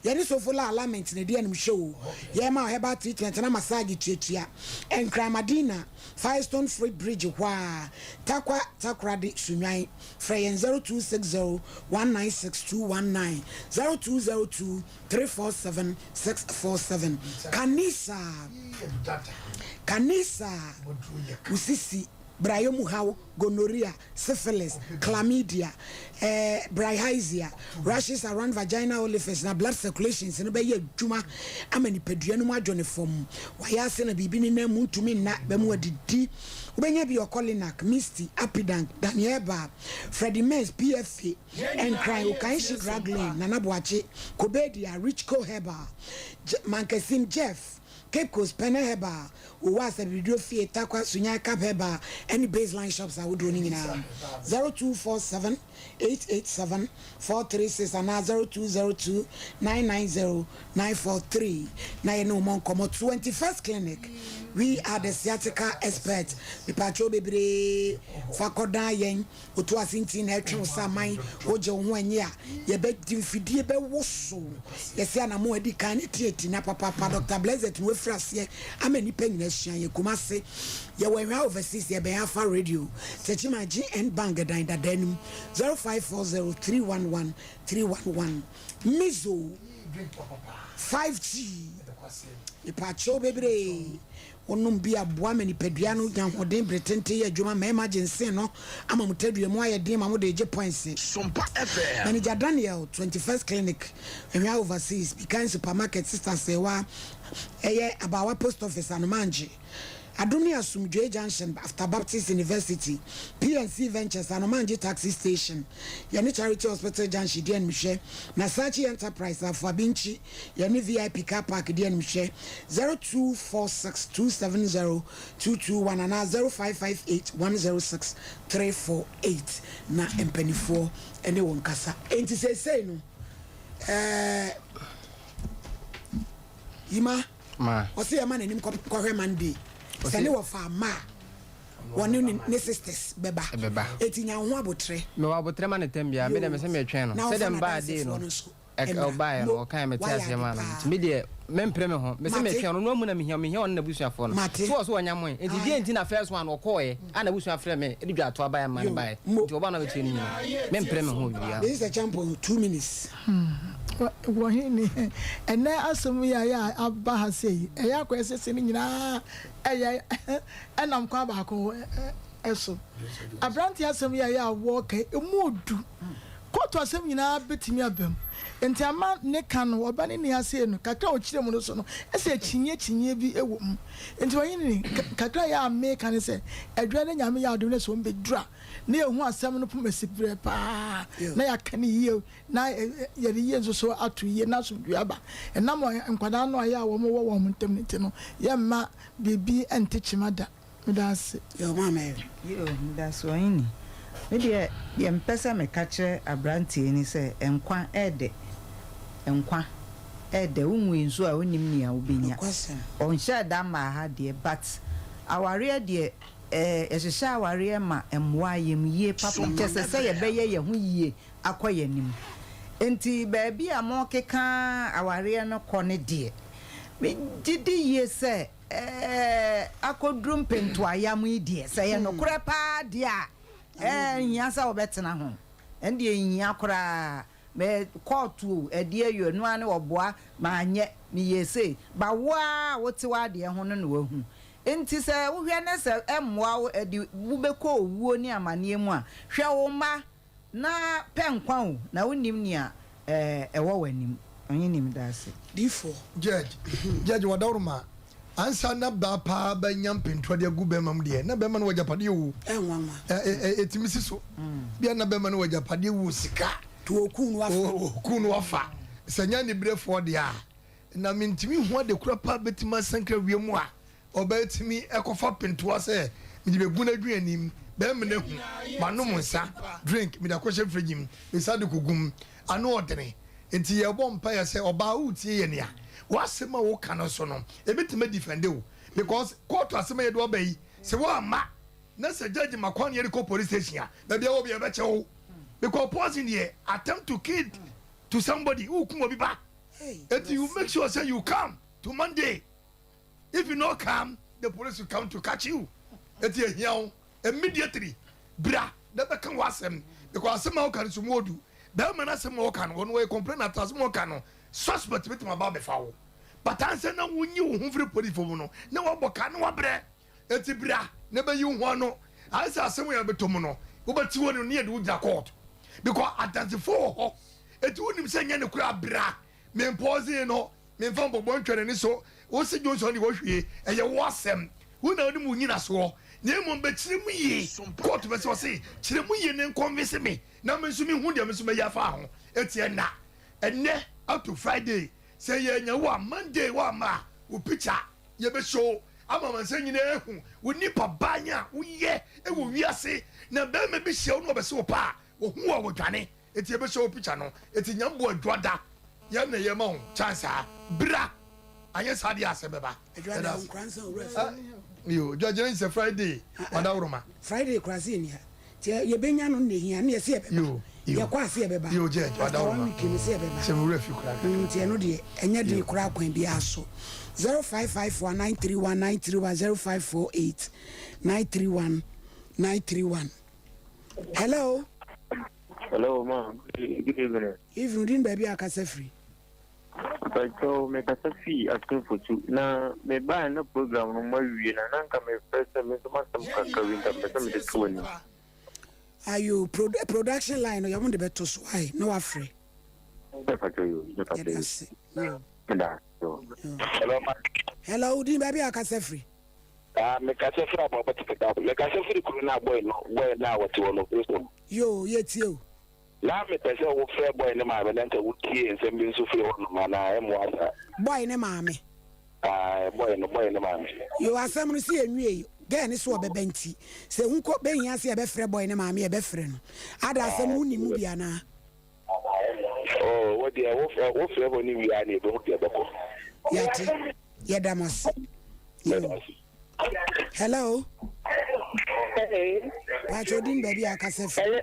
yɛne Sofola alignment na ɛdi anim hwɛ o, yɛma wo herbal treatment na massage tuatua, Nkran Madina, Firestone Fruit Bridge hɔ a, Tarkwa Takoradi Sunnwan. Frɛ yɛn 0260 196 219, 0202 347 647. Kanisa, Kanisa, wo sisi. Brayɔ mu haw, gonorrhea, syphilis, chlamydia, eh, bilharzia, rashes around vaginal orifice na blood circulations no bɛyɛ adwuma ama nipadua no mu adwo ne fam. Wayɛ ase na biribi nenam mu ntumi nna, bɛmu adidi. Wobɛnya bi wɔ Kolinak, Misty, Apidank, Daniel Bar, Freddie Mays, PFA, Nkran, Okaishie Drug Lane, Nana Boakye, Kobedia, Richco Herbal, J Mankasim, Jeff, Cape Coast, Pene Herbal, Wowɔ Asabiriduo Fie, Tarkwa, Sunyani Cap Herbal ne Baseline Shops ahodoɔ no nyinaa. 0247 887 436 anaa 0202 990 943 na yɛne wo mmɔ nkɔmmɔ. 21st Clinic, we are the sciatica experts. Mepaakyɛw bebree fa kɔdan yɛn. Woto ase nti na ɛtwe wo sa man, wogye wo ho ɛnye a, yɛbɛde mfidie bɛwoso wo. Yɛse anamon a adi kan ne teati na papaapa Doctor Blessed na wafiri aseɛ ama nnipa nyina asua yɛn. Kumase, yɛwɔ Anhwea Overseas, yɛbɛn Alpha Radio, Techiman GN Bank dan dadaa no mu, 0540 311 311. Mizo 5G, mepaakyɛw bebree. Wonom bi a boa ma nipadua no nya ahoɔden bere tenten yɛ adwuma Mmarima gye nsen no ama mo tadua mu ayɛ den ma mode regye points. Sompa FM. Manager Daniel, 21st Clinic, Anhwea Overseas, Bikan Supermarket, Sister Sewa, ɛyɛ Abaawa Post Office, Anomangye, Adom ne Asomdwoe Junction, after Baptist University, PNC Ventures, Anomangye Taxi Station, yɛne Charity Hospital Junction di animhwɛ, Nasachi Enterprise, Afoabinkyi, Yɛne VIP car park di animhwɛ 0246 270 221 anaa 0558 106 348 na mpanifoɔ ne wo nkasa. Enti seesei no eh, Yima, ɔse yɛma n'anim kɔhwɛ Monday sɛ ne wɔfa ama a wɔne ne sisters bɛba. Enti nya wo ho abotrɛ. Mewɔ abotrɛ ma no tɛm biara, me deɛ mese metwɛn no sɛdeɛ mbaa day no. Ɔbaeɛ no ɔkaeɛ mete aseɛ maa no nti me deɛ mempere me ho mese metwɛn no ɔno amu na mehia mehia ɔne n'abusuafoɔ no so wɔ so ɔnya moe nti deɛ nti na first one ɔkɔɔɛ a n'abusua frɛ me de dwa ato abaeɛ ma no baeɛ nti ɔba no abɛkyerɛ ne nyina mempere me ho biribiara. This is a champion 2 minutes. Wɔ he ni ɛnɛ asɛm yi a yɛ a aba ha sei ɛyɛ akɔyɛ sɛ sɛ ne nyinaa ɛyɛ ɛnam kwan baako so. Aberanteɛ asɛm yi a ɛyɛ a wɔka emu odu. Kóòtù asɛm nyinaa betumi aba mu. Enti ama ne ka no, ɔba no nni ha sei no, kakra a ɔkyerɛ mu no so no, ɛsɛ akyinnye akyinnye bi wɔ mu. Enti ɔhene ni, kakra a ɛyɛ a meka ne sɛ, Adwira ne Nyame yɛ adom na sɛ wɔbɛduru a, na yɛhu asɛm no poma si berɛ paa, na yɛaka no yie, na yɛde yie nso so ato yie, na asomdwoeɛ aba. Ɛnam nkwadaa no a ɛyɛ a wɔwɔ wɔn ntam no nti no, yɛmma biribi nte kyema da. Meda ase. Yoo maa Mary. Yoo medase ɔhene. Me deɛ deɛ mepɛ sɛ meka kyerɛ abranteɛ yi ne sɛ nkwa ɛɛdɛ nkwa ɛɛdɛ wo nwui nso a wonim nea wobɛnya ɔnhyɛɛ da mmaa ha deɛ but awareɛ deɛ ɛɛ yɛhyehyɛ awareɛ ma mmoa ayɛmyie papa kyɛsɛ sɛ yɛbɛyɛ yɛn ho yie akɔ yɛn anim nti baabi a mokeka awareɛ no kɔ no deɛ megyedi yie sɛ Ɛɛ, akɔduru mpentoayam yi deɛ, sɛ ɛyɛ nokorɛ paa deɛ a, ɛɛ, nhia sɛ wobɛtena ho. Ɛno deɛ nhia koraa. Me kɔɔto o, ɛdeɛ yi o, ɛno ara ne ɔboa, manyɛ, meyɛɛ sei. But wo ara a wote w'adeɛ ho no na woahu. Nti sɛ wohwɛ na sɛ ɛmmoa wo, ɛde wo bɛkɔ owuo ne amaneɛ mu a, hwɛ wo mma Na pɛ nkwa o, na wonnim nea ɛwɔ w'anim. Ɔhene meda ase. Difoɔ. Judge, Judge wadaworo ansa na baa paa bɛnya mpentoa de agu bɛrima mu deɛ na bɛrima no wɔ agyapadeɛ o. Ɛnwanwa. Ɛtumi si so. Bia na bɛrima no wɔ agyapadeɛ wɔ sika. To okun no afa. Okun no afa. Sɛ nya ne berefoɔ deɛ a na mentumi hu ade kora paa bɛtumi asankra wiem a Ɔbaa tumi kɔfa pentoa sɛ mede bɛgu n'aduane mu, bɛrima no ahu, manom nsa, drink, mede akɔhyɛ fridge mu, mesa de kɔgu mu, ano ɔdene. Nti yɛbɔ mpaeɛ sɛ ɔbaa woretie yɛn a, w'asɛm a woka no nso no, ɛbɛtumi adifɛnde wo because kɔɔto asɛm a yɛde wo aba yi, sɛ woamma na sɛ judge ma kwan na yɛde kɔ police station a, baabi a wɔ biara yɛbɛkyɛ wo because poison deɛ attempt to kill to somebody, wokum obi ba. Nti you make sure sɛ you come to Monday. If you no come, the police will come to catch you. Eti ehia wo immediately. Bra na bɛka w'asɛm because asɛm a woka no so mu odu. Bɛrima no asɛm a ɔka no, ɔno ɔyɛ complain ata asɛm a ɔka no, suspect betumi aba abɛfa wo. But ansa na wonyi wo ho firi polisifo mu no, na wabɔ ka na wabrɛ. Eti bra na bɛyi wo ho ano. Ayɛ sɛ asɛm yi a wobɛtɔ mu no, wobɛte hɔ no ne yɛde wo gyina court because adansefoɔ wɔ hɔ. Eti wonim sɛ nyɛ nokorɛ a bra. Mempɔɔsee no, memfa mpɔbɔ ntwa n'ani so. Wose Johnson de wɔhwie, ɛyɛ wo asɛm. Wo na wonim wo nyinasoɔ. Na mmom bɛkyerɛ mu yie. Court bɛsɛ ɔse kyerɛ mu yie na nconvince me na me nso mehu deɛ me nso mɛyɛ afa ho. Eti ɛnna, ɛnnɛ up to Friday, sɛ yɛannya wo a, Monday woamma a, wo picture yɛbɛ show ama amansan nyinaa ahu wo nipa ban a woyɛ wɔ wiase. Na barima bi hyia wo na ɔbɛse wo pɛ a, ɔhu wo a ɔdwane. Eti yɛbɛhyɛ wo picture no. Eti Nyame Adwoada yɛn na yɛma wo chance a bra anyɛ saa deɛ asɛm bɛba. Adwoada wo nkora nsa owura fie. Yo Adwoa gyina sɛ Friday wada woroma. Friday kora sɛ yɛnni ha nti yɛbɛnya no na ɛhia ne yɛsɛ yɛbɛba yɛkɔ a sɛ yɛbɛba Yo Judge wada after one woroma week no sɛ yɛbɛba sɛ me wura fi kora kakra. Nti ɛno deɛ ɛnyɛ den koraa kwan biara so 0551 931 931 0548 931 931 Hello. Hello, ma. Good evening. Evening, din baabi a kasa firi. Mpakyɛw, me kasa fi Asenfotu. Na me baa na program no mo awie na na nka me frɛ sɛ me nso m'asɛm kakra bi nka mepɛ sɛ mede to w'anim. Ayo, pro, production line no yɛn de bɛto so ayi na wafrɛ. Mpakyɛw yo, mpakyɛw yo. Yɛda ase. Yo. Meda ase. Hello, ma. Hello, din baabi a kasa firi. Ah, me kasa firi abɔ bɛte keka. Me kasa firi kuro no a boy no, boy no a wɔte hɔ no, Kristo. Yoo, yɛtie o. Na me pɛ sɛ wo frɛ boy no maame na nka wo tie nsɛm bi nso firi hɔ nom anaa ɛmmoa saa. Boy no maame. Ae, boy no, boy no maame. Yoo, asɛm no se yɛnwiei, girl no se ɔbɛba nti, sɛ hu kɔ bɛhia sɛ yɛbɛfrɛ boy no maame a yɛbɛfrɛ no. Ada asɛm no wonim mu bi anaa? Oh, wo deɛ wo frɛ wo frɛ hɔ ne wie a na yɛbɛhu deɛ ɛbɛkɔ. Yɛate, yɛda mo ase. Yɛda ase. Hello. Hello. Pacho din baabi a akasa fi. Hello,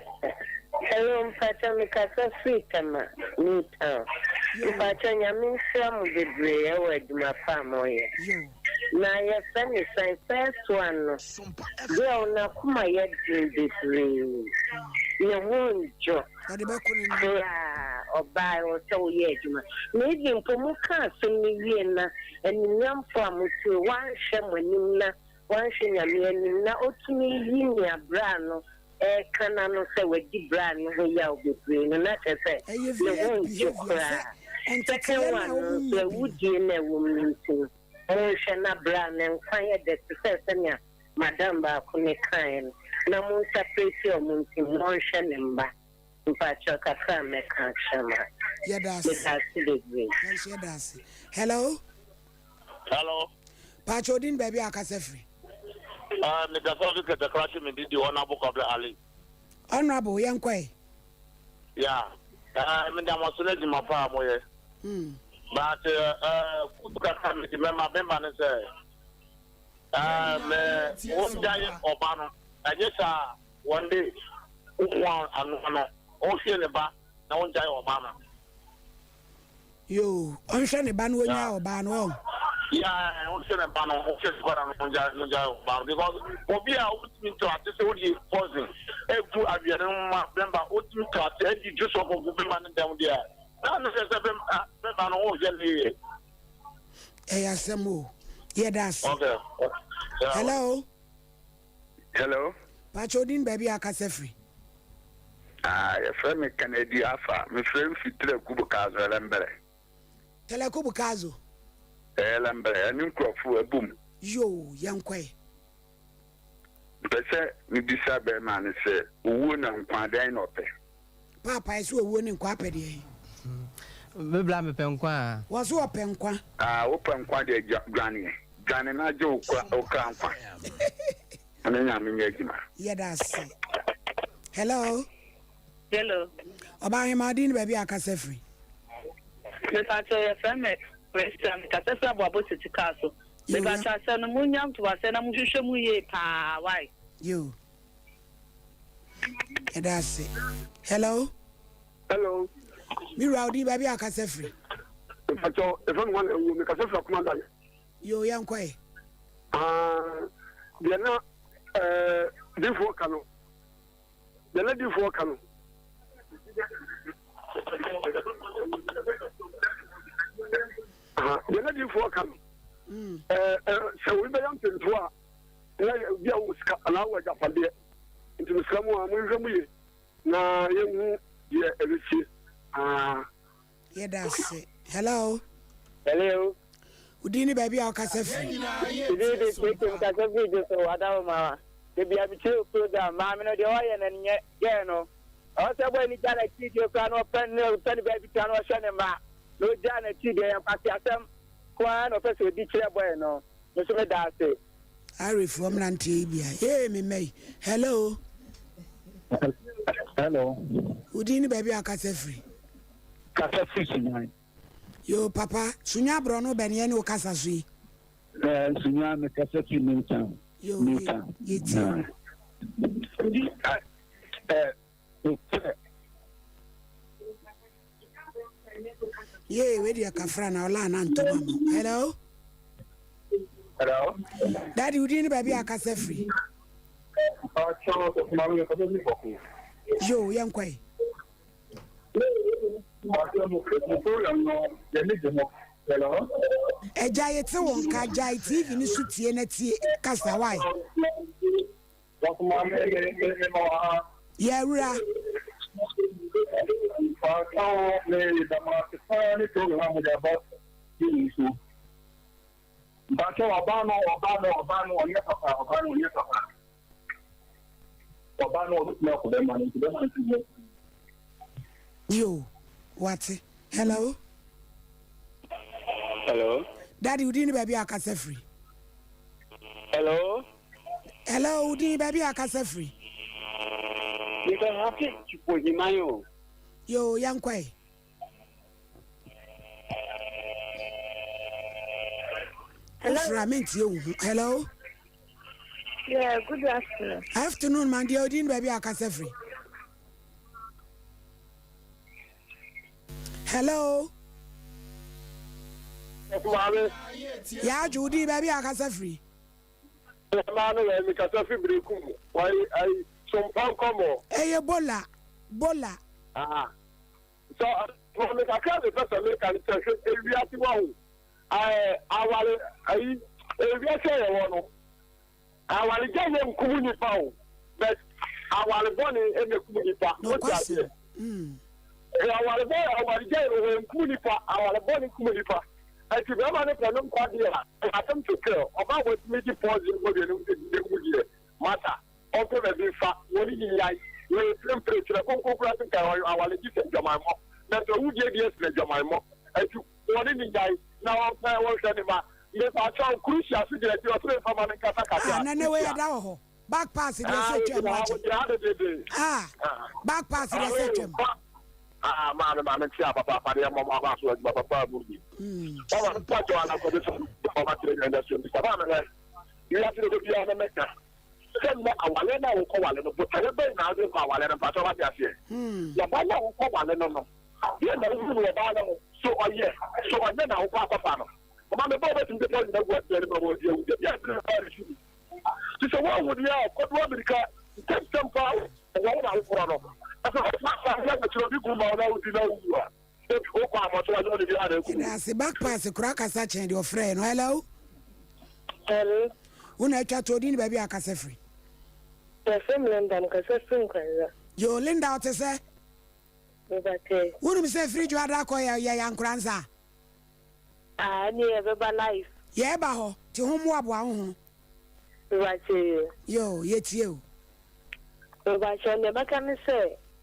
hello mpacho me kasa firi Tema new town. Mpacho nyame nhyira mo bebree ɛwɔ adwuma pa a mo yɛ. Na yɛfrɛ ne sɛn first one no girl no akoma yɛ den bebree ne ho ndwo koraa ɔbaa ɛwɔ sɛ woyɛ adwuma na even mpo mo ka asɛm no wie na animuonyamfo a mo tie wanhwɛ mo anim na wanhwɛ nyame anim na otumi yi nea bra no ɛreka n'ano sɛ wadi bra no ho yaw bebree no, na kyerɛ sɛ ne ho nnye koraa. Second one no nso, awudie no a ɛwɔ mu no nti no, monhwɛ na bra no nkwa yɛ dɛ te sɛ sɛnea madam baako no kaeɛ no, na monsapreti wɔn nti monhwɛ ne mma. Mpakyɛw kakra a mɛka akyerɛ mo a. Yɛda ase. Meda ase bebree. Yɛn nso yɛda ase. Hello. Hello. Pakyɛ odin baabi a akasa firi. Ah, me kasa fi Kɛtɛkrakye me didi Honorable Kwabena Ali. Honorable, yɛn kɔ ɛ. Yeah, eh, me da mo ase na adwuma pa a mo yɛ. Mm. But eh, eh, kutu kakra me di mɛma bɛma ne sɛ, eh, me wɔn gya yɛ ɔba no, ɛnyɛ saa wɔn de wɔn ano no, ɔhwɛ ne ba na wɔn gya yɛ ɔba no. Yoo, ɔnhwɛ ne ba no ɔnyaa ɔbaa no ɔn. Yeah, ɔnhwɛ ne ba no, ɔnhwɛ ne ba no, ɔngya ɔngya ɔbaa no because obi a wotumi tɔ ase sɛ wode poison egu aduane no ma bɛmba wotumi tɔ ase adi dwo so kɔgu bɛmba ne dɛm deɛ na ne sɛ sɛ bɛmba bɛmba no ɔyɛ ne yie. Ɛyɛ asɛm o, yɛda ase. Okay. Yeah. Hello. Hello. Pakyɛ odin baabi a akasa firi. Ah, yɛfrɛ me Kennedy Afa. Mefrɛ mfi Telaku Bukazo Ɛlɛmbɛrɛ. Telaku Bukazo. Ɛlɛmbɛrɛ, ɛne nkurɔfo abom. Yoo, yɛnkɔe. Mepɛ sɛ mebisa bɛrima no sɛ owuo na nkwa dɛn na ɔpɛ? Paapa ɛsɛ owuo ne nkwa apɛ deɛ he? Me bra mepɛ nkwa a. Wɔ so ɔpɛ nkwa. Ah wopɛ nkwa deɛ dwaneɛ. Dwane na gye wo kra nkwa. Ɛne Nyame nyɛ adwuma. Yɛda ase. Hello. Hello. Ɔbaahemaa din ne baabi a akasa firi. Mepakyɛw yɛfrɛ me Priscilla mekasa firi Aboabo City car so. Mepakyɛw asɛm no monnya ntoasɛ na monhwehwɛ mu yie paa wai. Yoo. Yɛda ase. Hello. Hello. Me wura odi baabi a akasa firi. Mepakyɛw yɛfrɛ me Wana Awuo mekasa firi Akomadan. Yoo yɛnkɔ ɛ. Ah, deɛ na ɛɛ difoɔ ka no, deɛ na difoɔ ka no. Deɛ na difoɔ ka no. Ɛɛ sɛ obi bɛyɛ mpemfoɔ a. Na bi a wowɔ sika anaa wowɔ agyapadeɛ. Nti mesrɛ mo a, monhwehwɛ mu yie na yɛnhu deɛ ɛbɛsie. Aa. Yɛda ase. Hello. Hello. Wo din ne baabi a wokasa firi? Me din de KK, mekasa firi Dwoso, Adawomawa. Da bia metie wo program. Maame no deɛ ɔyɛ no nyɛ girl no. Ɛwɔ sɛ boy no gya n'akyi die koraa na ɔpɛ ne ɔpɛ ne baabi tena na ɔhwɛ ne mma. Na ɔgya n'akyi deɛ yɛ nkwaseasɛm ko ara na ɔpɛ sɛ ɔdi kyerɛ boy no. Me nso meda ase. Arefoɔ mmeranteɛ yi bia yee me mma yi. Hello. Hello. Wo din ne baabi a wokasa firi? Kasa firi Sunyani. Yoo papa, Sunya aborɔno bɛn yɛne wo kasa so yi? Eh, Sunya me kasa firi New Town. Yoo, New Town. Yɛtie wo. Eh, eh, Yee, wei deɛ kafra na ɔla ana ntoma mo. Hello. Hello. Daddy, wo din ne baabi a akasa firi? Yoo, yɛnkɔ yi. Agya yɛte wo nka gyae TV no so tie na tie kasa why? Yɛwura. Mpakyɛw ɔbaa no ɔbaa no ɔbaa no ɔnyɛ papa ɔbaa no ɔnyɛ papa ɔbaa no ɔbɛtumi akɔ bɛma no nti bɛma no ti Yo, wate. Hello. Hello. Daddy, wo din ne baabi a akasa firi? Hello. Hello, wo din baabi a akasa firi? Mekasa fi Chipohiman o. Yo, yɛnkɔ ɛ. Wofra mentie wo ho. Hello. Yeah, good afternoon. Afternoon, man. Deɛ odin baabi a akasa firi. Hello. Maame. Yɛadwo wo din baabi a akasa firi. Maame yɛ mi kasa fi berekum. Wɔyi ayi sompa nkɔmɔ. Ɛyɛ bola bola. Ah. Sɛ maame kakra mi pɛ sɛ mi ka ne sɛ hwɛ ewiase wa ho. Ɛɛ awale ayi ewiase yɛ wɔ no. Awaregyae yɛ nkum nipa o but aware bɔne na ɛkum nipa wote aseɛ aware bɔ awaregyae no wɔ nkum nipa aware bɔne kum nipa ɛti bɛrima no pɛ no nkwa deɛ a asɛm to kill ɔbaa wɔtumi di poison wɔ deɛ no mu deɛ masa ɔmpɛ baabi nfa wɔne ne nyae wɔyɛ pirempire kyerɛ kronkron kora se nka aware gye sɛ adwamammɔ na sɛ wodie deɛ sɛ adwamammɔ ɛti Wɔne no nyae na ɔmpɛ wɔnhwɛ ne ma. Mepakyɛw Crucia so gyina akyi ɔse memfa ma no nkasa kakra. Ah nana wei ɛda wɔ hɔ back pass deɛ sɛ twam wakyɛ ah back pass deɛ sɛ twam. Ah maame maame ti a papa papa deɛ mɔmɔ aba so adwuma papa mu bi. Ɔma mepakyɛw anakɔde sɛ ɔma kyerɛ nyɛ ndɛ so bisa maame hɛ wiase de biara na mɛka sɛ nnɛ awale no a wokɔ wale no botaeɛ bɛn na wode kɔ awale no mpakyɛw wate aseɛ yɛba no a wokɔ wale no no Deɛn na wohunu wɔ ɔbaa no ho? So ɔyɛ? So ɔnyɛ na wokɔ akɔfa no? Ɔma me ba wobɛtumi de poison agu aduane mu ama wadi awu. Dabi a ɛtene paa ne sini. Nti sɛ woahu deɛ a, kɔdo amirika ntɛmntɛm paa wɔ wo na wokorɔ no. Na sɛ wofa asase na bɛkyerɛ obi gu ma wo na wodi na wowu a, dabi wokɔ amɔ so anyɛ ɔde biara na ɛku wo. Yɛda ase. Back pass koraa kasa kyɛn deɛ ɔfrɛɛ no. Hello. Hello. Wo na atwa to odin ne baabi a akasa firi. Yɛfrɛ me Linda, mekasa firi Nkoranza. Yoo Linda wote sɛ? Mebatɛ. Wonim sɛ firi dwoada kɔ yɛ yɛ ankoransa. Ah ɛneɛ yɛbɛba live. Yɛɛba hɔ, nti ho mmoaboa wo ho. Mebakyɛ yoo. Yoo, yɛtie o. Mebakyɛ nea mɛka ne sɛ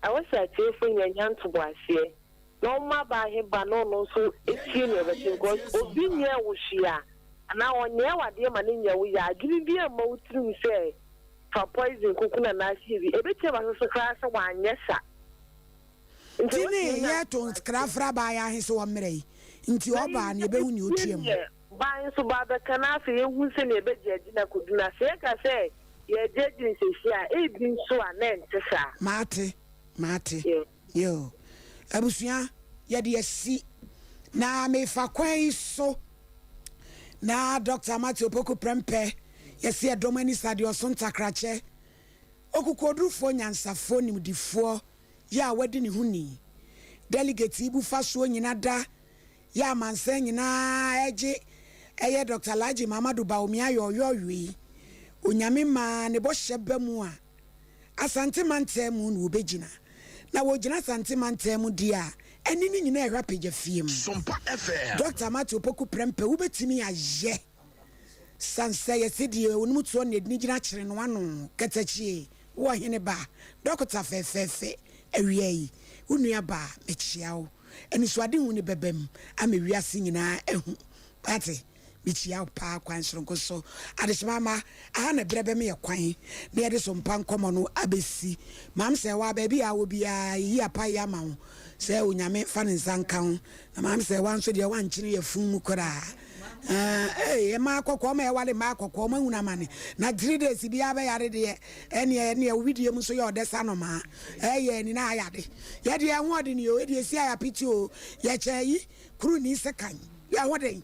ɛwɔ sɛ atiefoɔ nyinaa nya ntoboaseɛ na wɔn aba he ba na ɔno nso tie nea ɔbɛte because obi nyɛɛ wo hwee a anaa ɔnyɛɛ wo adeɛ ma no nyɛ wo ya adwene biara mma wo tirim sɛ fa poison koko no anaa sie bi. Ebetumi aba so nso koraa sɛ wanyɛ sa. Nti Ti ɛwɔ sɛ ne yenya yɛ to nkra fra baa yɛ ahe sɛ ɔmmrɛ yi nti na ɔbaa no yɛbɛhu nea yɛtie ɔtua mu. neɛ baa nso ba bɛka na afei yɛhu sɛnea yɛbɛgye agye no akɔdu no. Sɛ yɛka sɛ yɛregye agye no seesei a, ebi nso a na ɛnte saa. Mate, mate. Yoo. Yoo. Abusua, yɛde asi. Na mefa kwan yi so na Dɔkta Matthew Opoku Prempeh, yɛse ɛdɔm ani sa deɛ ɔso ntakrakyɛ, okukuodurufoɔ, nyansafoɔ, nimdifoɔ, yɛ a wadi ne ho ni. Delegate yi bu fa soɔ nyina da yɛ amansan nyinaa ɛgye ɛyɛ Dɔkta Alhaji Mahamadou Bawumia yɔɔyɔɔyoe. Onyame ma ne bɔhyɛ ba mu a, Asante mantam mu na wɔbɛgyina. Na wɔgyina Asante mantam mu deɛ a, ɛne ne nyinaa ɛhwɛ apagya fie mu. Dɔkta Matthew Opoku Prempeh, wobɛtumi ayɛ. Sane sɛ yɛse deɛ onim toɔ na ɛdini gyina kyere no ano, katakyie, wo ɔhene ba, dɔkota fɛfɛɛfɛ, awia yi, wo nua baa, mekyea wo. Anisoadehu no bɛbam ama wiase nyinaa ahu. Woate? Mekyia wo paa kwan soronko so. Adehyema mma, aha na berɛ bɛma yɛ kwan na yɛde so mpa nkɔmmɔ no abɛsi. Maam Sɛɛwaa, baabi a wɔ biara, yɛyi apaeɛ ama wo sɛ Onyame fa ne nsa nka wo. Na Maam Sɛɛwaa nso deɛ woankyene yafunu mu koraa. Aah, ei, mmaa kɔkɔɔ ma yɛware mmaa kɔkɔɔ, moahunu amane. Na 3 days biara bɛyare deɛ, ɛneɛ, ɛneɛ wo wedeɛ mu nso yɛ ɔdɛ sa nnomaa. Ɛyɛ ani na ayɛ ade. Yɛdeɛ ɛho ɔden o, ɛdeɛ ɛsi ayapete o, yɛkyɛ ayi, kuruni sekan. Yɛ ho den.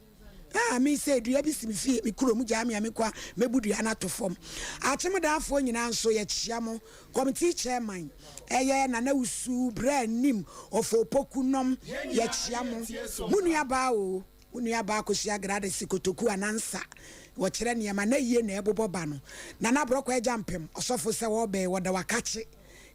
Ah, me sɛ dua bi si me fie, me kurom, gyaa me a me kɔ a, mɛbu dua no ato fam. Akyemdaafoɔ nyinaa nso, yɛkyea mo. Committee chairman, ɛyɛ Nana Wusu, Bra Anim, Ɔfɔɔpoku nom, yɛkyea mo. Mo nua baa o, mo nua baa Akosua Gradis Kotoku Anansa, wɔkyerɛ nneɛma, na yie na ɛbobɔ ba no. Nana Aborɔkɔ Agya Mpem, ɔsɔfo sɛ wɔbɛn, wɔda wakakye.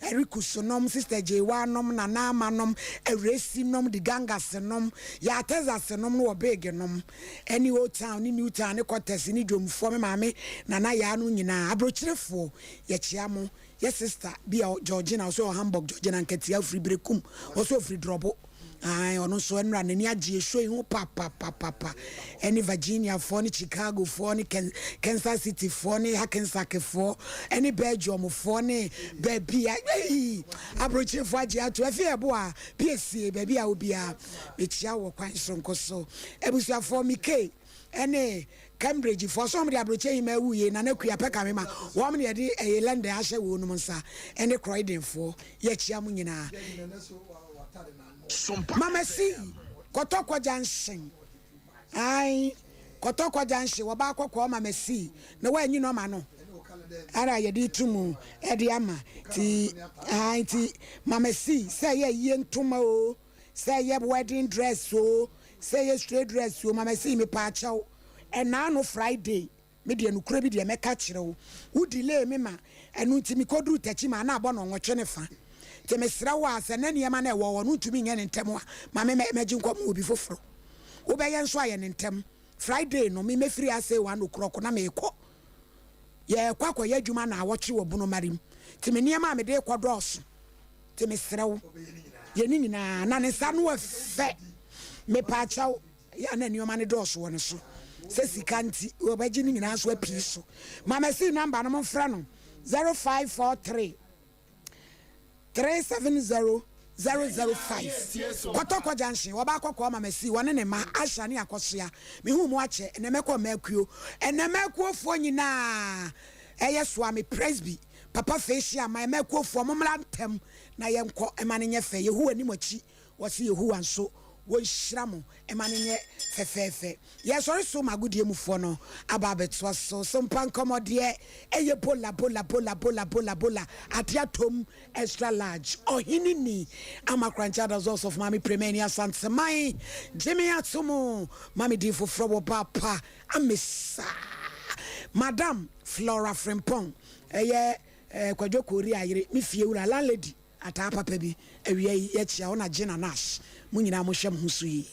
Erikus nom, Sister Jewa nom, Nana Ama nom, Awuresi nom, Digangas nom, Yaa Texas nom ne Ɔbeege nom, ɛne Old Town ne New Town ne Quarters ne Dwomfoɔ, me maame Nana Yaa nom nyinaa, Abrokyirefoɔ, yɛkyea mo. Yɛ sister bi a Georgina, ɔso wɔ Hamburg, Georgina Nkatia, ofiri Berekum, ɔso ofiri Drɔbo. Ae, ɔno nso ɛnora n'ani agye show yi ho papapapapa. Ɛne Virginia foɔ ne Chicago foɔ ne Kansas City foɔ ne Hackensack foɔ ɛne Belgium foɔ ne baabi a ei aburokyerefoɔ agye ato ɛfi ɛbo a piesie baabi a obiara mekyia wɔ kwan soronko so abusuafoɔ Mike ɛne Cambridge foɔ so wɔn de aburokye yi ma awu yie Nana Kua pɛ kame ma wɔn de ɛde ɛyɛ London ahyɛ wɔn nom nsa ɛne Croydon foɔ yɛkyia mo nyinaa. Mama si kɔtɔkɔ junction ae kɔtɔkɔ junction wɔba kɔkɔɔ mama si na wɔanyi nɔma no ara yɛde to mu ɛde ama ti ae ti mama si sɛ ɛyɛ yie ntoma o sɛ ɛyɛ wedding dress o sɛ ɛyɛ straight dress o mama si mepaakyɛw ɛnaa no Friday Me deɛ nokorɛ bi deɛ mɛka akyerɛ wo, wo delay me ma ɛno nti me kɔduru Techiman na abɔ nnɔnwɔtwe ne fa. Nti mesrɛ wo a sɛ na nneɛma no a ɛwɔ hɔ no wontumi nyɛ no ntɛm a ma me mɛgye nkɔma obi foforɔ. Wobɛyɛ nso ayɛ no ntɛm. Friday no me mɛfiri ha sei one o'clock na merekɔ. Yɛrekɔ akɔyɛ adwuma naawɔtwe wɔ Bonomare mu. Nti me nneɛma a mede rekɔ dɔɔso. Nti mesrɛ wo yɛ ne nyinaa na ne nsa no ɛfɛ. Mepaakyɛw. Ɛyɛ a na nneɛma no dɔɔso wɔ ne so sɛ sika nti wɔbɛgye ne nyinaa nso apii so. Mama C namba no momfrɛ no 0543 370 005 Kɔtɔkɔ junction wɔba akɔkɔɔ Mama C wɔne ne mma Asha ne Akɔsoa mehu mo akyɛ ɛnɛ mɛkɔ mmakuo ɛnɛ mmakuofoɔ nyinaa ɛyɛ Soame Presby Papa Facia ma mmakuofoɔ mommra ntɛm na yɛnkɔ ɛma no nyɛ fɛ Yehowa nim akyi Wɔse Yehowa nso wɔnhyira mo ma no nyɛ fɛfɛɛfɛ. Yɛsɔre so ma agodie mufoɔ no aba abɛtoa so. So mpa nkɔmmɔ deɛ ɛyɛ bola bola bola bola bola bola ade atom extra large. Ɔhene ni ama Korankye Adazɔ Ɔsɔfo Maame Premani Asanteman gye me ato mo ma me din foforɔ wɔ ba pa Amesa Madam Flora Frimpong ɛyɛ eh, Kwadwo Koori ayere me fie wura landlady Ataa papa bi, awia yi yɛkyea wo na Gina Nash, mo nyinaa mo hwɛ mo ho so yie.